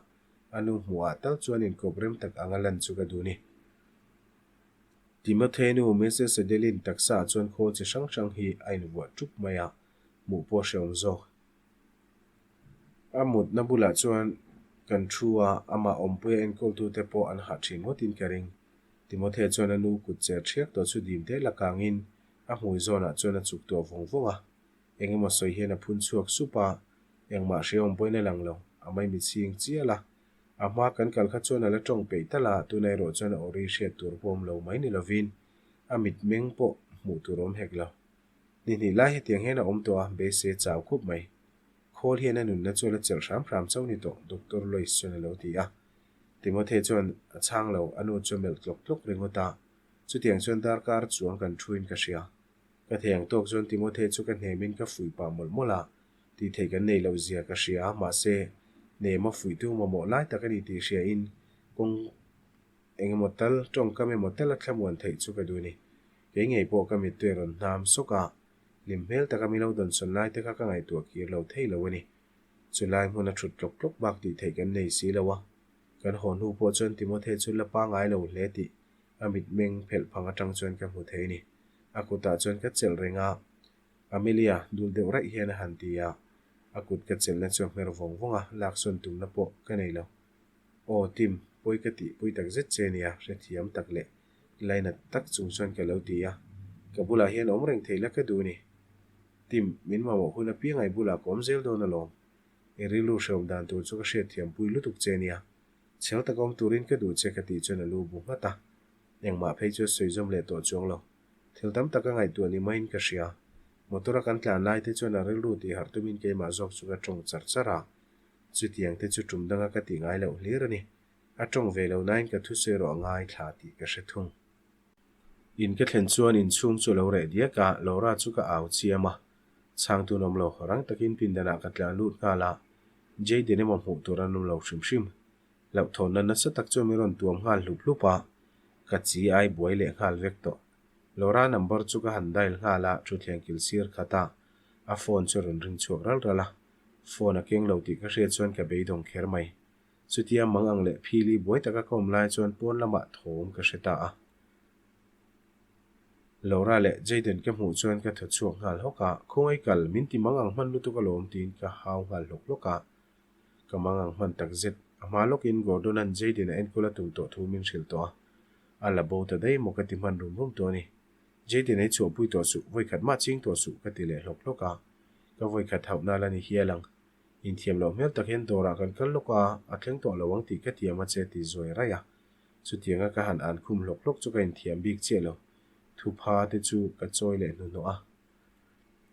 a nu hmuhah tal chuan inkawp rem tak anga lan chu ka duh ni. Timothée nu Mrs Adeline taksaah chuan khawl chi hrang hrang hi a invuah ṭup mai a, hmuh pawh a hrehawm zawk. A mutna bulah chuan kan thu a, amah awmpuia enkawltute pawh an hah thin ngawtin ka ring. Timothea chuan a nu kut cher thiak tawh chu dim te la kangin a hmui zawnah chuan a chuk tuah vawng vawng a. Eng emaw sawi hian a phun chhuak sup a, engmah hria awm pawhin a lang lo, a maimi chhing chial a. A hma kan kal kha chuan a la tawng peih tal a, tuna erawh chuan a awri hriat tur pawh awm lo mai ni lovin a mitmeng pawh hmuh tur awm hek lo. Ni hnih lai hetiang hian a awm tawh a, beisei a chau khup mai. Khawl hian a nunna chu a la chelh hram hram chauh ni tawh, Doctor Lois chuan a lo ti a. Timothy chuan a chhang lo, a nu chu a melh tlawk tlawk ringawt a. Chutiang chuan darkar chuang kan thuin ka hria. Ka thei ang tawk chuan Timothy chu ka hnemin ka fuih pah mawlh mawlh a, tih theih kan nei loh zia ka hria, mahse, nem a fuihtu mamawh lai tak a ni tih hriain kawng eng emaw tal, tawngkam emaw tal a thlamuan theih chu ka duh a ni. Kei ngei pawh ka mittui a rawn hnam sawk a, hlim hmel taka min lo dawnsawn lai te kha ka ngaihtuah kir lo thei lo a ni. Chulai hmun a thut tlawk tlawk bak tih theih kan nei si lo a, kan haw hnu pawh chuan Timothy chu la pangai lo hle tih a mitmeng phelh phang atang chuan ka hmu thei a ni. A kutah chuan ka chelh reng a, Amelia dul deuh raih hian a han ti a, a kut ka chelhna chu a hmer vawng vawng a, laksawn tumna pawh ka nei lo. Aw Tim, pawi ka tih pui tak zet che nia, hrethiam tak leh lainat tak chung chuan ka lo ti a, ka bulah hian awm reng theih la ka duh ni. Tim, min mamawh hun apiangai bulah ka awm zel dawn alawm. I rilru hrehawm dan tur chu ka hriatthiam pui lutuk che nia. Chhel taka awm turin ka duh che ka tih chuan a lu bu nghat a. Engmah phei chu a sawi zawm leh tawh chuang lo. Thil tam tak a ngaihtuah ni maiin ka hria. Motor a kan tlan lai te chuan a rilru tih harh tumin keimah zawk chu ka tawng char char a. Chutiang te chu tum danga ka tih ngai loh hlir a ni. A tawng ve lo nain ka thusawi erawh a ngaithla tih ka hre thung. In ka thlen chuan inchhung chu a lo reh diak a, Laura chu ka au chiam a. Chhangtu an awm lo, rang takin pindanah ka tlan lut nghal a, Jayden emaw hmuh tur an awm lo hrim hrim. Hlauhthawnna nasa tak chu min rawn tuam nghal hlup hlup a, ka chi ai buai leh nghal vek tawh. Laura number chu ka han dial nghal a, thutthleng kil sir khat a, a phone chu a rawn ring chhuak ral ral a. Phone a keng lo tih ka hriat chuan ka beidawng kher mai. Chutia mang ang leh phili buai taka ka awm lai chuan pawn lamah thawm ka hre ta a. Laura leh Jayden ka hmuh chuan ka thaw chhuak nghal hawk a, Khawngaih kal, min ti mang ang hman lutuk alawm tiin ka hau nghal hlawk hlawk a. Ka mang ang hman tak zet. A hma lawkin Gordon-a'n Jayden a enkawl a tum tawh thu min hrilh tawh a. A la bo ta daih maw ka ti hman rum rum tawh a ni. Jayden ei chhuahpui tawh suh, vawikhat mah ching tawh suh ka ti leh hlawk hlawk a. Ka vawikhat hauhna la ni hial ang. Inthiam loh hmel tak hian dawrah kan kal lawk a, a thleng tawh lo ang tih ka tiam a che ti zuai raih a. Chutianga ka han an khum hlawk hlawk chu ka inthiam bik chiah lo. Thupha te chu ka chawi leh hnuhnawh a.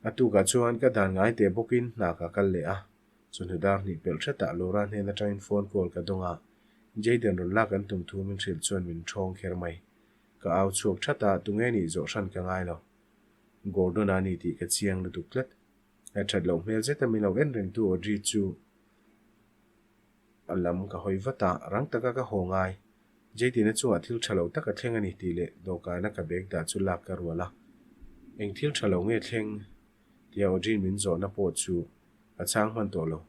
A tukah chuan ka dan ngai teh bawkin hna ka kal leh a. Chawhnu dar hnih pelh hretah Laura hnen atangin phone call ka dawng a. Jayden rawn lak an tum thu min hrilh chuan min thawng kher mai. Ka au chhuak that a, tunge nih zawh hran ka ngai lo. Gordon-a ni tih ka chiang lutuk tlat. A that loh hmel zeta min lo en rengtu Audrey chu a lam ka hawi vat a, rang taka ka haw ngai. Jayden-a chungah thil tha lo tak a thleng a ni tih leh dawhkana ka bag dah chu lak ka rual a. Eng thil tha lo nge thleng? tia Audrey min zawhna pawh chu ka chhang hman tawh lo.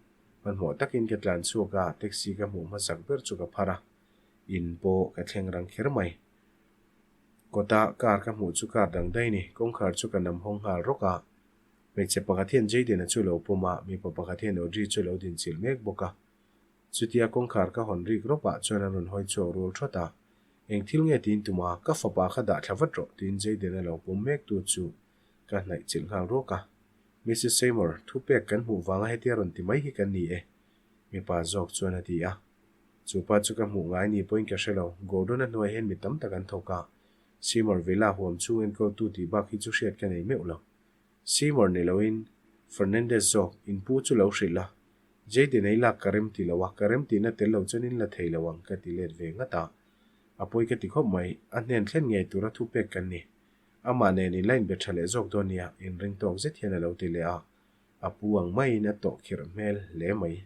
Hmanhmawh takin ka tlan chhuak a, taxi ka hmuh hmasak ber chu ka phar a, in pawh ka thleng rang kher mai. Kawta car ka hmuh chu car dang daih a ni. Kawngkhar chu ka nam hawng nghal rawk a. Hmeichhe pakhat hian Jayden-a chu lo pawm a, mipa pakhat hian Audrey chu lo dinchilh mek bawk a. Chutia kawngkhar ka hawn rik rawpah chuan an rawn hawi chhuak rual thawt a. Eng thil nge tiin tum a, ka fapa kha dah thla vat rawh tiin Jayden-a lo pawm mek tu chu ka hnaih chilh nghal ruak a. Missus Seymour, thu pek kan hmuh vanga hetia rawn ti mai hi kan ni e, mipa zawk chuan a ti a. Chu pa chu ka hmuh ngai ni pawhin ka hre lo, Gordon-a hnuai hian mi tam tak an thawk a, Seymour Villa huam chhung enkawltu tih bak hi chu hriat ka nei meuh lo. Seymour ni loin Fernandez zawk in pu chu lo hrilh a, Jayden ei lak ka rem ti lo a, ka rem tihna tel lo chuan in la thei lo ang ka ti let ve ngat a. A pawi ka ti khawp mai, a hnen thlen ngei tura thu pek kan ni. Amah nen in la inbe tha leh zawk dawn nia, inring tawk zet hian a lo ti leh a, a pu ang maiin a tawh khirh hmel hle mai.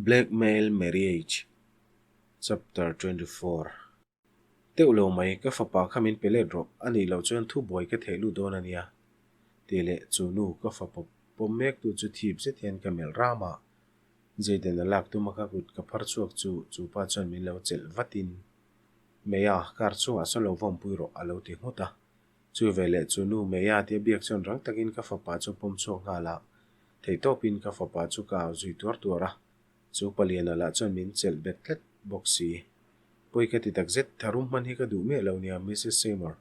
Blackmail Marriage Chapter 24 Teuh lo mai, ka fapa kha min pe let rawh, a nih loh chuan thu buai ka theh lut dawn a nia. Tih leh chu nu ka fapa pawm mek tu chu thip zet hian ka melh ram a. Jayden a lak tuma ka kut ka phar chhuak chu chu pa chuan min lo chelh vatin, Meia, car chungah sawn lo vawmpui rawh a lo ti nghut a. Chu veleh chu nu Meia tia biak chuan rang takin ka fapa chu pawm chhuak nghal a. Theihtawpin ka fapa chu ka au zui tuar tuar a, chu paliana lah chuan min chelh bet tlat bawk si. Pawi ka ti tak zet, tharum hman hi ka duh miah lo nia Missus Seymour.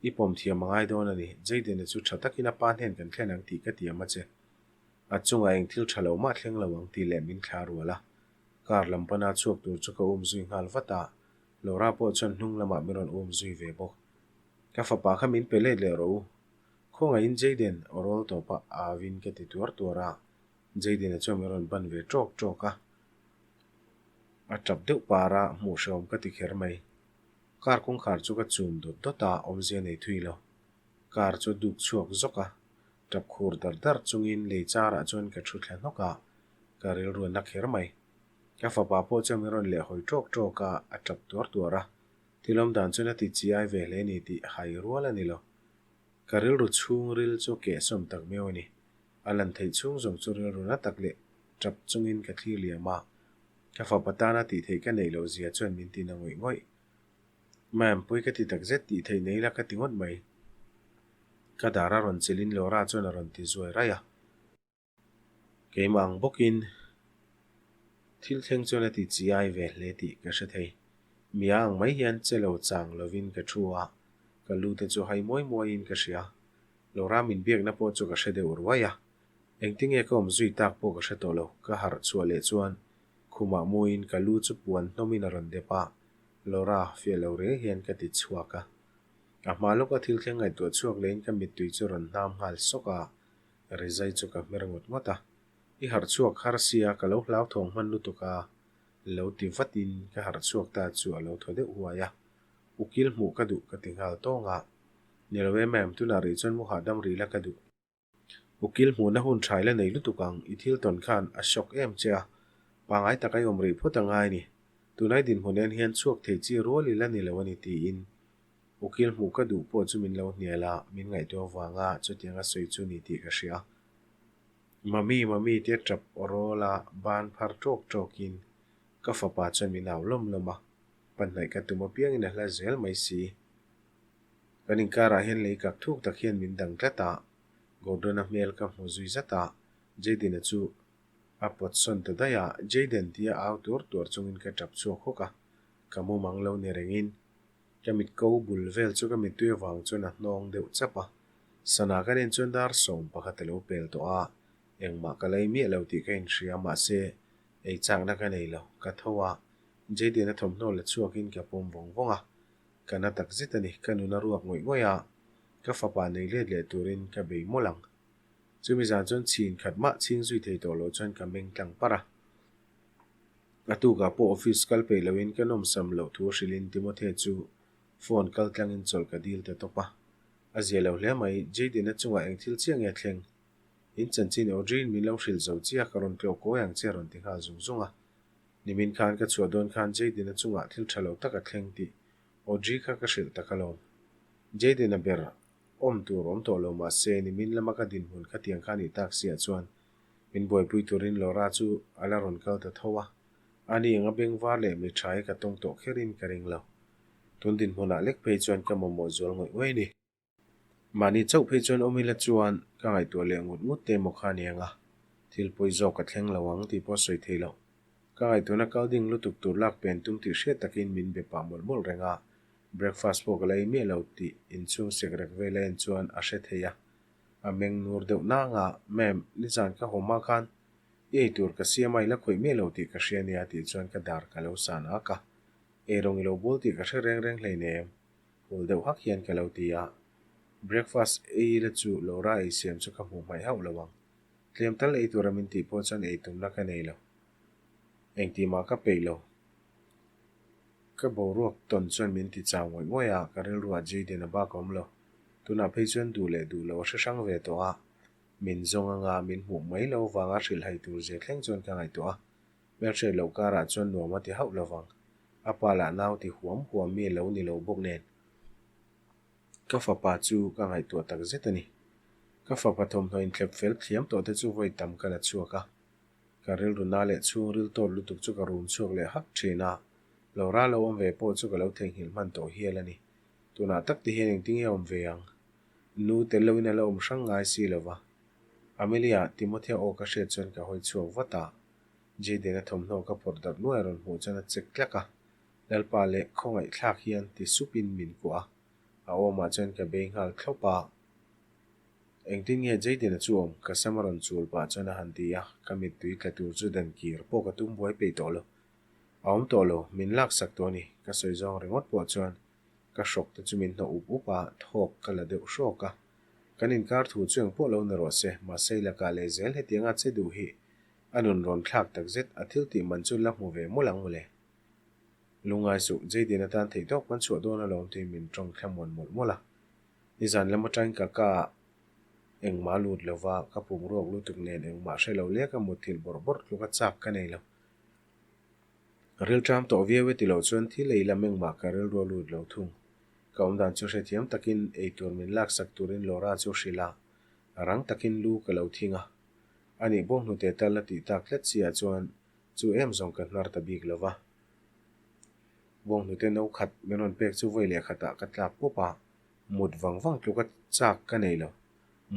I pawm thiam a ngai dawn a ni, Jayden-a chu tha takin a pa hnen kan thlen ang tih ka tiam a che. A chungah eng thil tha lo mah thleng lo ang tih leh min thla rual a. Car lam pana chhuak tur chu ka um zui nghal vat a, Laura pawh chuan hnung lamah min rawn um zui ve bawk. Ka fapa kha min pe let leh rawh u, Khawngaihin Jayden aw rawl tawp a avin ka ti tuar tuar a, Jayden-a chuan min rawn ban ve ṭawk ṭawk a. A ṭap deuh par a, hmuh hrehawm ka ti kher mai. Car kawngkhar chu ka chum dawt dawt a, awmzia nei thui lo. Car chu a duk chhuak zawk a, ṭap khur dar dar chungin lei charah chuan ka ṭhu thla hnawk a, ka rilru a na kher mai. Ka fapa pawh chuan min rawn lehhawi ṭawk ṭawk a, a ṭap tuar tuar a. Thil awm dan chuan a ti chi ai ve hle ni tih hai rual a ni lo. Ka rilru chhungril chu kehsawm tak miau a ni. A lan theih chhung zawng chu rilru na tak leh tap chungin ka thlir liam a. Ka fapa tana tih theih ka neih loh zia chuan min ti na ngawih ngawih. Ma'am, pawi ka ti tak zet tih theih nei la ka ti ngawt mai. Ka dar a rawn chelhin Laura chuan a rawn ti zuai raih a. Keimah ang bawkin thil thleng chuan a ti chi ai ve hle tih ka hre thei. Mia ang mai hian che lo chang lovin ka thu a, ka lu te chu hai muai muaiin ka hria. Laura min biakna pawh chu ka hre deuh ruai a, engtinge ka awm zui tak pawh ka hre tawh lo. Ka harh chhuah leh chuan khumah muin ka lu chu puan hnawmin a rawn dep a, Laura fiah lo reng hian ka ti chhuak a. A hma lawka thil thleng ngaihtuah chhuak lehin ka mittui chu rawn hnam nghal sawk a, Rizai chu ka hmer ngawt ngawt a, I harh chhuak har sia ka lo hlauthawng hman lutuk a, lo ti vatin ka harh chhuak ta chu a lo thaw deuh huai a, ukil hmuh ka duh ka ti nghal tawng a, Ni lo em em, tunah rih chuan mu hahdam rih la ka duh. Ukil hmuhna hun tha ila nei lutuk ang, i thil tawn khan a shock em che a, pangai taka i awm rih phawt a ngai ni, tunai dinhmun en hian chhuak thei chi rual ila ni lo a ni tiin Ukil hmuh ka duh pawh chu min lo hnial a, min ngaihtuah avanga chutiang a sawi chu ni tih ka hria. Mummy, mummy tia tap aw rawl a, ban phar tawk tawkin ka fapa chuan min au lawm lawm a, panhnaih ka tum apiangin a hla zel mai si. Kan inkarah hian lei kak thuk tak hian min dang tlat a, Gordon-a hmel ka hmu zui zat a, Jayden-a chu a pawt sawn ta daih a, Jayden tia au tuar tuar chungin ka tap chhuak hawk a, ka mumang lo ni rengin Ka mit ko bul vel chu ka mittui avang chuan a hnawng deuh chap a, sana ka nen chuan dar 11 a lo pel tawh a, engmah ka lei miah lo tih ka inhria mahse ei chakna ka nei lo, ka tho a, Jayden a thawmhnaw la chhuakin ka pawm vawng vawng a, ka na tak zet a ni, ka nun a ruak ngawih ngawih a, ka fapa nei let leh turin ka bei mawlh ang. Chumi zan chuan chhin khat mah chhing zui thei tawh loh chuan ka meng tlang parh a. A tukah pawh office kal peih loin ka nawmsam loh thu hrilhin Timothy chu phone kal tlangin chawlh ka dil ta tawp a. A zia lo hle mai, Jayden-a chungah eng thil chiah nge thleng? In chanchin Audrey-in min lo hrilh zo chiah ka rawn tlawh kawi ang che a rawn ti nghal zung zung a. Nimin khan ka chhuah dawn khan Jayden-a chungah thil tha lo tak a thleng tih Audrey kha ka hrilh tak alawm. Jayden-a ber awm tur awm tawh lo mahse nimin lama ka dinhmun khatiang kha nih tak siah chuan Min buaipui turin Laura chu a la rawn kal ta tho a, ani anga bengvar leh mi tha hi ka tawng tawh kherin ka ring lo. Tun dinhmunah lek phei chuan ka mamawh zual ngawih ngawih a ni. Mahni chauh phei chuan awm ila chuan ka ngaihtuah leh ngut ngut te emaw kha aniang a, thil pawi zawk ka thleng lo ang tih pawh a sawi thei lo. Ka ngaihtuahna kal ding lutuk tur lak pen tum tih hriat takin min be pah mawlh mawlh reng a, breakfast pawh ka la ei miah lo tih inchhung sekrek vel a en chuan a hre thei a, a meng nur deuh nang a, Ma'am, nizan ka haw hma khan i ei tur ka siam a i la khawih miah lo tih ka hria nia tih chuan ka dar ka lo san ak a, ei rawng i lo bawl tih ka hre reng reng hleinem. Hul deuh hak hian ka lo ti a, breakfast ei ila chu Laura ei siam chu ka hmuh hmaih hauh lo ang. Tlem tal ei tura min tih pawh chuan ei tumna ka nei lo. Engtih mah ka peih lo. Ka boruak tawn chuan min ti chau ngawih ngawih a, ka rilruah Jayden a bak a awm lo. Tunah phei chuan duh leh duh lo a hre hrang ve tawh a, min zawng anga min hmuh mai lo vanga hrilhhai tur zia thleng chuan ka ngaihtuah a. Hmelhriat loh karah chuan nuam a ti hauh lo vang. A pa lah nau ti huam huam mi lo ni lo bawk nen. Ka fapa chu ka ngaihtuah tak zet a ni. Ka fapa thawmhnaw inthlep fel thiam tawh te chu vawi tam ka la chhuak a. Ka rilru na leh chhungril tawt lutuk chu ka rum chhuak leh hak thin a. Laura lo awm ve pawh chu ka lo theihnghilh hman tawh hial a ni. Tunah tak ti hian engtin nge awm ve ang? Nu tel loin a la awm hrang ngai si lo va. Amelia, Timothea aw ka hriat chuan ka hawi chhuak vat a. Jayden-a thawmhnaw ka phawrh darh nuai rawn hmuh chuan a chek tlak a, Lalpa leh khawngaihthlak hian ti supin min kuah a, a awmah chuan ka bei nghal thlawp a. Engtin nge Jayden-a chu awm? Ka sam a rawn chul pah chuan a han ti a, ka mittui tla tur chu dan kir pawh ka tum buai peih tawh lo. A awm tawh lo, min laksak tawh a ni, ka sawi zawng ringawt pawh chuan ka hrawk te chu min hnawh up up a, thawk ka la deuh hrawk a. Kan inkar thu chu engpawh lo ni rawh se, mahse i lakah leh zel hetianga che duh hi A nun rawn thlak tak zet, a thil tih man chu la hmu ve mawlh ang mawle. Lungngai suh, Jayden atan theih tawk kan chhuah dawn alawm tiin min tawng thla muan mawlh mawlh a. Nizan lam atangin ka ka ah engmah lut lova, ka pum ruak lutuk nen engmah hre lo leka mutthilh bawrh bawrh tluka chak ka nei lo. Rilṭam tawh viau e tilo chuan thil ei lam engmah ka rilru a lut lo thung. Ka awmdan chu hrethiam takin eitur min laksak turin Laura chu hrilh a, rang takin lu ka lo thing a. A nih bawk hnute tal a tih tak tlat si ah chuan chu em zawng ka hnar ta bik lo va. Bawng hnute no khat min rawn pek chu vawi leh khatah ka tlak pawp a, mut vang vang tluka chak ka nei lo.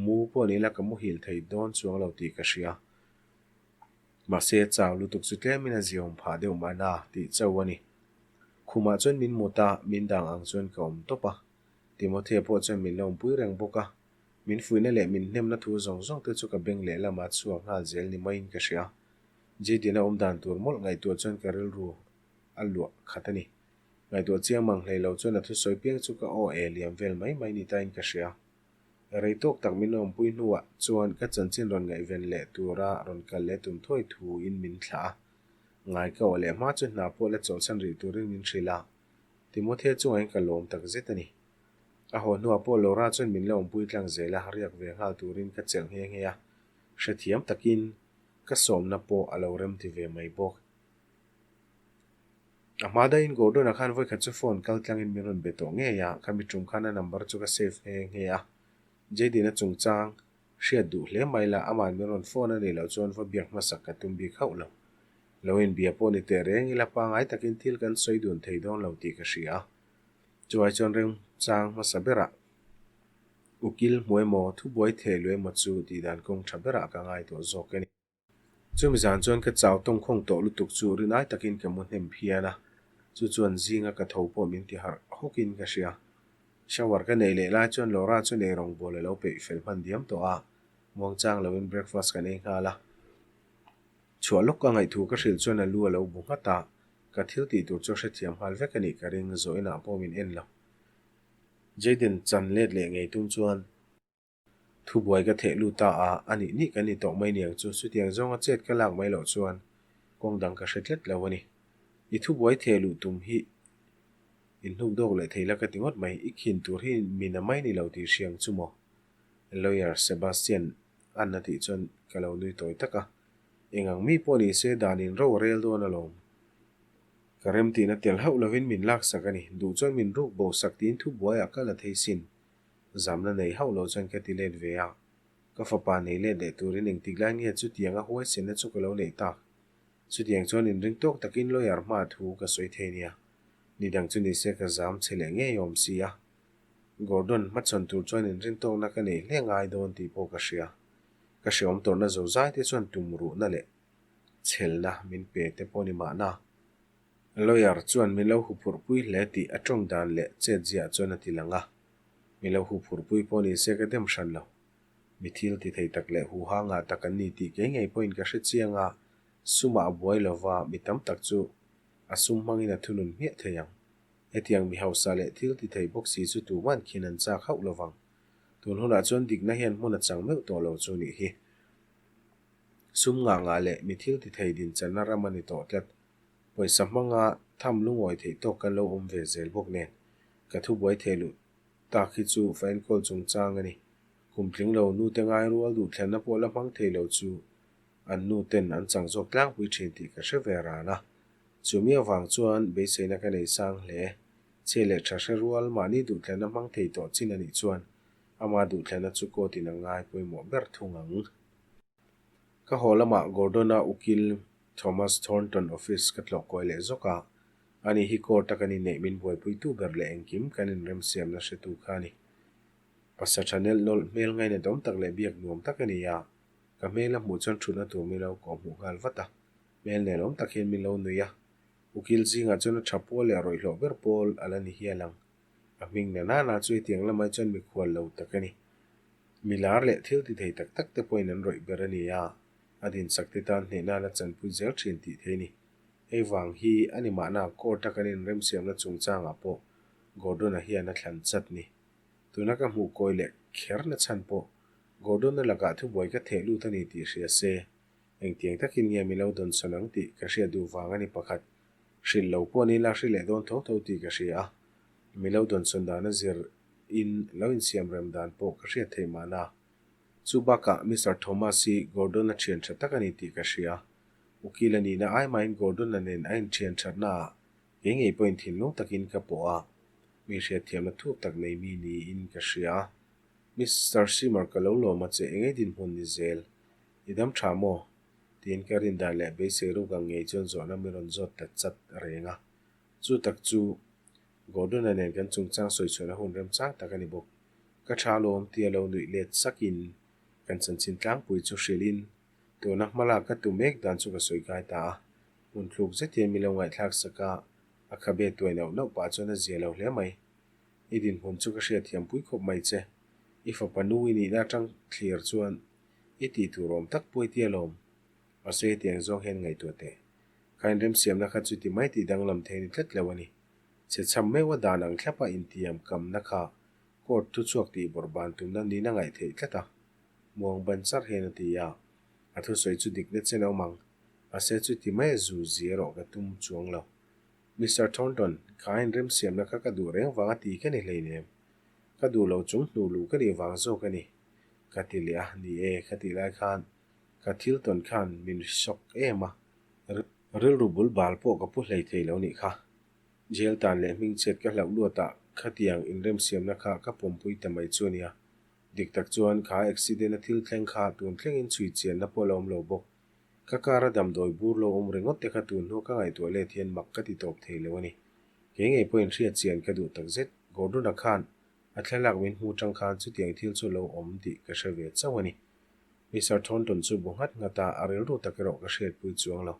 Mu pawh ni ila ka muhil thei dawn chuang lo tih ka hria. Mahse chau lutuk chu tlemin a ziawm phah deuh mahna tih chauh a ni. Khumah chuan min mut a, min dang ang chuan ka awm tawp a. Timothea pawh chuan min la awmpui reng bawk a. Min fuihna leh min hnemna thu zawng zawng te chu ka beng lehlam a chhuak nghal zel ni maiin ka hria. Jayden-a awm dan tur mawlh ngaihtuah chuan ka rilru a luah khat a ni. Ngaihtuah chiang mang hlei lo chuan a thusawi piang chu ka aw e liam vel mai mai ni tain ka hria. Rei tawk tak min awmpui hnuah chuan ka chanchin rawn ngaihven leh tura rawn kal leh tum thuai thuin min thlah a. Ngai ka awh leh hma chu hna pawh la chawlhsan rih turin min hrilh a. Timothea chungah ka lawm tak zet a ni. A haw hnuah pawh Laura chuan min la awmpui tlang zel a, riak ve nghal turin ka chelh nghe nghe a, hrethiam takin ka sawmna pawh a lo remti ve mai bawk. A hma daihin Gordon-a khan vawikhat chu phone kal tlangin min rawn be tawh ngei a, khami tum khan a number chu ka save nghe nghe a. Jayden-a chungchang hriat duh hle mai la, ama'n min rawn phone a nih loh chuan va biak hmasak ka tum bik hauh lo. Lo inbia pawh ni teh reng ila pangngai takin thil kan sawi dun thei dawn lo tih ka hria a. Chuai chuan remchang hmasa berah ukil hmu emaw thubuai theh lu emaw chu tihdan kawng tha berah ka ngai tawh zawk a ni. Chumi zan chuan ka chau tawngkhawng tawh lutuk chu rinai takin ka mu hnem phian a, chu chuan zinga ka tho pawh min ti harh hawkin ka hria. Shower ka neih leh lai chuan Laura chu nei rawngbawl a lo peih fel hman diam tawh a, muangchang loin breakfast kan ei nghal a. Chhuah lawk ka ngaihthu ka hrilh chuan a lu a lo bu nghat a, ka thil tih tur chu a hrethiam nghal vek a nih ka ring, zawh inah pawh min en lo. Jayden chan let leh ngei tum chuan thubuai ka theh lut ta a, a nih nih kan ni tawh mai niang chu, chutiang zawnga chet ka lak mai loh chuan kawng dang ka hre tlat lo a ni. I thubuai theh luh tum hi inhnuk dawk leh thei la ka ti ngawt mai, i khin tur hi min a mai ni lo tih hriang chu maw? Lawyer Sebastian an a tih chuan ka lo nui tawi tak a. Eng ang mi pawh ni se danin ro a rel dawn alawm. Ka remtihna tel hauh lovin min laksak a ni. Duh chuan min ruk bo sak tiin thubuaiah ka la thei sin. Zamna nei hauh lo chuan ka ti let ve a. Ka fapa nei let leh turin engtik lai nge chutianga huaisenna chu ka lo neih tak. Chutiang chuan inring tawk takin lawyer hma thu ka sawi thei nia. Ni dang chu nise ka zam che leh ngei awm si a. Gordon hmachhawn tur chuan inrintawkna ka nei hle ngai dawn tih pawh ka hria. Ka hreawm tawrhna zozai te chuan tum ruhna leh chhelna min pe te pawh ni mahna. Lawyer chuan min lo huphurhpui hle tih a tawng dan leh chetziah chuan a ti lang a. Min lo huphurhpui pawh nise ka dem hran lo. Mi thil ti thei tak leh huha ngah tak an ni tih kei ngei pawhin ka hre chiang a, sumah a buai lova mi tam tak chu a sum hmangin a thunun hmiah thei ang. Hetiang mi hausa leh thil ti thei bawk si chu tuman khin an chak hauh lovang. Tun hunah chuan dikna hian hmun a chang meuh tawh lo chu nih hi. Sum ngah ngah leh mi thil ti thei dinchanna ram a ni tawh tlat. Pawisa hmanga tham lungawi theih tawk kan lo awm ve zel bawk nen ka thubuai thei luh tak hi chu fa enkawl chungchang a ni. Kum tling lo nute ngai rual duh thlenna pawh la hmang thei lo chu an nu ten an chang zawk tlangpui thin tih ka hre ve ran a. Chumi avang chuan beiseina ka nei sang hle. Chhe leh tha hre rual mahni duh thlenna hmang thei tawh chin a nih chuan ama duh thlenna chu court in a ngai pawimawh ber thung ang. Ka haw lamah Gordon-a ukil Thomas Thornton office ka tlawh kawi leh zawk a, ani hi court a kan inneih min buaipuitu ber leh engkim kan inremsiamna hretu kha a ni. Pasa tha nelh nawlh hmel ngainatawm tak leh biak nuam tak a ni a, ka hmel a hmuh chuan thutna tur min lo kawh hmuh nghal vat a, hmel nelawm tak hian min lo nui a, ukil zingah chuan a tha pawl leh rawihhlawh ber pawl a la ni hial ang. A hming na nana chu hetiang lamah chuan mikhual lo tak a ni. Mi lar leh thil ti thei tak tak te pawhin an rawih ber a ni a, a dinsak te tan hnehna la chanpui zel thin tih thei a ni. Hei vang hi a ni mahna court a kan inremsiamna chungchangah pawh Gordon-a hian a thlan chat ni. Tuna ka hmuh kawi leh kher na chhan pawh Gordon-a lakah thubuai ka theh lut a ni tih hria se, engtiang takin nge mi lo dawnsawn ang tih ka hriat duh vang a ni pakhat. Hrilh lo pawh ni la hri leh dawn tho tho tih ka hria a, mi lo dawnsawn dan a zir in lo insiam rem dan pawh ka hriat theih mahna. Chu bakah Mister Thomas hi Gordon-a thian tha tak a ni tih ka hria. Ukil a nihna ai mahin Gordon-a nen a inthian thatnaah kei ngei pawhin thinlung takin ka pawh a, mi hriatthiamna thuk tak nei mi niin ka hria. Mister Simmer ka lo lawm a che engei dinhmun ni zel? I dam tha maw? Tiin ka rin dan leh beisei ruk ang ngei chuan zawhna mi rawn zawt ta chat reng a. Chu tak chu Gordon-a nen kan chungchang sawi chhuahna hun remchang tak a ni bawk. Ka tha lawm tia lo nuih let sakin kan chanchin tlangpui chu hrilhin tuna hmalak ka tu mek dan chu ka sawi kai ta a. Hmun thluk zet hian min lo ngaihthlak sak a, a khabe tuai nauh nauh pah chuan a zia lo hle mai. I dinhmun chu ka hriatthiam pui khawp mai che. I fapa nu i nihna atang thlir chuan i tih tur awm tak pawh i tia lawm. Mahse hetiang zawng hian ngaihtuah teh. Kha inremsiamna kha chuti mai tih danglam thei a ni tlat lo a ni. Chhechham meuh a dan ang thlapa intiam kamna kha court thuchhuak tih bawrh ban tumna niin a ngaih theih tlat a. Muang ban char hian a ti a, a thusawi chu dikna chen a awm ang. Mahse chuti mai a zu zi erawh ka tum chuang lo. Mister Thornton, kha inremsiamna kha ka duh reng vang a ti ka ni hleinem. Ka duh lo chung hnuh luh ka nih vang zawk a ni. Ka ti leh a, ni e, ka tih lai khan ka thil tawn khan min shock em a, rilru bul bal pawh ka pu hlei thei lo nih kha. Jail tan leh hmingchhiat ka hlauh luatah khatiang inremsiamna kha ka pawmpui ta mai chu a nia. Dik tak chuan kha accident a thil thleng kha tun thlengin chhui chianna pawh a la awm lo bawk. Ka car a damdawi bur lo awm ringawt te kha tun hnu ka ngaihtuah let hian mak ka ti tawp thei lo a ni. Kei ngei pawhin hriat chian ka duh takzet. Gordon-a khan a thlalak min hmu tang khan chutiang thil chu lo awm tih ka hre ve chauh a ni. Mister Thornton chu bu nghat nghat a, a rilru tak erawh ka hriatpui chuang lo.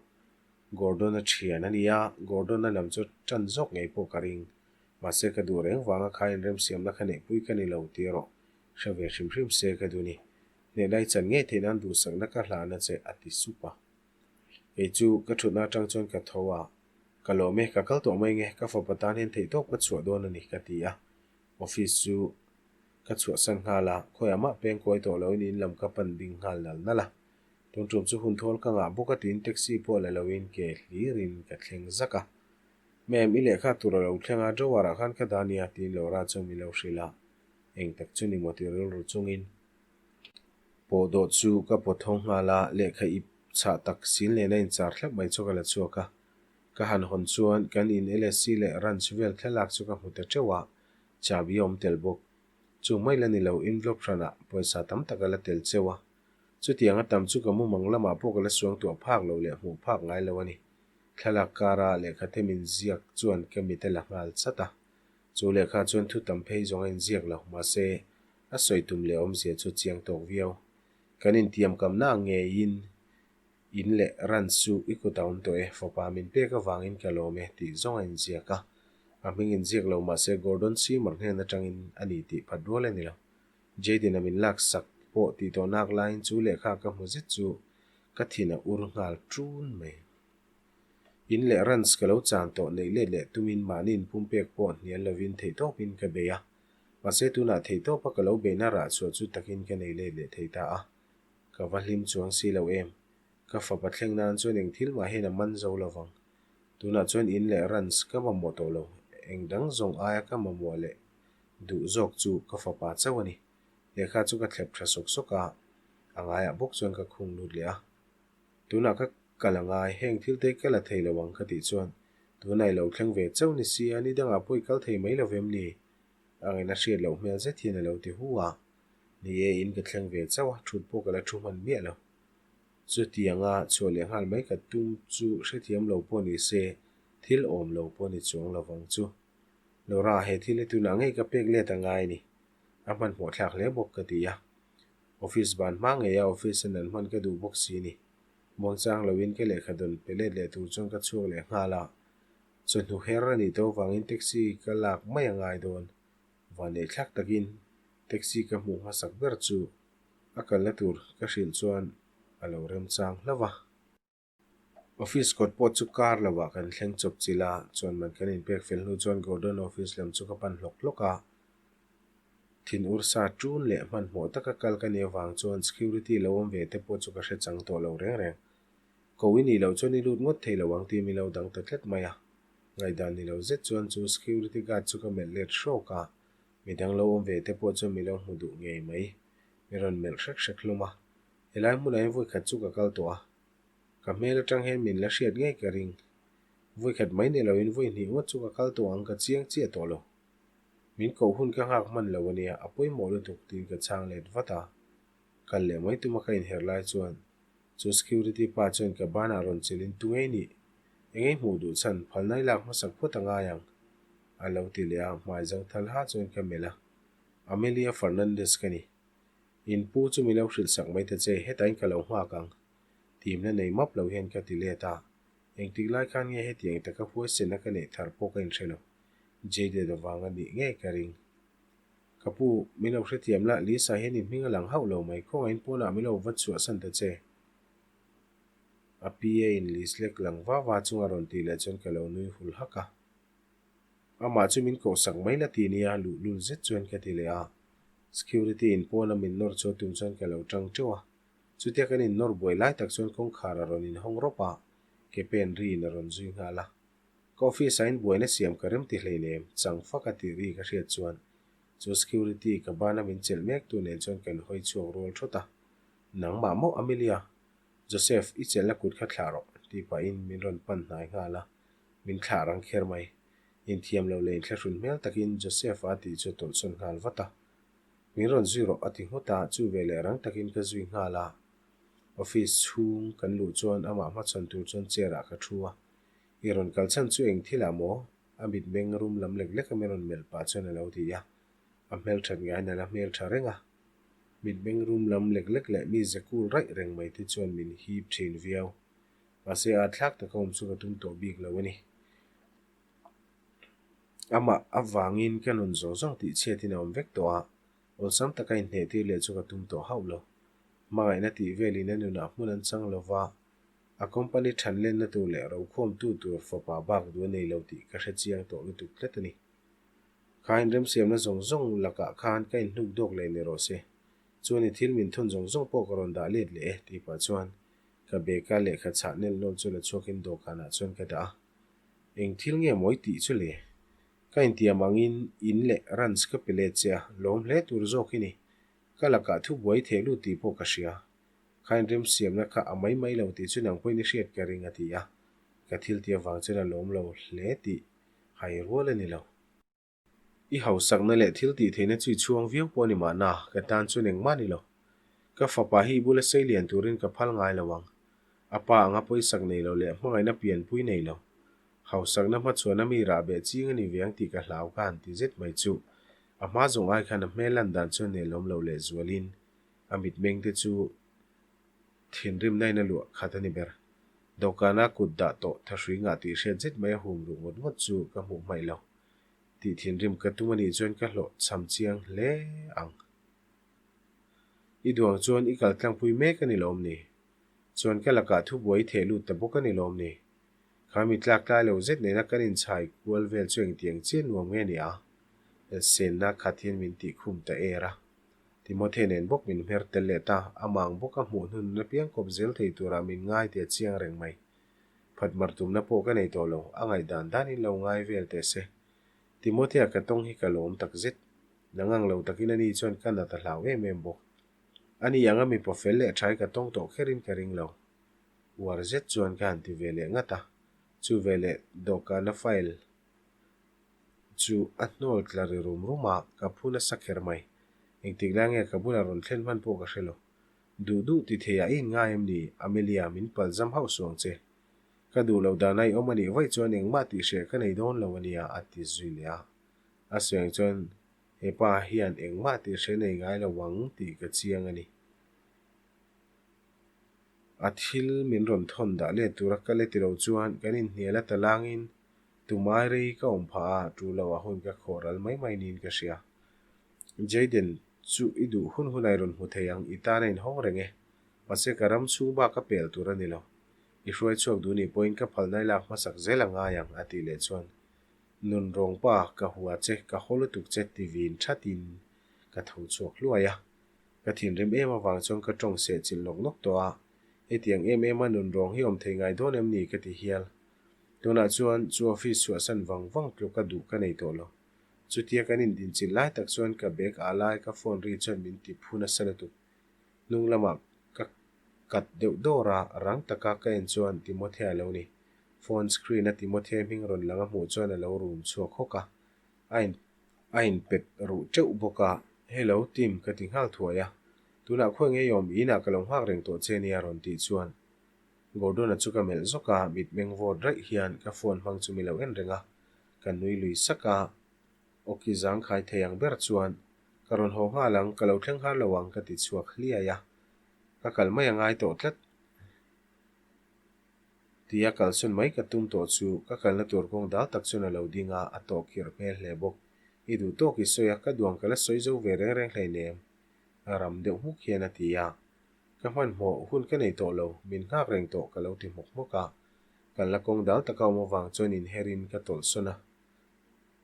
Gordon-a thian a ni a, Gordon-a lam chu tan zawk ngei pawh ka ring. Mahse ka duh reng vanga kha inremsiamna kha neihpui ka ni lo tih erawh hre ve hrim hrim se ka duh ni. Hnehlai chan ngei theih nan duhsakna ka hlahna che a ti sup a. Kei chu ka thutna atang chuan ka tho a, Ka lawm e, ka kal tawh mai nge, ka fapa tan hian theihtawp ka chhuah dawn a ni ka ti a. Office chu ka chhuahsan nghal a, khawiah mah peng kuai tawh loin in lam ka pan ding nghal nal nal a. Tun tum chu hun thawl ka ngah bawk a tiin taxi pawh la loin ke hlirin ka thleng zak a. Ma'am, i lehkha tur a lo thleng a, drawer ah khan ka dah nia tiin Laura chuan min lo hrilh a. Eng tak chu ni maw ti rilru chungin pawhdawh chu ka pawt thawng nghal a, lehkha ip chhah tak sil nena inchar thlap mai chu ka la chhuak a. Ka han hawn chuan kan in LSC leh ranch vel thlalak chu ka hmu ta teuh a, chahbi a awm tel bawk. Chu mai la ni lo, envelope hranah pawisa tam tak a la tel cheuh a. Chutiang a tam chu ka mumang lamah pawh ka la suang tuah phak lo leh hmuh phak ngai lo a ni. Thlalak kara lehkha them inziak chuan ka mit a la nghal chat a. Chu lehkha chuan thu tam phei zawng a inziak lo, mahse a sawi tum leh awmzia chu chiang tawk viau. Kan intiamkamna ang ngeiin in leh ran chu i kut a awm tawh e, fapa min pek avangin ka lawm e tih zawng a inziak a. A hming inziak lo mahse Gordon Seymour hnen atangin a ni tih phat rual a ni lo. Jayden-a min laksak pawh tih tawh nak laiin chu lehkha ka hmu zet chu ka thin a ur nghal ṭun mai. In leh runs ka lo chan tawh neih let leh tumin mahni inpumpek pawh hnial lovin theihtawpin ka bei a. Mahse tunah theihtawpa ka lo beihna rah chhuah chu takin ka nei let leh thei ta a. Ka va hlim chuang si lo em. Ka fapa thleng nan chuan eng thil mah hian a man zo lovang. Tunah chuan in leh runs ka mamawh tawh lo. Eng dang zawng aia ka mamawh leh duh zawk chu ka fapa chauh a ni. Lehkha chu ka thlep tha sawk sawk a, a ngaiah bawk chuan ka khung lut leh a. Tunah ka kal a ngai, heng thil te ka la thei lo ang ka tih chuan tunah i lo thleng ve chauh ni sia, ni dangah pawh i kal thei mai lo vem ni? A ngaihna hriat loh hmel zet hian a lo ti hu a. Ni e, in ka thleng ve chauh a, thut pawh ka la thu hman miah lo. Chutianga chhuah leh nghal mai ka tum chu hrethiam lo pawh ni se, thil awm lo pawh ni chuang lo vang chu. Laura, he thil hi tunah ngei ka pek let a ngai a ni. A hmanhmawh thlak hle bawk ka ti a. Office ban hma ngei a office a nan hman ka duh bawk si ni. Muangchang loin ka lehkha dawn pe let leh tur chuan ka chhuak leh nghal a. Chawhnu her a nih tawh avangin taxi ka lak mai a ngai dawn. Vanneih thlak takin taxi ka hmuh hmasak ber chu a kalna tur ka hrilh chuan a lo remchang hlauh a. Office kawt pawh chu kar lovah kan thleng chawp chilh a, chuan man kan inpek fel hnu chuan Gordon office lam chu ka pan hlawk hlawk a. Thin ursa ṭun leh hmanhmawh taka kal ka nih avang chuan security lo awm ve te pawh chu ka hre chang tawh lo reng reng. Ko i nih loh chuan i lut ngawt thei lo ang tih mi lo dang ta tlat mai a. Ngaihdan ni lo zet chuan chu security guard chu ka melh let hrawk a, midang lo awm ve te pawh chuan mi lo hmu duh ngei mai. Mi rawn melh hrek hrek hlawm a. Helai hmunah hian vawikhat chu ka kal tawh a. Ka hmel atang hian min la hriat ngei ka ring. Vawikhat mai ni loin vawi hnih ngawt chu ka kal tawh ang ka chiang chiah tawh lo. Min koh hun ka nghak hman lo ania, a pawimawh lutuk tiin ka chhang let vat a. Kal leh mai tuma ka inher lai chuan chu security pa chuan ka banah rawn chelin tu ngei nih? Engei hmuh duh chhan phalna i lak hmasak phawt a ngai ang a lo ti leh a, hmai zo thal ha chuan ka melh a. Amelia Fernandez ka ni. In pu chu min lo hrilh sak mai ta che, hetah in ka lo nghak ang. Timna nei map lo hian ka ti let a, engtik lai khan nge hetiang taka huaisena ka neih thar pawh ka inhre lo. Jaded avang a nih ngei ka ring. Ka pu, min lo hrethiam lah, Lisa hian in hming a lang hauh lo mai, khawngaih in pawnah min lo va chhuahsan ta che. A pi a in Liz lek lang va va chunga rawn tih leh chuan ka lo nui hul hak a. Amah chu min kohsak mai la ti nia, luhlul zet chuan ka ti leh a. Security in pawna min nawr chu a tum chuan ka lo tang teuh a. Chutia kan innawr buai lai tak chuan kawngkhar a rawn inhawng rawp a, ke pen riin a rawn zui nghal a. Ka office ah in buaina siam ka rem ti hleinem, chang fak a tih ri ka hriat chuan chu security ka bana min chelh mek tu nen chuan kan hawi chhuak rual thawt a. Nangmah maw Amelia? Joseph, i chelhna kut kha thlah rawh, tih pahin min rawn pan hnai nghal a, min thlah rang kher mai. Inthiam lo leh inthlahrun hmel takin Joseph-a tih chu a tawlhsawn nghal vat a. Min rawn zui rawh a ti nghut a, chu veleh rang takin ka zui nghal a. Office chhung kan luh chuan amah hmachhawn tur chuan chair ah ka thu a. I rawn kal chhan chu eng thil ah maw? A mitmeng rum lam lek lek a min rawn melh pah chuan a lo ti a. A hmelthat ngai nalh a hmeltha reng a. Mitmeng rum lam lek lek leh mi ze kul raih reng mai te chuan min hip thin viau. Mahse a thlak taka awm chu ka tum tawh bik lo a ni. Amah avangin ka nun zawng zawng tih chhiatin a awm vek tawh a, awlsam taka inhnehtir leh chu ka tum tawh hauh lo. Hmangaihna tih velin a nunah hmun an chang lo va, a company than lenna tur leh rokhawmtu tur fapa bak duh a nei lo tih ka hre chiang tawh lutuk tlat a ni. Kha inremsiamna zawng zawng lakah khan ka inhnuk dawk leh ni rawh se. Chuan i thil min thawn zawng zawng pawh ka rawn dah let leh e tih pah chuan ka bag-a lehkha chhah nelh nawlh chu la chhuakin dawhkanah chuan ka dah a. Eng thil nge mawi tih chu le? Ka intiam angin in leh runs ka pe let che a, lawm hle tur zawk i ni. Ka lakah thu buai theh lut tih pawh ka hria. Kha inremsiamna kha a mai mai lo tih chu nang pawhin i hriat ka ring a ti a. Ka thil tih avang chuan a lawm lo hle tih hai rual a ni lo. I hausakna leh thil tih theihna chu i chhuang viau pawh a ni mahna, ka tan chuan engmah ni lo. Ka fapa hi i bula sei lian turin ka phal ngai lo ang. A pa anga pawisak nei lo leh hmangaihna pianpui nei lo. Hausakna hmachhuana mi rahbeh ching a ni ve ang tih ka hlau ka han ti zet mai chu. A hma zawng ai khan a hmel lan dan chuan nelawm lo leh zualin a mitmeng te chu thinrimna in a luah khat a ni ber. Dawhkana kut dah tawh thahrui ngah tih hriat zet mai a hum ruh ngawt ngawt chu ka hmuh hmaih lo. Tih thinrim ka tum a nih chuan ka hlawh cham chiang hle ang. I duang chuan i kal tlangpui mek a ni lawm ni? Chuan ka lakah thubuai i theh lut ta bawk a ni lawm ni? Kha mi tlak tlai lo zet nena kan inchhai kual vel chu engtiang chiah nuam nge ni a? Senna khat hian min tih khum ta er a. Timothy nen bawk min hmer tel leh ta, amah ang bawka hmuh hnun apiang kawp zel thei turah min ngai tih a chiang reng mai. Phatmar tumna pawh ka nei tawh lo, a ngaihdan danin lo ngai vel teh se. Timothea ka tawng hi ka lawm tak zet. Nang ang lo takin ani chuan ka nat a hlau em em bawk. Ani anga mipa fel leh thai ka tawng tawh kherin ka ring lo. Uar zet chuan ka han ti ve leh ngat a, chu veleh dawhkana file chu a hnawl tla ri rum rum a, ka phu nasa kher mai. Engtik lai nge ka bulah rawn thlen hman pawh ka hre lo. Duh duh ti theiah i inngai em ni, Amelia, min pal zam hauh suang che. Ka duh loh dana i awm a nih vaih chuan engmah tih hreh ka nei dawn lo a nia, a ti zui leh a. A sawi ang chuan he pa hian engmah tih hreh nei ngai lo ang tih ka chiang a ni. A thil min rawn thawn dah let tura ka let ti lo chuan kan inhnial a ta langin tumai rei ka awm phah a, ṭul loh ah hun ka khawh ral mai mai niin ka hria. Jayden chu i duh hun hunah i rawn hmu thei ang, i tan a inhawng reng e. Mahse ka ram chhung bak ka pel tur a ni lo. I hruai chhuak duh nih pawhin ka phalna i lak hmasak zel a ngai ang, a tih leh chuan Nun rawng pa, ka hua che, ka haw lutuk che ti vin thatin ka tho chhuak hluai a. Ka thinrim em avang chuan ka tawng seh chilh nawk nawk tawh a, hetiang em em a nun rawng hi awm thei ngai dawn em ni ka ti hial. Tunah chuan chu office chhuahsan vang vang tluka duh ka nei tawh lo. Chutia kan indinchilh lai tak chuan ka bag ah lai ka phone ri chuan min ti phu nasa lutuk. Hnung lamah ka kat deuh dawr a, rang taka ka en chuan Timothea a lo ni. Phone screen a Timothea hming rawn lang a hmuh chuan a lo rum chhuak hawk a, a in a inpet ruh teuh bawk a, Hello Tim ka ti nghal thuai a, tunah khawi ngei awm inah ka lo nghak reng tawh che nia rawn tih chuan Gordon-a chu ka melh zawk a, mitmeng vawt raih hian ka phone hmang chu mi lo en reng a, ka nui lui sak a, awki zangkhai thei ang ber chuan Ka rawn haw nghal ang, ka lo thleng har lo ang ka ti chhuak hliai a, ka kal mai a ngai tawh tlat. Tia kalsawn mai ka tum tawh chu ka kalna tur kawng dal tak chuan a lo ding a, a tawh khirh hmel hle bawk. I duh tawk i sawi a, ka duang ka la sawi zo ve reng reng hleinem, a ram deuh hmuk hian a ti a. Ka hmanhmawh hun ka nei tawh lo, min nghak reng tawh ka lo ti hmawk hmawk a. Kalna kawng dal taka awm avang chuan inherin ka tawlhsawn a.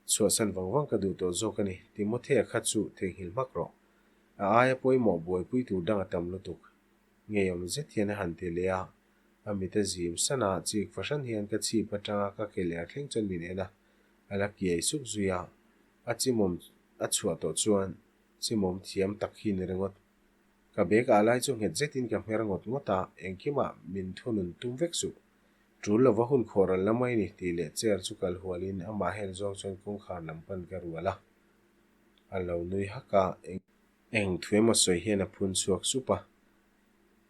Chhuahsan vang vang ka duh tawh zawk a ni, Timothea kha chu theihnghilh hmak rawh. A aia pawimawh buaipui tur dang a tam lutuk. Ngeiawm zet hian a han ti leh a, a mit a zim san a, chik fahran hian ka chhip atanga ka ke leh a thleng chuan min en a, a la kiai suk zui a, a chimawm a chhuah tawh chuan chimawm thiam tak hi ni ringawt. Ka bag ah lai chu nghet zetin ka hmer ngawt ngawt a, engkimah min thunun tum vek suh. Tul lova hun khawh ral la mai ni tih leh chair chu kal hualin amah hen zawng chuan kawngkhar lam pan ka rual a, a lo nui hak a, eng thu emaw sawi hian a phun chhuak sup a.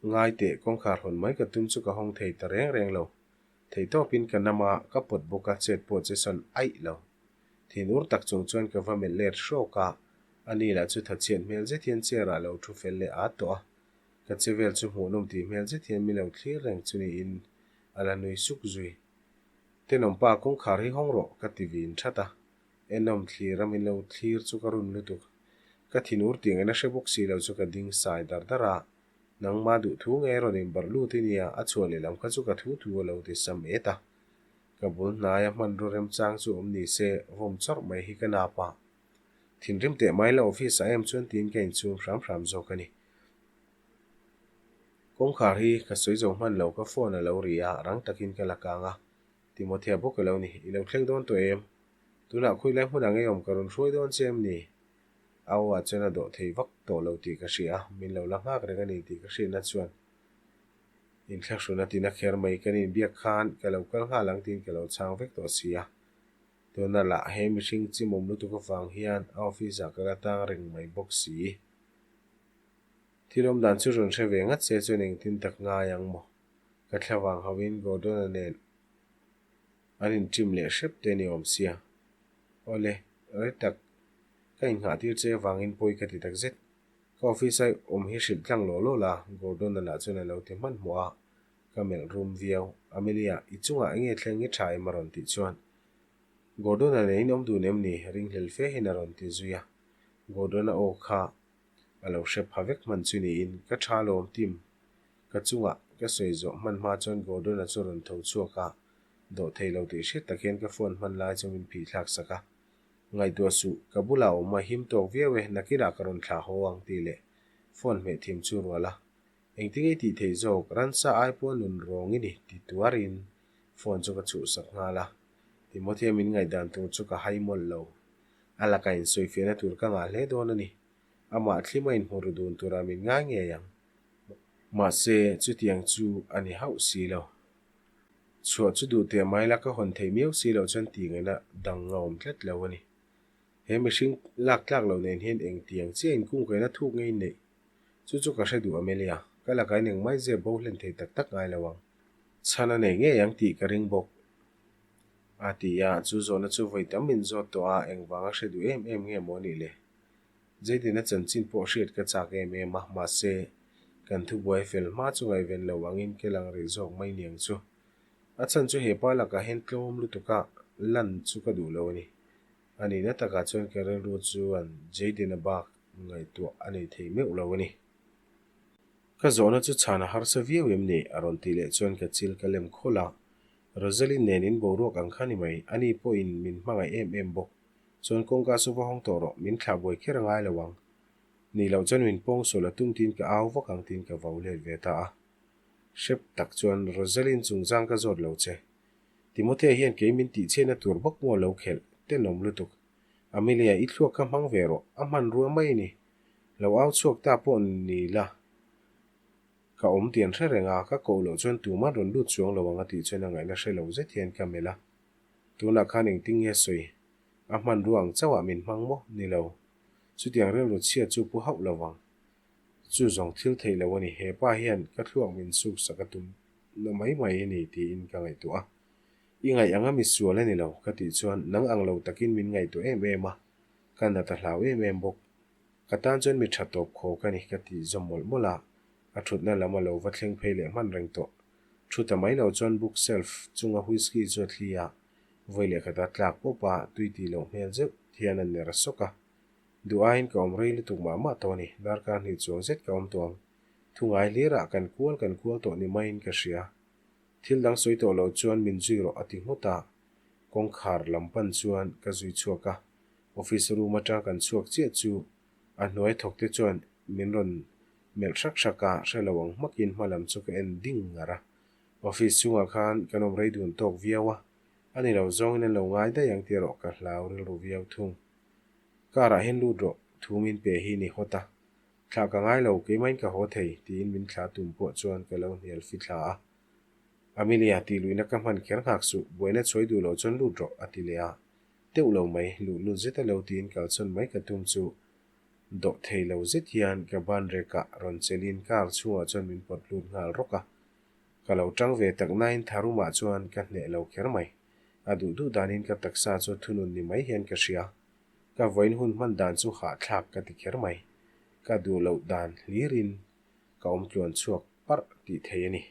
Ngai teh, kawngkhar hawn mai ka tum chu ka hawng thei ta reng reng lo. Theihtawpin ka nam a, ka pawt bawk a, chet pawh che sawn aih lo. Thin ur tak chung chuan ka va melh let hrawk a, ani lah chu tha chhiat hmel zet hian chair ah lo thu fel leh at tawh a. Ka che vel chu hmuhnawm tih hmel zet hian min lo thlir reng chu niin a la nui suk zui. Tenawmpa kawngkhar hi hawng rawh ka ti vin that a, Enawm thlir a min lo thlir chu ka run lutuk. Ka thinur tih ngaihna hre bawk si lo chu ka ding sai dar dar a, nangma duh thu nge rawn inbarh lut i nia, a chhuah leh lam kha chu ka thu thu a lo ti sam et a. Ka bul hnaia hmanraw remchang chu awm ni se, vawm chawrh mai hi ka nap a. Thinrim teh mai la office ah em chuan tiin ka inchhung hram hram zawk a ni. Kawngkhar hi ka sawi zo hman lo ka phone a lo ri a, rang takin ka la kang a. Timothea bawk a lo ni, i lo thleng dawn tawh em? Tunah khawi lai hmunah ngei awm ka rawn hruai dawn che em ni? A aw ah chuan a dawh thei vak tawh lo tih ka hria a, min lo la nghak reng a ni tih ka hriatna chuan inthlahrun a tina kher mai. Kan inbiak khan ka lo kal nghal ang tiin ka lo chhang vek tawh si a. Tuna lah he mihring chimawm lutuk avang hian a office ah ka la tang reng mai bawk si. Thil awm dan chu rawn hre ve ngat se chuan engtin tak ngai ang maw? Ka thlavang hauhin Gordon-a nen an inṭim leh hrep te ni awm sia. Awle, rei tak ka innghah tir che avangin pawi ka ti tak zet. Ka office a awm hi hrilh tlang law law la, Gordon-a lah chuan a lo ti hmanhmawh a, ka melh rum viau. Amelia, i chungah enge thleng i tha em a rawn tih chuan Gordon-a nen in awm dun em ni? Ringhlel fe hian a rawn ti zui a. Gordon-a aw kha a lo hre pha vek hman chu niin ka tha lawm Tim. Ka chungah ka sawi zawh hman hma chuan Gordon-a chu rawn tho chhuak a, dawh thei lo tih hriat tak hian ka phone hman lai chu min phih thlak sak a. Ngaihtuah suh, ka bulah awm a him tawk viau e, nakinah ka rawn thlah haw ang tih leh phone hmeh thim chu rual a. Engtin nge tih theih zawk, ransa ai pawh nun rawng i ni ti tuarin phone chu ka chhuhsak nghal a. Timothy-a min ngaihdan tur chu ka hai mawlh lo. A lakah insawifiahna tur ka ngah hle dawn a ni. Amah thlima inhmu ru dun turah min ngai ngei ang. Mahse, chutiang chu a ni hauh si lo. Chhuah chu duh teh mai la ka hawn theih miau si loh chuan tih ngaihna dang a awm tlat lo a ni. He mihring lak tlak loh nen hian engtiang chiah inkungkaihna thuk ngei neih Chu chu ka hre duh Amelia, ka lakah in engmai zep bo hlen thei tak tak ngai lo ang. Chhan a nei ngei ang tih ka ring bawk. A ti a, chu zawhna chu vawi tam min zawt tawh a, engvanga hre duh em em nge maw nih le? Zeitin a chanchin pawh hriat ka chak em em a, mahse, kan thubuai fel hma chu ngaihven lo angin ke lang rih zawk mai niang chu. A chhan chu hepa lakah hian tlawm lutuka lan chu ka duh lo a ni. A nihna takah chuan ka rilru chuan Jayden-a bak ngaihtuah a nei thei meuh lo a ni. Ka zawhna chu chhan a harsa viau em ni? a rawn tih leh chuan ka chil ka lem khawlh a. Rosalind nen in boruak ang kha ni mai, ani pawhin min hmangaih em em bawk. Chuan kawngka chu va hawng tawh rawh, min thlah buai kher a ngai lo ang. Nih loh chuan min pawng sual a tum tiin ka au vak ang tiin ka vau let ve ta a. Hrep tak chuan Rosalind chungchang ka zawt lo che. Timothea hian kei min tihchhiatna tur bawk maw lo khelh, tenawm lutuk. Amelia, i thluak kha hmang ve rawh, a hmanrua mai a ni. Lo au chhuak ta pawh ni la, ka awm tih an hre reng a, ka koh loh chuan tuman rawn lut chuang lo ang a tih chuan a ngaihna hre lo zet hian ka melh a. Tunah khan engtin nge sawi? A hmanrua ang chauhah min hmang maw? Ni lo. Chutiang rilru chhiat chu pu hauh lo vang. Chu zawng thil theih lo a ni, he pa hian ka thluak min suk sak a tum na mai mai a ni tiin ka ngaihtuah a. I ngaih anga mi sual a ni lo ka tih chuan nang ang lo takin min ngaihtuah em em a, ka nat a hlau em em bawk. Ka tan chuan mi tha tawp khaw ka ni ka tih zawm mawlh mawlh a, a thutna lam a lo va thleng phei leh hman reng tawh. Thu ta mai lo chuan book shelf chunga whisky chu a thli a, vawi leh khat a tlak pawp a, tui tih loh hmel zeuh hian a ner sawk a. Duh aiin ka awm rei lutuk mah mah tawh a ni, darkar hnih chuang zet ka awm tawh ang. Thu ngai hlirah kan kual kan kual tawh ni maiin ka hria. Thil dang sawi tawh lo chuan min zui rawh a ti nghut a, kawngkhar lam pan chuan ka zui chhuak a. Office room atang kan chhuak chiah chu a hnuai thawk te chuan min rawn melh hrak hrak a, hre lo ang hmakin hma lam chu ka en ding ngar a. Office chhungah khan kan awm rei dun tawk viau a, a ni lo zawngin an lo ngai daih ang tih erawh ka hlau rilru viau thung. Car ah hian lut rawh, thu min pe hi ni hawt a. Thlah ka ngai lo, keimahin ka haw thei, tiin min thlah tum pawh chuan ka lo hnial fi thla a. Amelia, tih luihna ka hman kher nghak suh, buaina chhuai duh loh chuan lut rawh, a ti leh a. Teuh lo mai, luh lut zet a lo tiin kalsawn mai ka tum chu dawh thei lo zet hian ka ban rekah rawn chelhin car chhungah chuan min pawt lut nghal rawk a. Ka lo tang ve tak nain tharumah chuan ka hneh lo kher mai. A duh duh danin ka taksa chu thunun ni mai hian ka hria. Ka vawiin hun hman dan chu hahthlak ka ti kher mai. Ka duh loh dan hlirin ka awm tluan chhuak parh tih thei a ni.